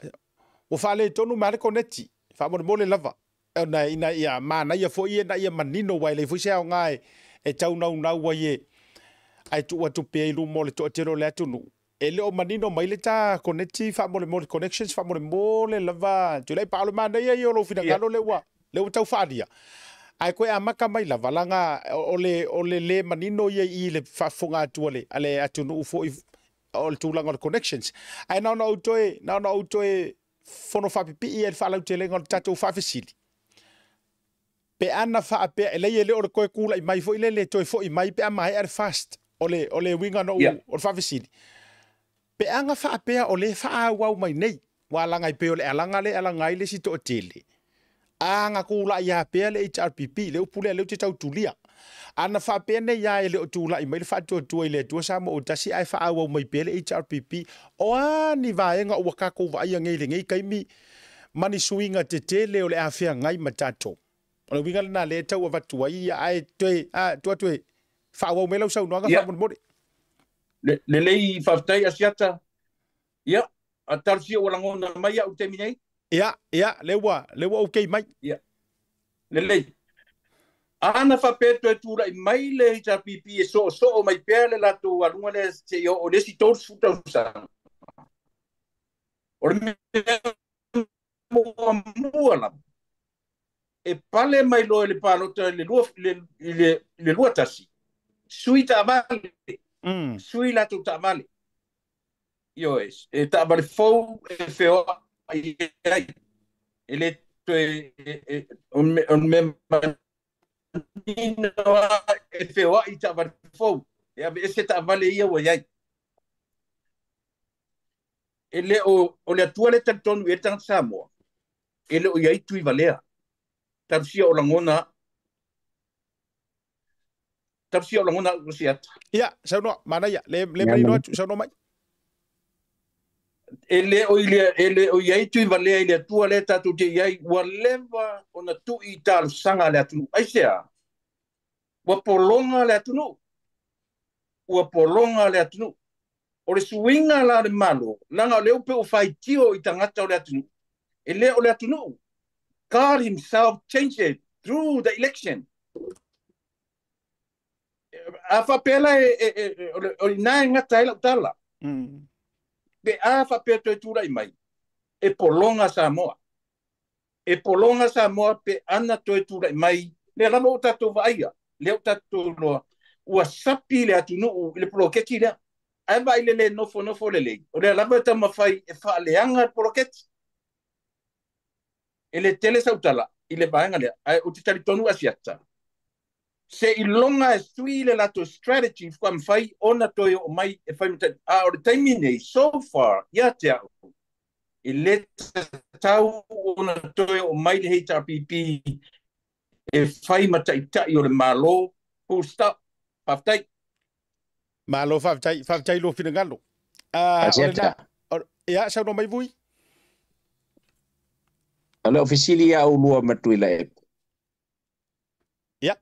faaletonu mai le koneti. Faamolemole lava. Ona ina ia manaia foi ina ia manino ua e leai foi se aoga e taunaunau ai e ae tuu atu pea i luma o le toatele o le atunuu. E le o manino mai le ta koneti faamolemole, connections faamolemole lava. Tuilaepa, o le manaia ia o lou finagalo lea ua tau faalia. Ae koe amata mai lava, laga o le le manino ia i le faafofoga atu a le atunuu foi o le tulaga o le connections. Ae na ona ou toe fono faapipii ai le faalautelega o le tatou faafesili. Pe ana faapea, e leai e le o le toe tulai mai foi lele toe foi mai pe a maea le fast o le uiga na o le faafesili. Pe ana faapea o le faaauau mai nei, ua alaga i pei o le alaga le alaga ai le isi toatele. Aga tulai ia pea le HRPP, le upu lea lea ou te tau tulia. Ana faapea nei ia e le o tulai mai le faatuatua i le Atua Samoa o tasi ae faaauau mai pea le HRPP. O a ni vaega ua tatou vaaia nei i lenei taimi ma ni suiga tetele o le afeagai ma tatou. O le uiga lena lea e tau avatu ai ia ae toe tuu atu e faaauau mai lau saunoaga faamolemole. Lelei faafetai Asiata. Ia, a talosia ua lagona mai au i le taimi nei. Ia, ia, lea ua okay mai. Ia, lelei. Ana faapea toe tulai mai le HRPP e soosoo mai pea le latou aluga lea seia oo i le isi 30 tausaga. O le mea muamua lava, e pale mai loa i le palota i le 21, sui taavale, sui latou taavale. Ioe, e taavale fou e feoai ai. E le toe, o le mea manino e feoai taavale fou. E aveese taavale ia ua i ai. E le o le Atua le talitonu i le tagata Samoa, e le o i ai Tuivalea. Talusia o lagona, talusia o lagona o siata. Ia, saunoa, manaia, le manino atu, saunoa mai. E le o i ai Tuivalea i le Atua le tatou te i ai, ua leva ona tui i talosaga a le atunuu. Aisea? Ua pologa le atunuu. Ua pologa le atunuu. O le suiga la o le Malo, leaga o lea ua pei ua faitio i tagata o le atunuu. E le o le atunuu. God himself changed it through the election. A faapea la o ina e gata ai lau tala. Pe a faapea toe tulai mai, e pologa Samoa. E pologa Samoa pe ana toe tulai mai. Lea lava o tatou vaaia, lea o tatou loa, ua sapi le atunuu i le poloketi lea. Ae vaai le le nofonofo lelei, o lea lava e taumafai e faaleaga le poloketi. E le tele sautala i le vaega lea, ae ou te talitonu Asiata. Se iloga e sui le latou strategy faatoa mafai ona toe oo mai e fai ma. A o le taimi nei, so far, ia te au, e le tatau ona toe oo mai le HRPP e fai ma taitai o le Malo, full stop. Faafetai. Malo, faafetai, faafetai lou finagalo. Asiata. Ia, saunoa mai Vui. O le ofisili ia ulua ma Tuilaepa. Ia.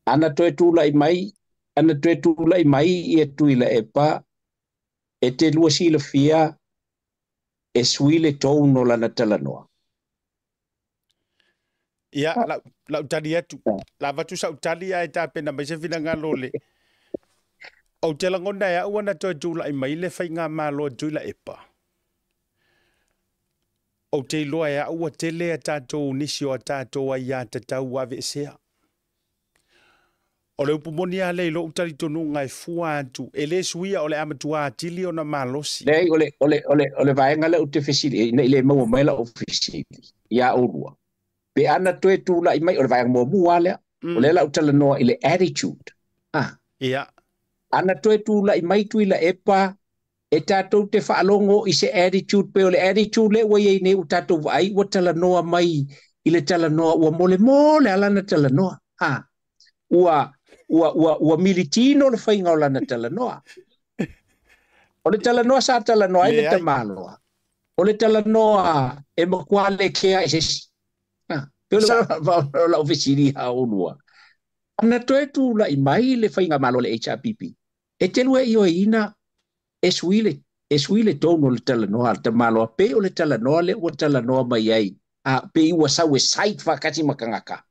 Ana toe tulai mai, ana toe tulai mai ia Tuilaepa e te lua silafia e sui le tonu o lana talanoa. Ia, lau tali atu. La avatu sau tali ae tapena mai se finagalo le. Ou te lagona e au ana toe tulai mai le faigamalo a Tuilaepa. Ou te iloa e au ua tele a tatou nisi o a tatou aiā tatau ua aveesea. O le upu moni lava lea i lou talitonuga e fua atu, e le suia o le a matua atili ona malosi. Leai, o le vaega lea ou te fesili ai, ina i le maua mai lau fesili ia oulua. Pe ana toe tulai mai, o le vaega muamua lea. O lea la ou talanoa i le attitude. Ah. Ia. Ana toe tulai mai Tuilaepa e tatou te faalogo i se attitude pe o le attitude lea ua iai nei ua tatou vaai ua talanoa mai i le talanoa ua molemole a lana talanoa. Ah. Ua militino le faiga o lana talanoa. O le talanoa sa talanoa ai le Leai. tamaloa. O le talanoa e matua le kea i se isi. Ah. Pe o le lau fesili a oulua. Ana toe tulai mai le faigamalo le HRPP. E te lua i ioeina e sui le tonu o le talanoa a le tamaloa pe o le talanoa le ua talanoa mai ai. A pe ua sau e site whakati makangaka.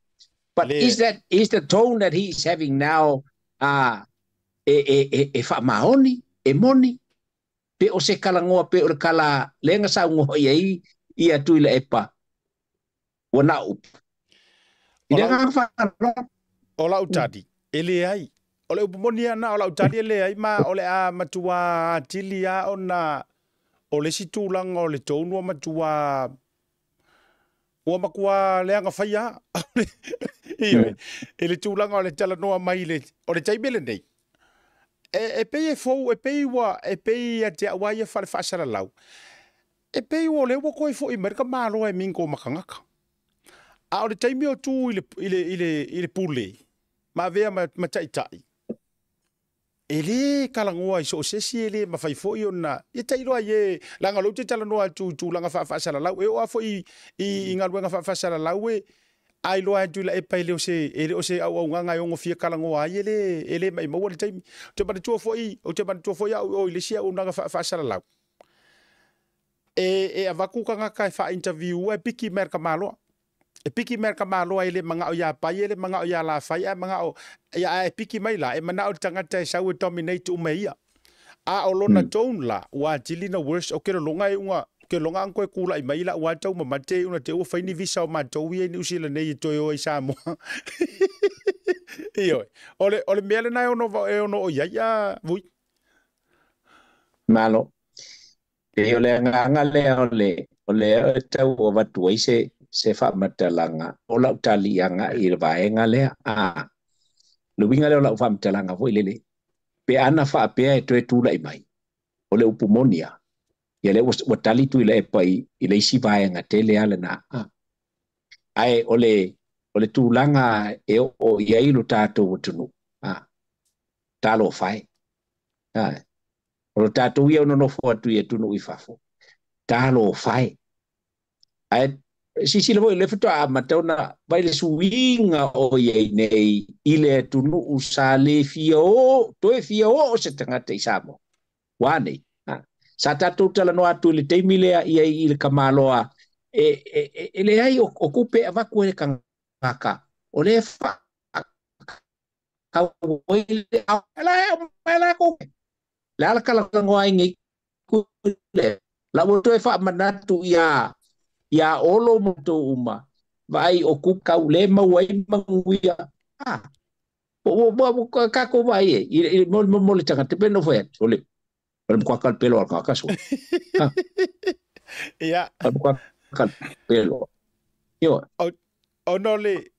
But Le. is the tone that he is having now e whaamaoni, e moni, pe o se kalangoa, pe o le kala lenga saungoa i ai ia Tuilaepa ua na upu. I le agaga faaaloalo. O lau tali, e leai. O le upu moni ana o lau tali e leai ma o le a matua atili a ona o le isi tulaga o le tonu ua matua ua matua leaga faia. Ioe, i le tulaga o le talanoa mai le o le taimi lenei. E pei e fou, e pei ua, e pei ia te au a ia fale faasalalau. E pei ua o lea ua toe fo'i mai le tamaloa e mingo ma tagata. A o le taimi o tu i le pule, ma avea ma taitai. E le kalagoa i so o se isi e le mafai foi ona ia tailoa i e leaga o lea ou te talanoa atu i tulaga faafasalalau e oo lava foi i galuega faafasalalau e a iloa atu i Tuilaepa e le o se auaunaga e ono fia kalagoa ai e le maumau le taimi. Ou te manatua foi au o i le isi auaunaga faafasalalau. E avatu tagata e faa-interview e piki mai le tamaloa. E piki mai le tamaloa e le manao ia Paia, e le manao ia Lafai, ae manao ia e piki mai la, e manao le tagata e sau e dominate uma ia. A o lona tone la, ua atili na worse, o ke lologa e unga, ke lologa ang koe kula i mai la, ua tau mamate una te ua fai ni visa o matou ia i New Zealand nei e toe o i Samoa. Ioe, o le mea lena e ono o iai a Vui. Malo. E o le agaga lea o le e tau o avatu ai se faamatalaga o lau taliaga i le vaega lea. A le uiga lea o lau faamatalaga foi lele. Pe ana faapea e toe tulai mai. O le upu moni lava, ia lea ua tali Tuilaepa i le isi vaega tele lava lena. Ae o le tulaga e oo i ai lo tatou atunuu, talofa e. O lo tatou ia o nonofo atu i atunuu i fafo, talofa e. Ae sisila foi le faatoa amata ona vai le suiga o iai nei i le atunuu sa le fia oo, toe fia oo se tagata i Samoa. Ua nei. Sa tatou talanoa atu i le taimi lea ia i le Kamaloa, e leai o kupe avatu e le tagata, o le le ala kalagoa ai nei le la ua toe faamanatu ia Olo ma outou uma vaai o ku kau le maua ai manuia o tatou vaai e mo le tagata pe nofo atu o le mkoaka pelo al kakaso ia mkoaka pelo yo o no le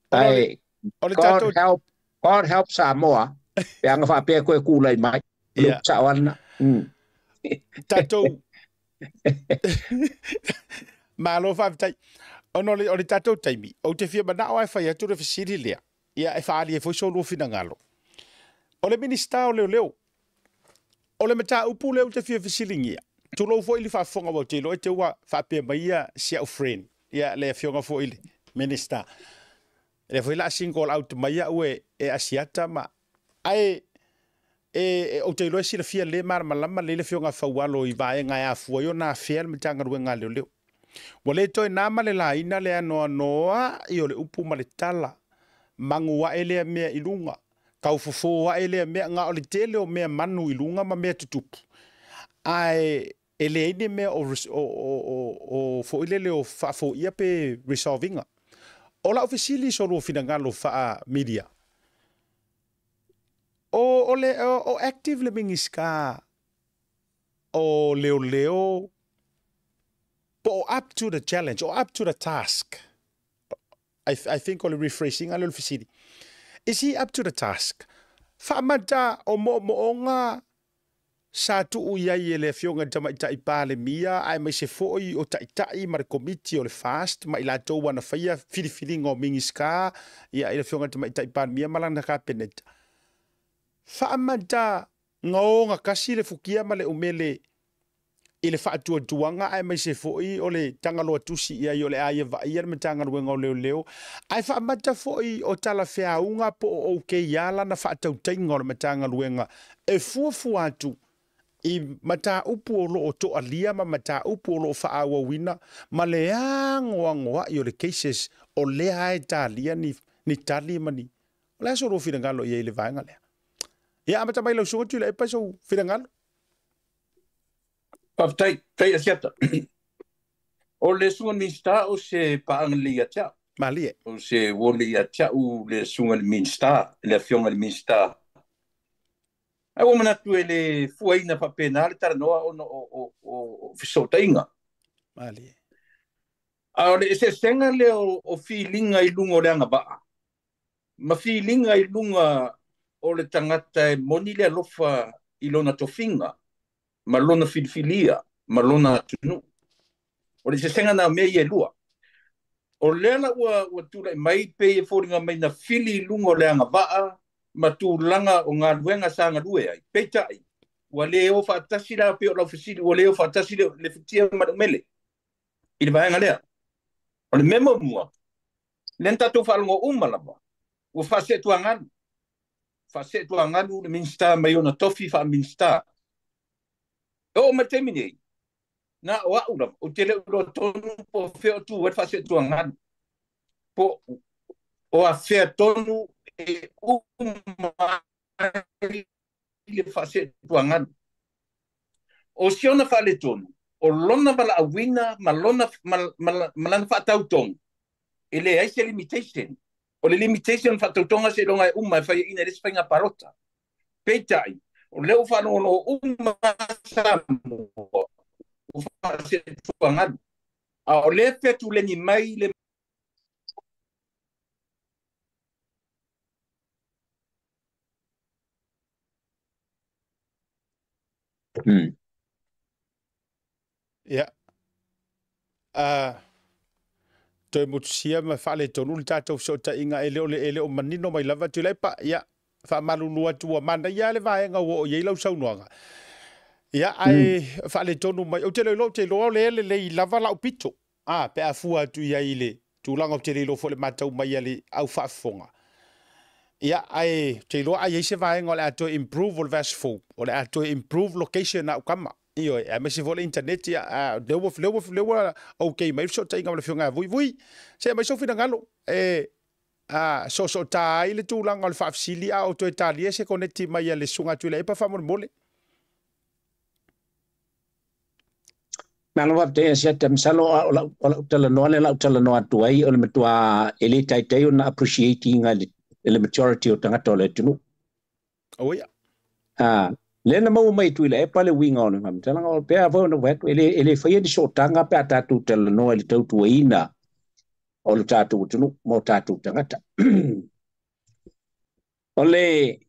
God help, God help Samoa pe anga faapea koe kula i mai le saoana tatou malo faafetai ona o le tatou taimi ou te fia manao ai fai atu le fesili lea ia e faali ai foi so lua finagalo o le Minista o Leoleo o le mataupu lea ou te fia fesiligia tulou foi le faafofoga ua te iloa e te ua faapea mai ia si au friend ia le afioga foi le Minista lea foi la single out mai au e Asiata ma ae e ou te iloa e silafia le malamalama le afioga Faualo i vaega e afua ai ona afea le Matagaluega a Leoleo. Ua le toe na ma le laina le anoanoa i o le upu ma le tala magu ae lea mea i luga kaufofo ae lea mea nga o le tele o mea manu i luga ma mea tutupu ae e leai ni mea o foi lele o faafoia pe resolvinga. O lau fesili so lua finagalo faa-media o le o active le Minista o Leoleo po up to the challenge or up to the task. I think o le rephrasing a le fesili. Is he up to the task? Faamata o mo'omo'oga sa tuu iai e le afioga i le tamaitai Palemia ae mai se foi o ta'ita'i ma le komiti o le FAST ma i latou ana faia filifiliga o Minista ia i le afioga i le tamaitai Palemia ma lana Kapeneta. Faamata gaoga kasi le fukia ma le umele i le faatuatuaga ae mai se foi o le tagaloa tusi ia i o le aia vaaia le Matagaluega o Leoleo ae faamata foi o talafeauga po o okay ia lana faatautaiga o le Matagaluega e fuafua atu i mataupu o loo toalia ma mataupu o loo faaauauina ma le agoagoa'i o le cases o lea e talia ni tali ma ni o le aso lua finagalo ia i le vaega lea. Ia amata mai lau susuga Tuilaepa sou finagalo. Faafetai, tai Asiata. O le susuga Minista o se paaga lelei ia te au. Malie. O se uo lelei ia te au le susuga i le Minista, le afioga i le Minista. Ai ua manatu e le fuaina faapena le talanoa ona o fesootaiga. Malie. A o le eseesega lea o filiga i luga o le agavaa ma filiga i luga o le tagata e moni le alofa i lona tofiga ma lona filifilia ma lona atunuu. O le eseesega na o mea ia e lua. O lea la ua tulai mai pei e foliga mai na fili i luga o le agavaa ma tulaga o galuega sa galue ai. Peitai, ua le o faatasi la pei o lau fesili, ua le o faatasi le futia ma le umele i le vaega lea. O le mea muamua, lea na tatou faalogo uma lava, ua faaseetuagalu. Faaseetuagalu le Minista mai ona tofi faa-Minista. E oo mai le taimi nei, na o au lava, ou te le o iloa tonu po o fea o tu ai le faaseetuagalu. Po o afea tonu e uma ai le faaseetuagalu. O si ona faaletonu, o lona valaauina ma lona ma lana faatautoga, e leai se limitation. O le limitation faatautoga seiloga e uma e faiaina i le isi faiga palota. Peitai, o lea ua faalogologo uma Samoa ua faaseetuagalu. A o lea fetuleni mai le Ia. Toe motusia ma faaletonu le tatou fesootaiga e le o manino mai lava Tuilaepa. Ia, faamalulu atu ua manaia le vaega ua oo i ai lau saunoaga. Ia, ae faaletonu mai. Ou te le iloa, ou te iloa o lea e lelei lava lau pito. Pe a fua atu i ai i le tulaga ou te le iloa foi le matau mai a le au faafofoga. Ia, ae ou te iloa a i ai se vaega o le a toe improve o le verse fou, o le a toe improve location a ukama. Ioe, aemaise foi le internet, ia, lea ua okay mai le fesootaiga ma le Afioga ia Vui. Se aumai sou finagalo, e soosoota ai le tulaga o le faafesili a o toe talia se koneti mai a le Susuga Tuilaepa faamolemole. Malo faafetai Asiata, masalo o lau talanoa lea lau talanoa atu ai o le matua e le taitai ona appreciate ina le majority o tagata o le atunuu. Oh ia. Lea na maua mai Tuilaepa le uiga o le faamatalaga o pea foi ona fai atu e le faia ni sootaga pe a tatou talanoa i le tautuaina o le tatou atunuu ma o tatou tagata. O le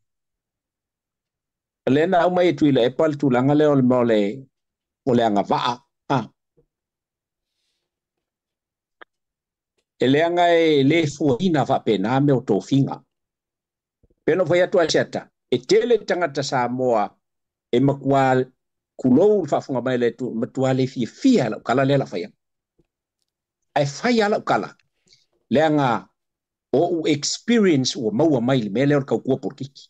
lea na aumai e Tuilaepa le tulaga lea o le mea o le agavaa. E leaga e le fuaina faapena mea o tofiga. Pe no fai atu Asiata, e tele tagata Samoa e matua kulou le faafofoga mai le matua le fiafia lau kala lea la fai. Ae fai lava lau kala, leaga o ou experience ua maua mai le mea lea o le tautua polokiki.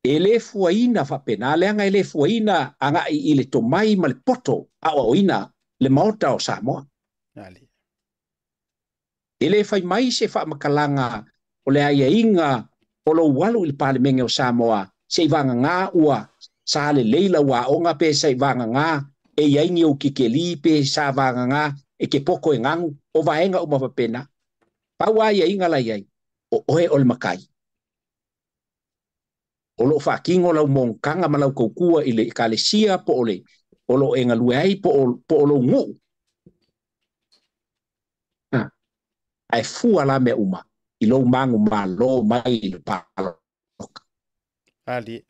E le fuaina faapena, leaga e le fuaina agai i le tomai ma le poto aoaoina le maota o Samoa. E le fai mai se faamakalaga o le aiaiga o lou alu i le Palemene o Samoa, se i vagagā ua sa lelei lau aoga pe sa i vagagā e iai ni ou kekeli pe sa vagagā e ke poko e gagu o vaega uma faapena. Pau aiaiga la iai, o oe o le makai. O loo faatino lau monotaga ma lau taukua i le ekalesia po o le o loo e galue ai po o lou nuu. Ae fua la mea uma i lou magu malo mai i le paloka. Ali.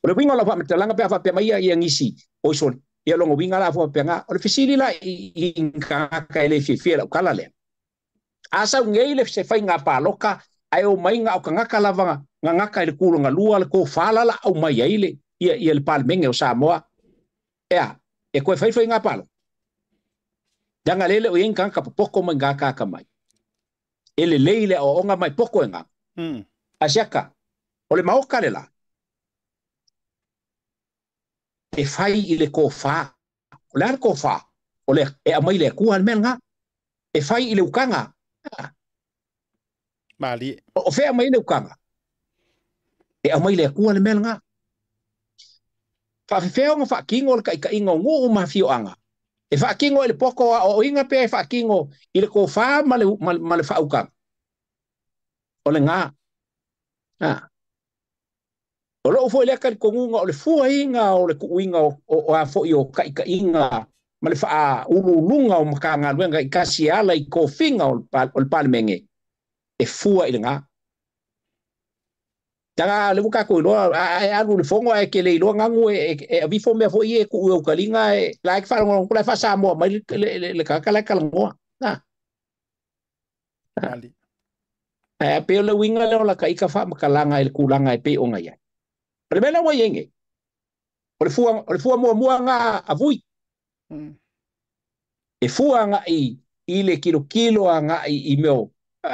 O le uiga o lau faamatalaga pe a faapea mai ia nisi oi sole, ia logo uiga la faapea o le fesili la i tagata e le fiafia lau kala lea. A sau nei le se faiga paloka ae o mai nga o tagata lava ngangaka i le kulaga lua le kofala la au mai ai le ia le Palemene o Samoa. Ea, e koe fai faiga paloka. Leaga lele o iai tagata popoko mai gakaka mai. E lelei le aoaoga mai poko e gaga. Asiaka, o le maoka le la. E fai i le kofā. O le a le kofā? O le e aumai le Atua le mea lena. E fai i le ukaga. Mali. O fea aumai le ukaga? E aumai le Atua le mea lena. Faafefea ona faatino le taitaiga o nuu ma afioaga. E faatino i le poko aoaoina pe e faatino i le kofā ma le faaukaga. O le gā. O loo foi lea talitonuga o le fuaina o le tuuina o a foi o taitaiga ma le faauluuluga o Matagaluega i kasi e ala i tofiga o le Palemene e fua i le gā. Taga le ua tatou iloa ae alu le fono ae ke le iloa gagu e avifo mea foi e tuu i aukaliga e la e faalogologo la e faasamoa mai le tagata la e talanoa. Ae pei o le uiga lea o la taika faamatalaga i le tulaga e pei ona i ai. O le mea la ua i ai nei, o le fua muamua gā a Vui. E fua agai i le kilokilo agai i mea o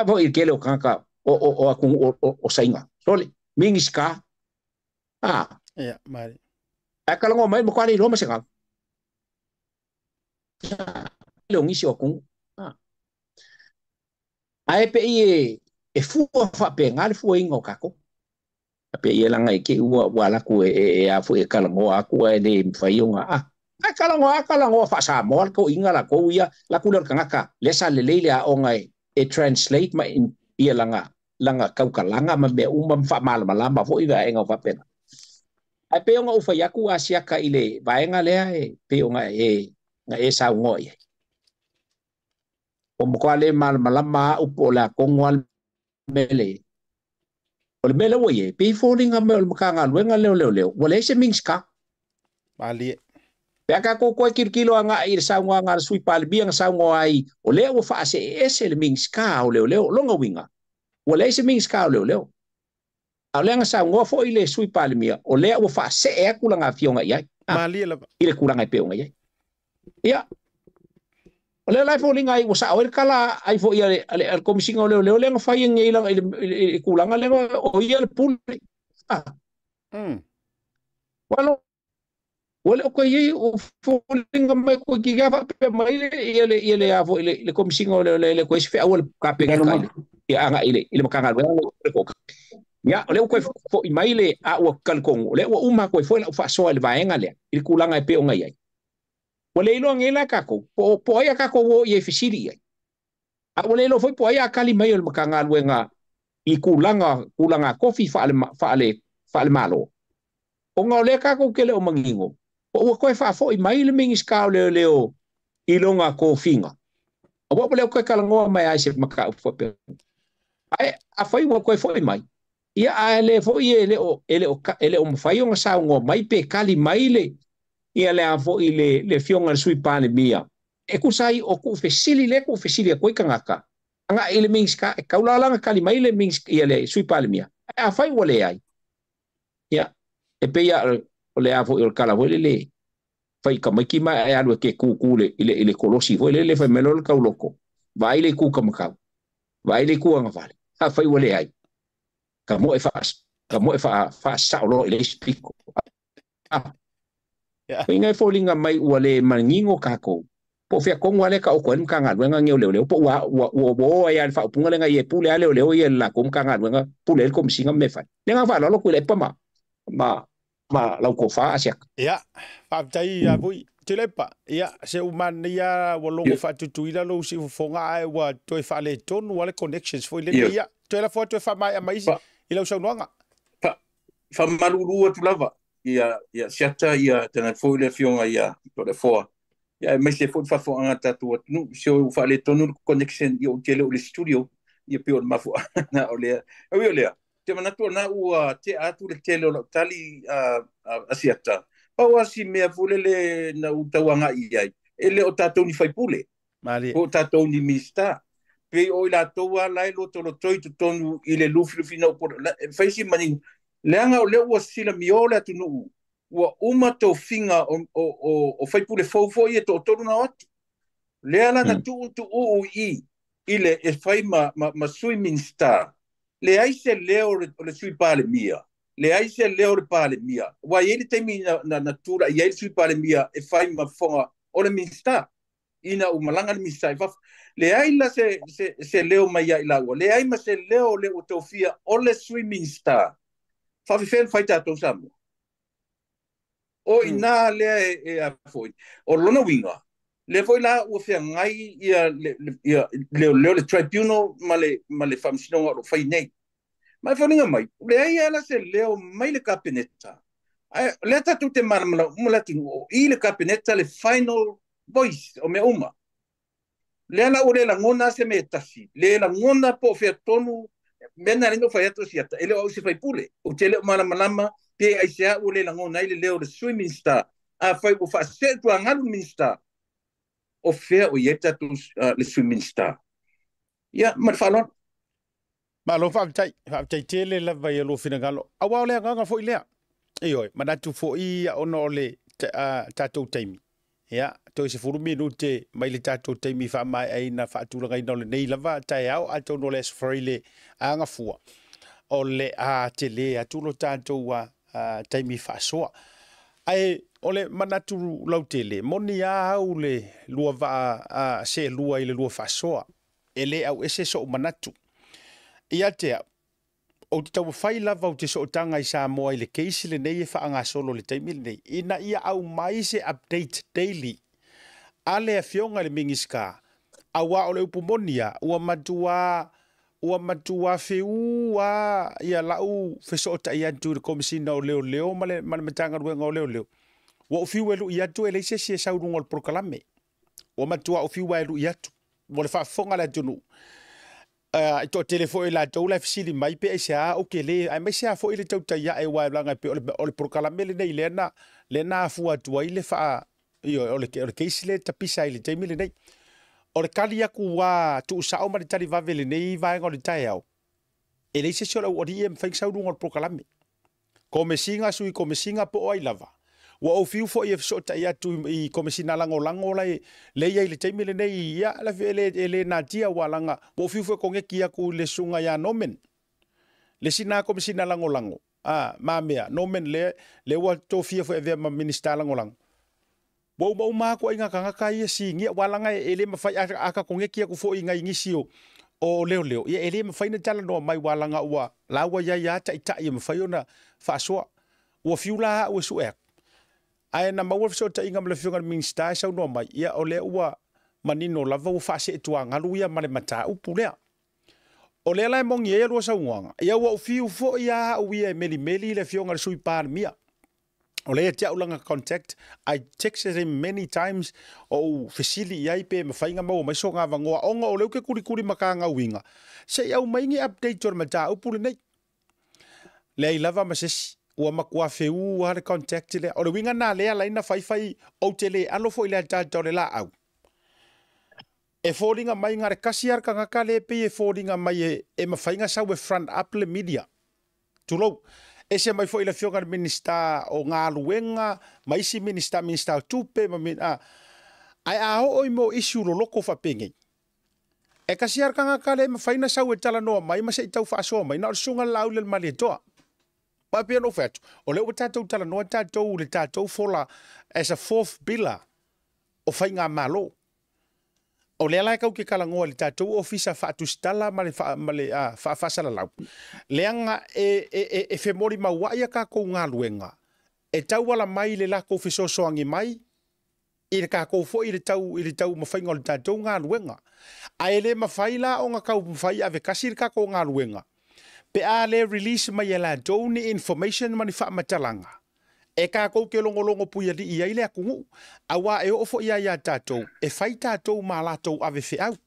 foi i le tele o tagata o atunuu o Saina. Sole, Minisita. Ia, mali. Ae talanoa mai matua le iloa ma se galu. Le o nisi o atunuu. Ae pei e fua faapena le fuaina o tatou. Pe ia langa i ke ua laku e a foi e talanoa atu ae le mafai ona ae talanoa faasamoa le toʻiga lakou ia laku lea o le tagata lea sa lelei le aoga e translate ma ia langa taukalaga ma mea uma ma faamalamalama foi vaega o faapena. Ae pei ona ou fai atu Asiaka i le vaega lea e pei ona e na e saunoa i ai. O matua le malamalama au po o le a kogo a le mele. O le mea lea ua i ai, pei e foliga mai o le Matagaluega lea o Leoleo, ua leai se Minisita. Malie. Pe a tatou toe tilotilo agai i le saunoaga a le Sui Palemia na saunoa ai, o lea ua faaseeese le Minisita o Leoleo. O lona uiga, ua leai se Minisita o Leoleo. A o lea na saunoa foi le Sui Palemia, o lea ua faasee atu lana afioga i ai. Malie lava. I le tulaga e pei ona i ai. Ia, o lea la e foliga ai ua sao ai le tala ai foi a le Komesina o Leoleo lea na fai nei i le tulaga lea o ia le pule. Ua le o koe iai o foliga mai koe ki ia faapea mai le ia le a foi le Komesina o Leoleo le koe se feau a le Kapeneta i le agai i le Matagaluega le koka. Ia, o lea ua koe foi mai le a ua talitonu, o lea ua uma koe foi lau faasoa i le vaega lea, i le tulaga e pei ona i ai. Ua le iloa nei la tatou, po o ai a tatou o i ai fesili i ai. A ua le iloa foi po o ai a kali mai o le Matagaluega i tulaga tofi faale-Malo. Ona o lea tatou te le o manino, po ua koe faafoi mai le Minisita o Leoleo i lona tofiga. Aua ua le o koe talanoa mai ai se mataupu faapea. Ae afai ua koe foi mai, ia ae le foi e le o mafai ona saunoa mai pe kali mai le ia le a foi le afioga i le Sui Palemia. E tusa ai o kuufesili le kuufesili a koe tagata. Agai i le Minisita, e taulala na kali mai le Minisita ia le Sui Palemia. Ae afai ua leai. Ia, e pei o le a foi o le tala foi lele fai tamaiti ma e alu e ke kūkū le i le kolosi foi lele fai mai loa le tauloko. Vaai le ku kamakau. Vaai le ku agavale. Afai ua leai. Ka mo e faasao loa i le isi piko. Inga e foliga mai ua le manino tatou. Po o fea tonu lea taoto ai le Matagaluega nei o Leoleo, po ua o ai lava le faaupuga lea e pule lava Leoleo ia i le latou Matagaluega, pule ai le Komesina ma mea fai. Le agaga faaaloalo atu i le epa ma lau tofa Asiata. Ia, faafetai ia foi. Tuilaepa, ia, se ua manaia ua logo faatutuila lou siufofoga ae ua toe faaletonu lava le connections foi lele. Ia, toe lafo atu e faamaea mai i lau saunoaga. Faamalulu atu lava ia Siata, ia tagata foi le afioga ia Toleafoa. Ia aemaise foi le faafofoga a tatou atunuu. Se ua faaletonu le connection ia ou te le o le studio, ia pei o le mafuaaga o lea. Ui o lea, te manatu o na ua tea atu le tele o lau tali a Siata. Pau lava si mea foi lele na ou tauagai i ai, e le o tatou ni faipule, po o tatou ni Minisita. Pei o i latou lava la e lotolotoi totonu i le lufilufina o fai si manino. Leaga o lea ua silamio le atunuu, ua uma tofiga o faipule fou foi e toatolu na o atu. Lea la na tuutuu i le e fai ma sui Minisita. Leai se leo o le Sui Palemia. Leai se leo o le Palemia. Ua i ai le taimi na tula'i ai le Sui Palemia e fai ma fofoga o le Minisita. Ina ua malaga le Minisita i fafo. Leai la se leo mai ia i laua. Leai ma se leo o le ua tofia o le Sui Minisita. Faafefea na fai tatou Samoa. O ina lea e a foi. O lona uiga, lea foi la ua feagai ia leoleo le tribunal ma le faamasinoga o lo o fai nei. Ma e foliga mai, leai ala se leo mai le Kapeneta. Ae lea tatou te malamalama uma le atunuu, o i le Kapeneta le final voice o mea uma. Lea la ua le lagona se mea e tasi, le lagona po o fea tonu, mea na le fai atu Siata, e le o au se faipule. Ou te le o malamalama pe aisea ua le lagona ai le leo o le Sui Minisita. Afai ua faasee tuagalu le Minisita, o fea o i ai tatou le Sui Minisita. Ia, ma le faaaloalo. Malo faafetai, faafetai tele lava i lou finagalo. Aua o le agaga foi lea. Ioe, manatu foi ona o le tatou taimi. Ia, toe 10 minute mai le tatou taimi faamaeaina faatulagaina o lenei lava taeao atonu o le Aso Faraile agafua. O le a tele atu lo tatou taimi faasoa. Ae o le manatu lautele, moni a au le lua vaa se lua i le lua faasoa. E le au ese sou manatu. Ia te au, o te taumafai lava o te sootaga i Samoa i le keisi lenei e faagasolo le taimi lenei, ina ia au mai se update daily a le afioga i le Minisita, aua o le upu moni a, ua matua feū a ia lau fesootai atu i le Komesina o Leoleo ma le Matagaluega o Leoleo. Ua ou fiu e lui atu e leai se isi e sau i luga o le polokalame. Ua matua ou fiu e lui atu mo le faafofoga a le atunuu. I toatele foi latou la e fesili mai pe aisea ou te le, aemaise lava foi le tautai ae aua leaga e pei o le polokalame lenei lea na lea na afua atu ai le faa ioe o le o le case lea e tapisa ai i le taimi lenei. O le tali atu ua tuusao ma le tali vave i lenei vaega o le taeao, e leai se isi o le aualii e mafai ona sau i luga o le polokalame. Komesina, Sui Komesina po o ai lava. Ua ou fiu foi e fesootai atu i Komesina Lagolago la e lea e i ai i le taimi lenei, ia, e le, e le natia aua leaga ua ou fiu foi e koneki atu i le susuga ia Norman, le isi lena Komesina Lagolago, a, mamea, Norman lea, lea ua tofia foi e avea ma Minisita Lagolago. Ua uma uma atu ai na tagata ia sinia, aua leaga e le mafai, a ta koneki atu foi i nai nisi o leoleo, ia e le mafai ona talanoa mai aua leaga ua la ua i ai lava taitai e mafai ona faasoa. Ua fiu la au e sue atu. Ae na maua le fesootaiga ma le Afioga i le Minisita e saunoa mai, ia o lea ua manino lava ua faaseetuagalu ia ma le mataupu lea. O lea la e moni ai a lua saunoaga, ia ua ou fiu foi lava au ia e melimeli le Afioga i le Sui Palemia. O lea ia te au lana contact, I texted him many times, o ou fesili i ai pe mafai ona maua mai sona avanoa ona o lea ou te kulikuli matagauina, se i aumai ni update o le mataupu lenei. Leai lava ma se isi, ua matua feū lava le contact lea. O le uiga lena lea e ala ai ona fai fai, ou te le alo foi i le ataata o le laau. E foliga mai na o le tasi lava le tagata lea e pei e foliga mai e mafai ona sau e front up le media. Tulou. Ese mai foi le Afioga i le Minisita o Galuega ma isi Minisita, Minisita o Tupe ma ae a oo i mea o issue loloto faapenei, e tasi lava le tagata lea e mafai ona sau e talanoa mai ma se i tau faasoa mai, na o le Susuga i le Laaulialemalietoa. Aua e pei ona ou fai atu, o lea ua tatou talanoa tatou i le tatou fola as a fourth pillar o faigamalo. O lea la e tau te talanoa i le tatou ofisa faatusitala ma le ma le faafaasalalau, leaga e femolimauai a tatou galuega e tauala mai i le latou fesoasoani mai i le tatou foi i le tau i le taumafaiga o le tatou galuega. Ae le mafai la ona taumafai e avetasi le tatou galuega pe a le release mai e latou ni information ma ni faamatalaga e tatou te logologo puialii ai le atunuu, aua e oo foi lava ia tatou, e fai tatou ma a latou ave feau,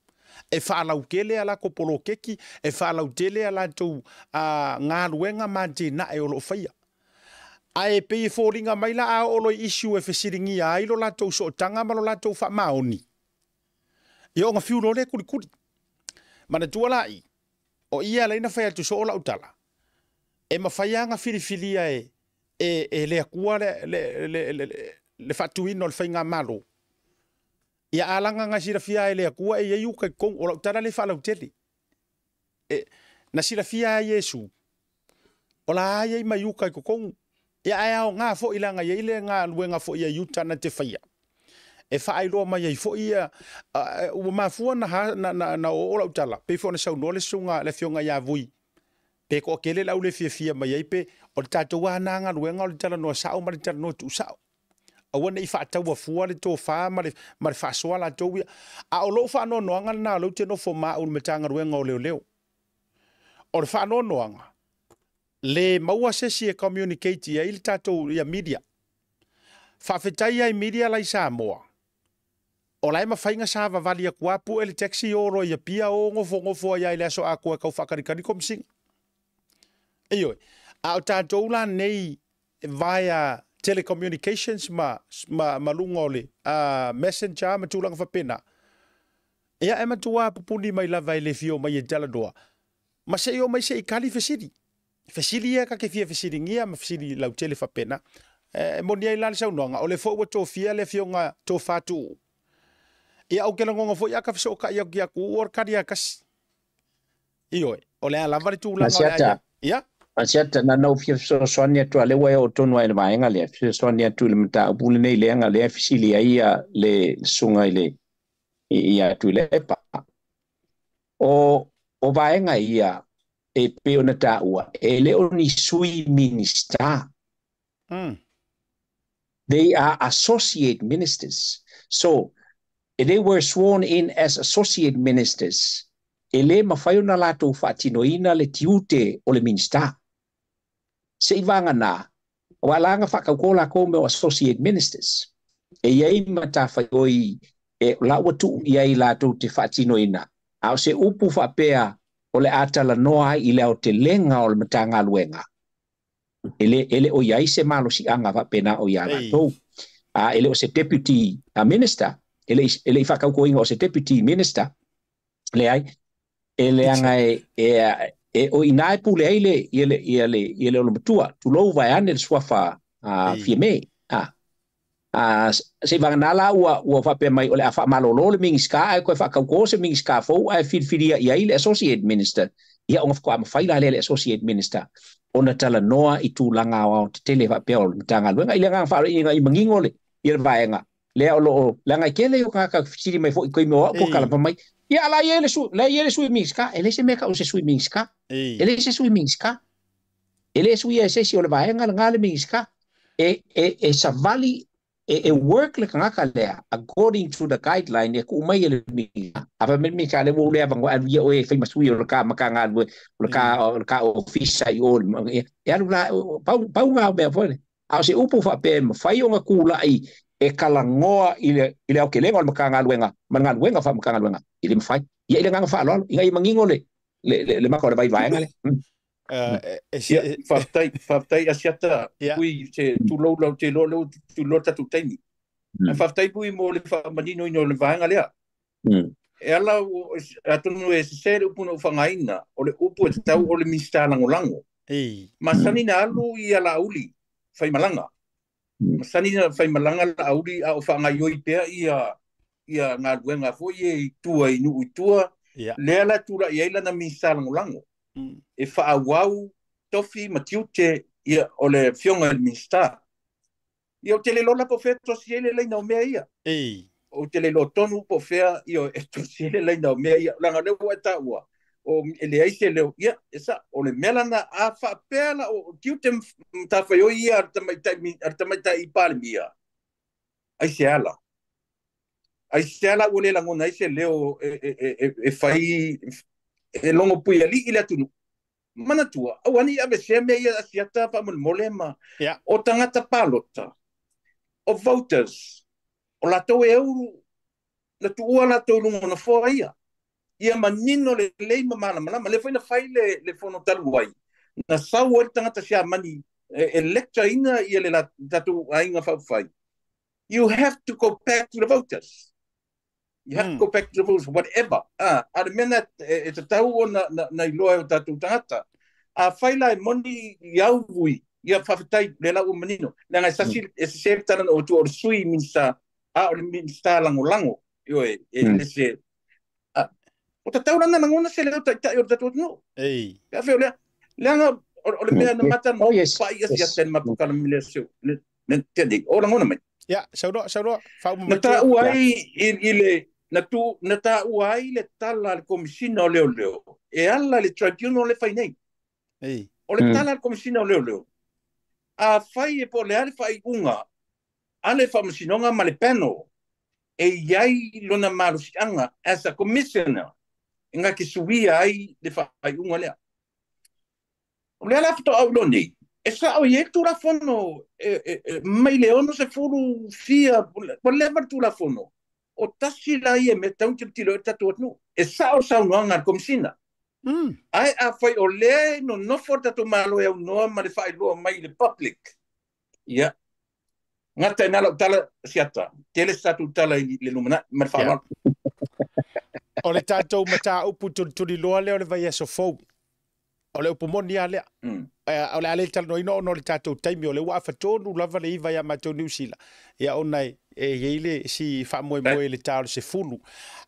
e faalautele a latou poloketi, e faalautele a latou galuega ma atinae o lo o faia. Ae pei e foliga mai la a oo loa i issue e fesiligia ai lo latou sootaga ma lo latou faamaoni, ia ona fiu loa lea e kulikuli. Manatua la i, o i e ala ai ona fai atu soo lau tala, e mafai lava ona filifilia e le Atua le faatuina o le faigamalo. Ia a laga na silafia e le Atua e i ai uta i totonu, o lau tala lea e faalautele. Na silafia e Iesu, o la e i ai mai uta i totonu. Ia ae aoga foi leaga e i ai le galuega foi a Iuta na te faia, e faailoa mai ai foi ia, ua mafua na oo lau tala, pei foi ona saunoa le susuga le Afioga ia Vui, pe toatele le au le fiafia mai ai pe o le tatou lava na galuega o le talanoa sao ma le talanoa tuusao. Aua ne i faataua fua le tofa ma le faasoa latou ia. A o lou faanoanoaga lena o lea ou te nofo ma au i le Matagaluega o Leoleo. O le faanoanoaga, le maua se isi e communicate i ai le tatou ia media. Faafetai lava i media la i Samoa, o la e mafai ona savavali atu lava pue le taxi o loa i Apia o nofonofo ai lava i le aso atoa e tau faakalikali Komesina. Ioe. A o tatou la nei via telecommunications ma luga o le messenger ma tulaga faapena, ia e matua pupuni mai lava e le fia omai e talanoa, ma se i omai se i kali fesili. Fesili ia ta te fia fesiligia ma fesili lautele faapena. E moni ai la le saunoaga, o lea foi ua tofia le Afioga Tofa Tuuu. Ia ou te lagona foi a ta fesootai atu ia Tuuu o le kali lava e tasi. Ioe, o le a lava le tulaga o le a i ai. Ia. Asiata, na ona ou fia fesoasoani atu lava, lea ua e oo tonu lava i le vaega lea, fesoasoani atu i le mataupu lenei leaga lea e fesili ai le susuga i le ia Tuilaepa. O vaega ia e pei ona taua, e le o ni sui Minisita. They are associate ministers. So, they were sworn in as associate ministers. E le mafai ona latou faatinoina le tiute o le Minisita. Se i vagana, aua la na faatauto latou mea o associate ministers. E i ai matafaioi e la ua tuu i ai latou te faatinoina. A o se upu faapea O le a talanoa ai i le aotelega o le Matagaluega, e le o i ai se malosiaga faapena o ia latou. E le o se deputy minister, e le i faatautoina o se deputy minister, leai, e leaga e o ina e pule ai le ia le olomatua, tulou vaeane le suafa Fiame. Se vagana la ua faapea mai o le a faamalolo le Minisita ae toe faatauto se Minisita fou ae filifilia i ai le associate minister. Ia ona faatoa mafai la lea le associate minister ona talanoa i tulaga aoao tetele faapea o le Matagaluega. I le agaga faaaloalo i manino le ia le vaega lea o loo leaga e tele o tagata fesili mai foi i taimi o au po kalapa mai. Ia ala ia le sui la ia le sui Minisita, e leai se mea tau se sui Minisita. E leai se sui Minisita. E le suia e se isi o le vaega lena le Minisita. E savali e work le tagata lea according to the guideline e tuu mai e le Minisita. A fai mai le Minisita lea ua ou le avanoa alu ia oe e fai ma sui o le ka Matagaluega o le ka ofisa i o e alu la pau ngā o mea foi le. A o se upu faapea e mafai ona tulai e talanoa i le aotelega o le Matagaluega ma le galuega faa-Matagaluega i le mafai. Ia i le agaga faaaloalo ina ia manino le maka o le vaevaega lea. Ia, faafetai, faafetai Asiata, pui se tulou lau te iloa lea ua tuliloa le tatou taimi. Ae faafetai pui mo le faamaninoina o le vaega lea. E ala, atonu e sese le upu na ou faaaogaina, o le upu e tatau o le Minisita Lagolago. Masani na alu ia Laauli faimalaga. Masani na faimalaga Laauli a o faagaioi pea ia galuega foi ia i tua i nuu i tua. Lea la tulai ai lana Minisita Lagolago. E faaauau tofi ma tiute ia o le afioga i le Minisita. Ia ou te le iloa la po o fea e tosi ai le laina o mea ia. Ou te le iloa tonu po o fea ia e tosi ai le laina o mea ia. Leaga o lea ua e taua, o e leai se leo, ia e sao. O le mea lana a faapea la o tiute matafaioi ia a le tamaitai Palemia, ai se ala. Ai se ala ua le lagona ai se leo e fai e logo puialii le atunuu. Manatua, aua ne i avesea mea ia Asiata faamolemole ma o tagata palota, o voters, o latou e au na tuua latou i luga o nofoa ia. Ia manino lelei ma malamalama. Lea foi na fai le fono talu ai, na sau ai le tagata Siamani e lecture ina ia le tatou aiga faaupufai. You have to go back to the voters. You have to go back to the voters, whatever. A le mea na e tatau ona na iloa e o tatou tagata. A fai la e moni i au vui, ia faafetai, lea la ua manino. Leaga e sasi, e sese le tala na ou atua o le sui Minisita, a o le Minisita Lagolago. Ioe, e le se... O tatau la na lagona se leo taitai o le tatou atunuu. Pe a fai o lea, leaga o le mea na mata Oh, yes. pai Asiata i le matou tala mai le aso, le tele, o lagona mai. Ia, saunoa, saunoa, faauma Na mai tua. taua ai i le na tu na taua ai le tala a le Komisina o Leoleo e ala i le tribunal le fai nei. O le tala a le Komisina o Leoleo, a fai e po o le a le faaiuga a le Faamasinoga ma le panel, e i ai lona malosiaga as a commissioner e na te suia ai le faaiuga lea. O lea la faatoa ou iloa nei, e sao i ai le Tulafono mai le 60 fia, ua leva le Tulafono. O tasi la ia mea tatau ona tilotilo ai le tatou atunuu. E sao le saunoaga a le Komisina. Ae a fai o lea e nonofo le tatou Malo e aunoa ma le faailoa mai i le public, ia, gata i ina lau tala Asiata, tele se tatou tala i le lumanai ma le faaaloalo. O le tatou mataupu tulituliloa lea o le vaiaso fou. O le upu moni lava lea. O le a le talanoaina ona o le tatou taimi, o lea ua afatonu lava le 9 ia matou Niu Sila, ia ona e i ai le si faamoemoe i le ta o le 10.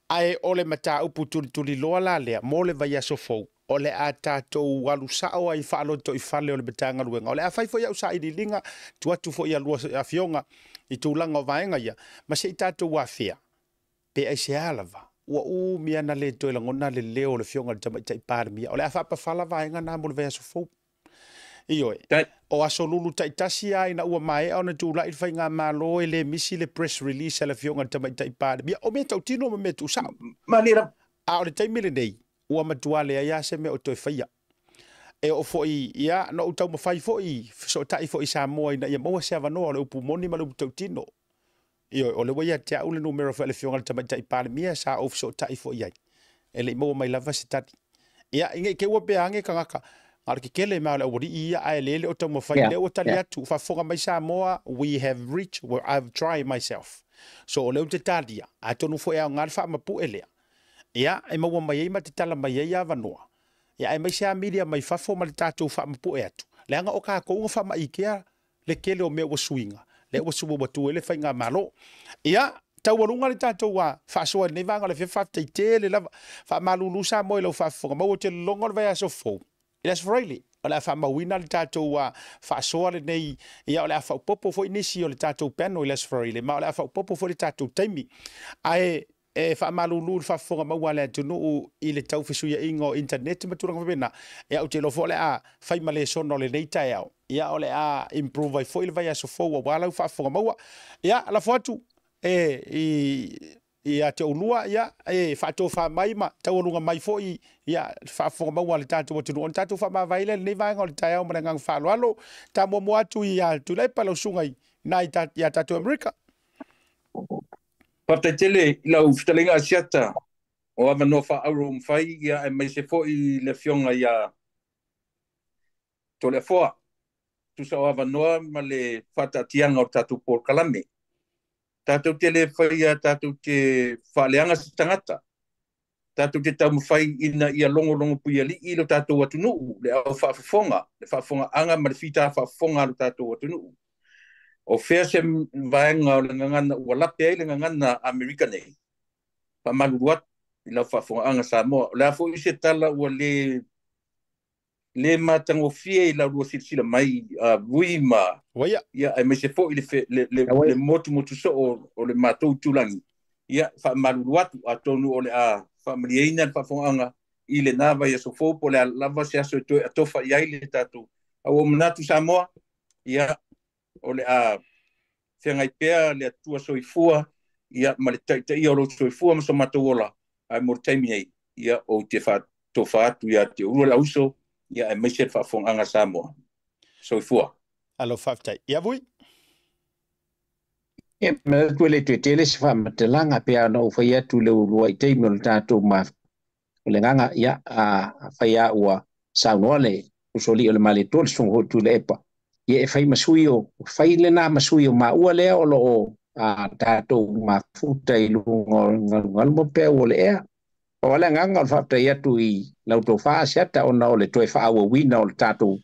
Ae o le mataupu tulituliloa la lea mo le vaiaso fou, o le a tatou alu sao ai faalotoifale o le Matagaluega. O le a fai foi au sailiiliga, tuu atu foi i a lua afioga i tulaga o vaega ia, ma se i tatou afea, pe aisea lava ua umi ana le toe lagona le leo o le afioga i le Tamaitai Palemia. O le a faapafala vaega na mo le vaiaso fou. Ioe, o aso lulu taitasi lava ina ua maea ona tulai le faigamalo e le misi le press release a le afioga i le Tamaitai Palemia. O mea tautino ma mea tuusao. A o le taimi lenei, ua matua leai lava se mea o toe faia. E oo foi, ia, na ou taumafai foi, fesootai foi i Samoa ina ia maua se avanoa o le upu moni ma le upu tautino. Ioe, o lea ua ia te au le numera foi a le afioga i le Tamaitai Palemia sa ou fesootai foi i ai. E le i maua mai lava se tali. Ia, ina i te ua pea ane tagata, na o le tetele ma o le aualii ia, ae lele o taumafai, lea ua tali atu, faafofoga mai Samoa, we have reached, well, I've tried myself. So o lea ou te talia, atonu foi e aoga le faamapue lea. Ia, e maua mai ai ma tatala mai ai avanoa. Ia, aemaise lava media mai fafo ma le tatou faamapue atu. Leaga o tatou na faamaitea le tele o mea ua suiga, lea ua sua atu ai le faigamalo. Ia, taualuga le tatou faasoa i lenei vaega o le afiafi, faafetai tele lava. Faamalulu Samoa i lau faafofoga maua, ou te lologa o le vaiaso fou, i le Aso Faraile, o le a faamauina le tatou faasoa lenei, ia o le a faaopoopo foi nisi o le tatou panel i le Aso Faraile, ma o le a faaopoopo foi le tatou taimi. Ae e faamalulu le faafofoga maua a le atunuu i le tau fesuiaiga o internet ma tulaga faapena. Ia, ou te iloa foi o le a fai ma lesona o lenei taeao. Ia, o le a improve ai foi le vaiaso fou aua lau faafofoga maua. Ia, lafo atu e i ia te oulua, ia, e faatofa mai ma taualuga mai foi ia le faafofoga maua a le tatou atunuu. Ona tatou faamavae lea i lenei vaega o le taeao ma le agaga faaaloalo. Ta muamua atu ia Tuilaepa, lau susuga i ina ia tatou Amerika. Faafetai tele i lau fetalaiga Asiata o avanoa faaauro ua mafai, ia aemaise foi le afioga ia Toleafoa, tusa o avanoa ma le faataatiaga o le tatou polokalame. Tatou te le faia, tatou te faaleaga se tagata, tatou te taumafai ina ia logologo puialii lo tatou atunuu, le au faafofoga, le faafofogaaga ma le fita faafofoga a lo tatou atunuu. O fea se vaega o le gagana ua lape ai le gagana Amerika nei, faamalulu atu i lau faafofogaaga Samoa. O le a foi se tala ua le matagofie i lau lua silasila mai, Vui ma Waia. Ia, aemaise foi le motumotu soo o le matou itulagi. Ia, faamalulu atu, atonu o le a faamalieina le faafofogaaga i lena vaiaso fou, po o le a lava se aso e toe atofa i ai le tatou. Ae ua ou manatu Samoa, ia, o le a feagai pea le Atua soifua, ia, ma le taitaia o lou soifua ma so matou ola, ae mo le taimi nei, ia, ou te faatofa atu ia te oulua le auso, ia, aemaise le faafofogaaga Samoa. Soifua. Alo, faafetai. Ia Vui. Ia, manatu e le toe tele se faamatalaga pe a ona ou fai atu i le uluai taimi o le tatou o le agaga, ia, a fai a ua saunoa le usolii o le Malietoa, le susuga foi Tuilaepa, ia e fai ma sui o, fai lena ma sui o maua lea o lo o tatou mafuta i luga o galugalu ma peau o le ea. O le agaga o le faafetai atu i lau tofa Asiata ona o le toe faaauauina o le tatou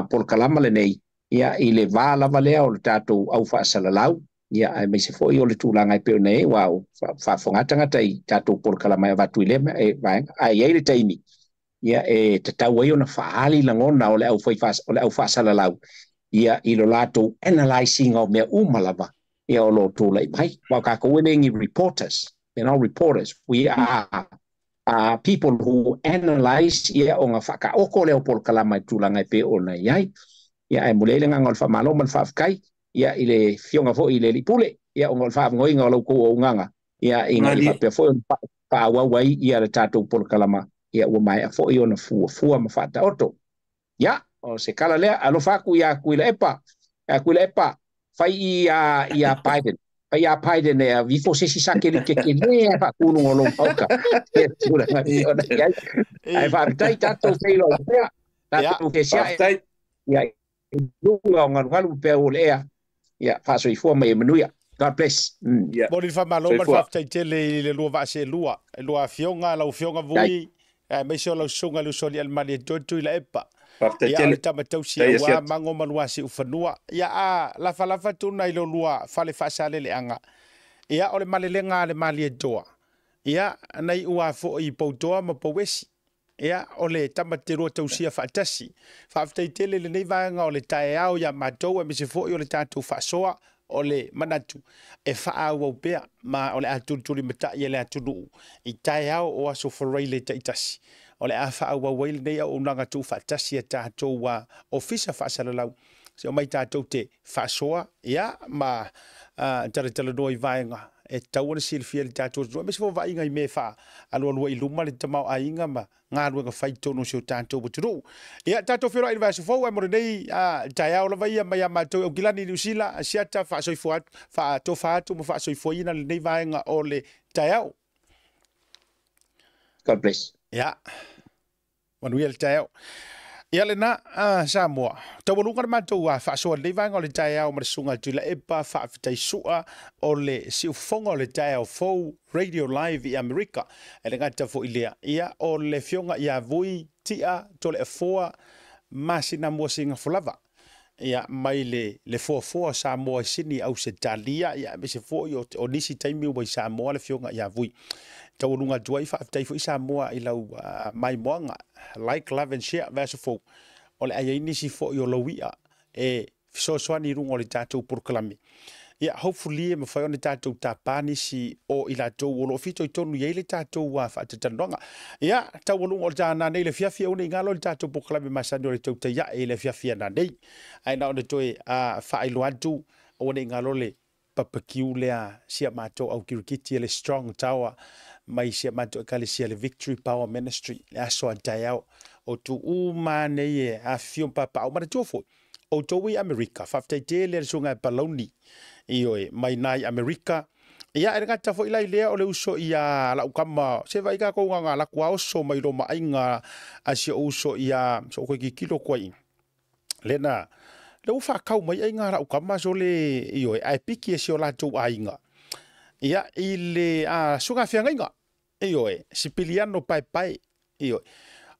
polokalama lenei, ia, i le va lava lea o le tatou au faasalalau, ia, aemaise foi o le tulaga e pei ona i ai, ua faafofoga tagata i tatou polokalama e avatu i lea vaega, ae i ai le taimi, ia, e tatau ai ona faaali lagona o le au fai o le au faasalalau, ia, i lo latou analyse ina o mea uma lava, ia, o lo o tulai mai. Aua o tatou e le ni reporters, we're not reporters, we are people who analyse, ia, ona faataoto lea o polokalama i tulaga e pei ona i ai. Ia, ae momoli ai le agaga o le faamalo ma le faafetai, ia, i le afioga foi i le Alii Pule, ia, ona o le faavanoaina o la outou auaunaga, ia, ina ia faapea foi ona faaauau ai, ia, le tatou polokalama, ia, ua maea foi ona fuafua ma faataoto. Ia, o se tala lea, alofa atu ia Tuilaepa, ia Tuilaepa, fai ia Biden, fai ia Biden e avifo se isi satelite tele e faatuluga o lou maota. Ia tulaga e pei ona i ai. Ae faafetai tatou feiloai pea, tatou fesiae, ia, i luga o galugalu ma peau o le ea, ia, faasoifua ma ia manuia. God bless. Momoli le faamalo ma le faafetai tele i le lua vaa seelua, i lua afioga, lau afioga Vui, aemaise o lau susuga i le uso alii a le Malietoa Tuilaepa. Faafetai Ia, o tele. le tama tausi Faafetai aua Asiata. mago ma lua siufanua. Ia, a lafalafa tuna i lo lua fale faasaleleaga. Ia, o le malelega a le Malietoa. Ia, na iu lava foi i Poutoa ma Pouesi. Ia, o le tama te lua tausia faatasi. Faafetai tele i lenei vaega o le taeao ia matou, aemaise foi o le tatou faasoa o le manatu e faaauau pea, ma o le a tulitulimatai e le atunuu i taeao o Aso Faraile taitasi. O le a faaauau ai lenei auaunaga tuufaatasi a tatou ofisa faasalalau, se omai tatou te faasoa, ia, ma talatalanoa i vaega e tatau ona silafia e le tatou atunuu, aemaise foi o vaaiga i mea e faaalualua i luma le tamaoaiga ma galuega fai i totonu o si o tatou atunuu. Ia, tatou feiloai i le vaiaso fou, ae mo lenei taeao lava ia mai ia matou i Aukilani, Niu Sila, Asiata, faasoifua atu, faatofa atu ma faasoifuaina lenei vaega o le taeao. God bless. Ia. Manuia le taeao. Ia lena, Samoa, taualuga le matou faasoa i lenei vaega o le taeao ma le Susuga ia Tuilaepa Faafetai Sua o le Siufofoga o le Taeao Fou Radio Live i Amerika. E le gata foi i lea, ia o le Afioga ia Vui Tia Toleafoa Masinamua Sigafolava. Ia, mai le, le foafoa o Samoa i Sini, Ausetalia, ia, aemaise foi o, o nisi taimi ua i Samoa le afioga ia Vui. Taualuga atu ai, faafetai foi Samoa i lau maimoaga. Like, love and share, vaiaso fou. O le a i ai nisi foi o lou i'a e fesoasoani i luga o le tatou polokalame. Ia, hopefully e mafai ona tatou tapa nisi o i latou o lo o fitoitonu i ai le tatou faatatalanoaga. Ia, taualuga o le ta nanei le afiafi, aua ne i galo le tatou polokalame masani o le tautai ae i le afiafi a nanei. Ae na ona toe faailoa atu, aua ne i galo le papakiu lea si a matou au kirikiti le Strong Tower mai si a matou ekalesia le Victory Power Ministry, le aso a taeao. O tuu uma nei e afifio ma papaaao. Manatua foi, outou i Amerika, faafetai tele le susuga ia Palauni, ioe, mai na i Amerika. Ia, e le gata foi la i lea o le uso ia lau kama, se vai tatou gaga laku a oso mai lo maaiga a si ou uso ia, so koe kikilo koe i. Lena, le ua whakau mai ai ngā rau kama so le, ioe, ai piki e si o latou aiga. Ia, i le suga whiangaiga, ioe, Sipiliano paepae, ioe.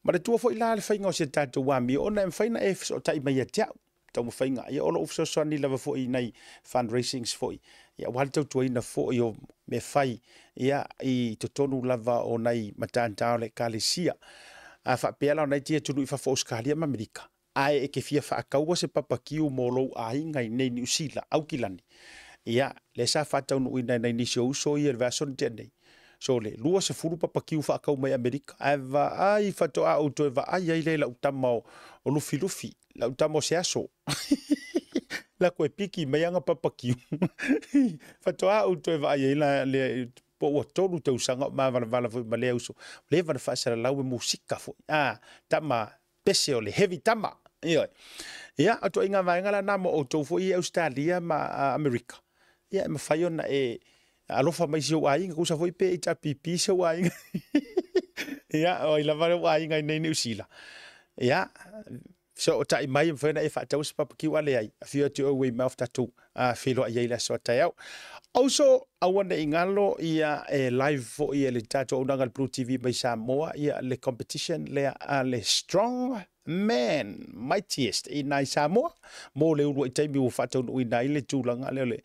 Manatua foi la le faiga o si a tatou amio, ona e mafai ona e fesootai mai ia te au, taumafaiga. Ia, o lou fesoasoani lava foi i nai fundraisings foi, ia, aua le tautuaina foi o mea fai, ia, i totonu lava o nai matata o le ekalesia. A faapea la o nai tia atunuu i fafo o Ausetalia ma Amerika, ae e te fia faataua se papakiu mo lou aiga i nei Niu Sila, Aukilani, ia, lea sa faataunuuina e nai nisi o uso ia i le vaiaso na tea nei. So le 20 papakiu faatau mai Amerika, ae vaai faatoa ou toe vaai ai lea i lau tama o Lufilufi, lau tama o se aso. La koe piki mai anga papakiu. Faatoa ou toe vaai ai la le po ua 3 tausaga o mavalavala foi ma lea uso. Leva na faasalalau e musika foi. Ah, tama pese o le heavy tama. Ioe. Ia, o ituaiga vaega la na mo outou foi i Ausetalia ma Amerika. Ia, e mafai ona e alofa mai si ou aiga, kusa foi pe HRPP si ou aiga. Ia, o ai lava lou aiga i nei Niu Sila. Ia, so o tai mai mafai ona e faatau se papakiu a leai. Afio atu oe Weymouth tatou feiloai ai le aso a taeao. Ouso, aua ne i galo ia e live foi e le tatou auaunaga le Blue TV mai Samoa ia le competition lea a le Strong Man Mightiest i nai Samoa mo le uluai taimi ua faataunuuina ai le tulaga lea o le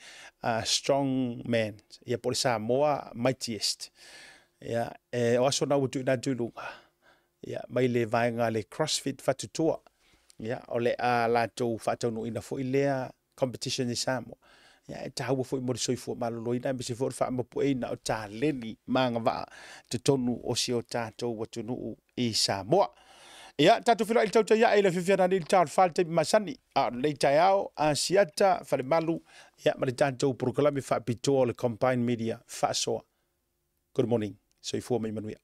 Strong Man ia po o le Samoa Mightiest. Ia, e, o aso na ua tuuina atu i luga ia, mai le vaega le CrossFit Fatutoa. Ia, o le a latou faataunuuina foi lea competition i Samoa. Ia, e taua foi mo le soifua maloloina aemaise foi o le faamapueina o taleni ma agavaa totonu o si o tatou atunuu i Samoa. Ia, tatou feiloai i le tautai ae i le afiafi ananei i le ta o le 4 le taimi masani. A o lenei taeao, Asiata, Falemalu, ia, ma le tatou polokalame faapitoa o le Combined Media Faasoa. Good morning. Soifua ma ia manuia.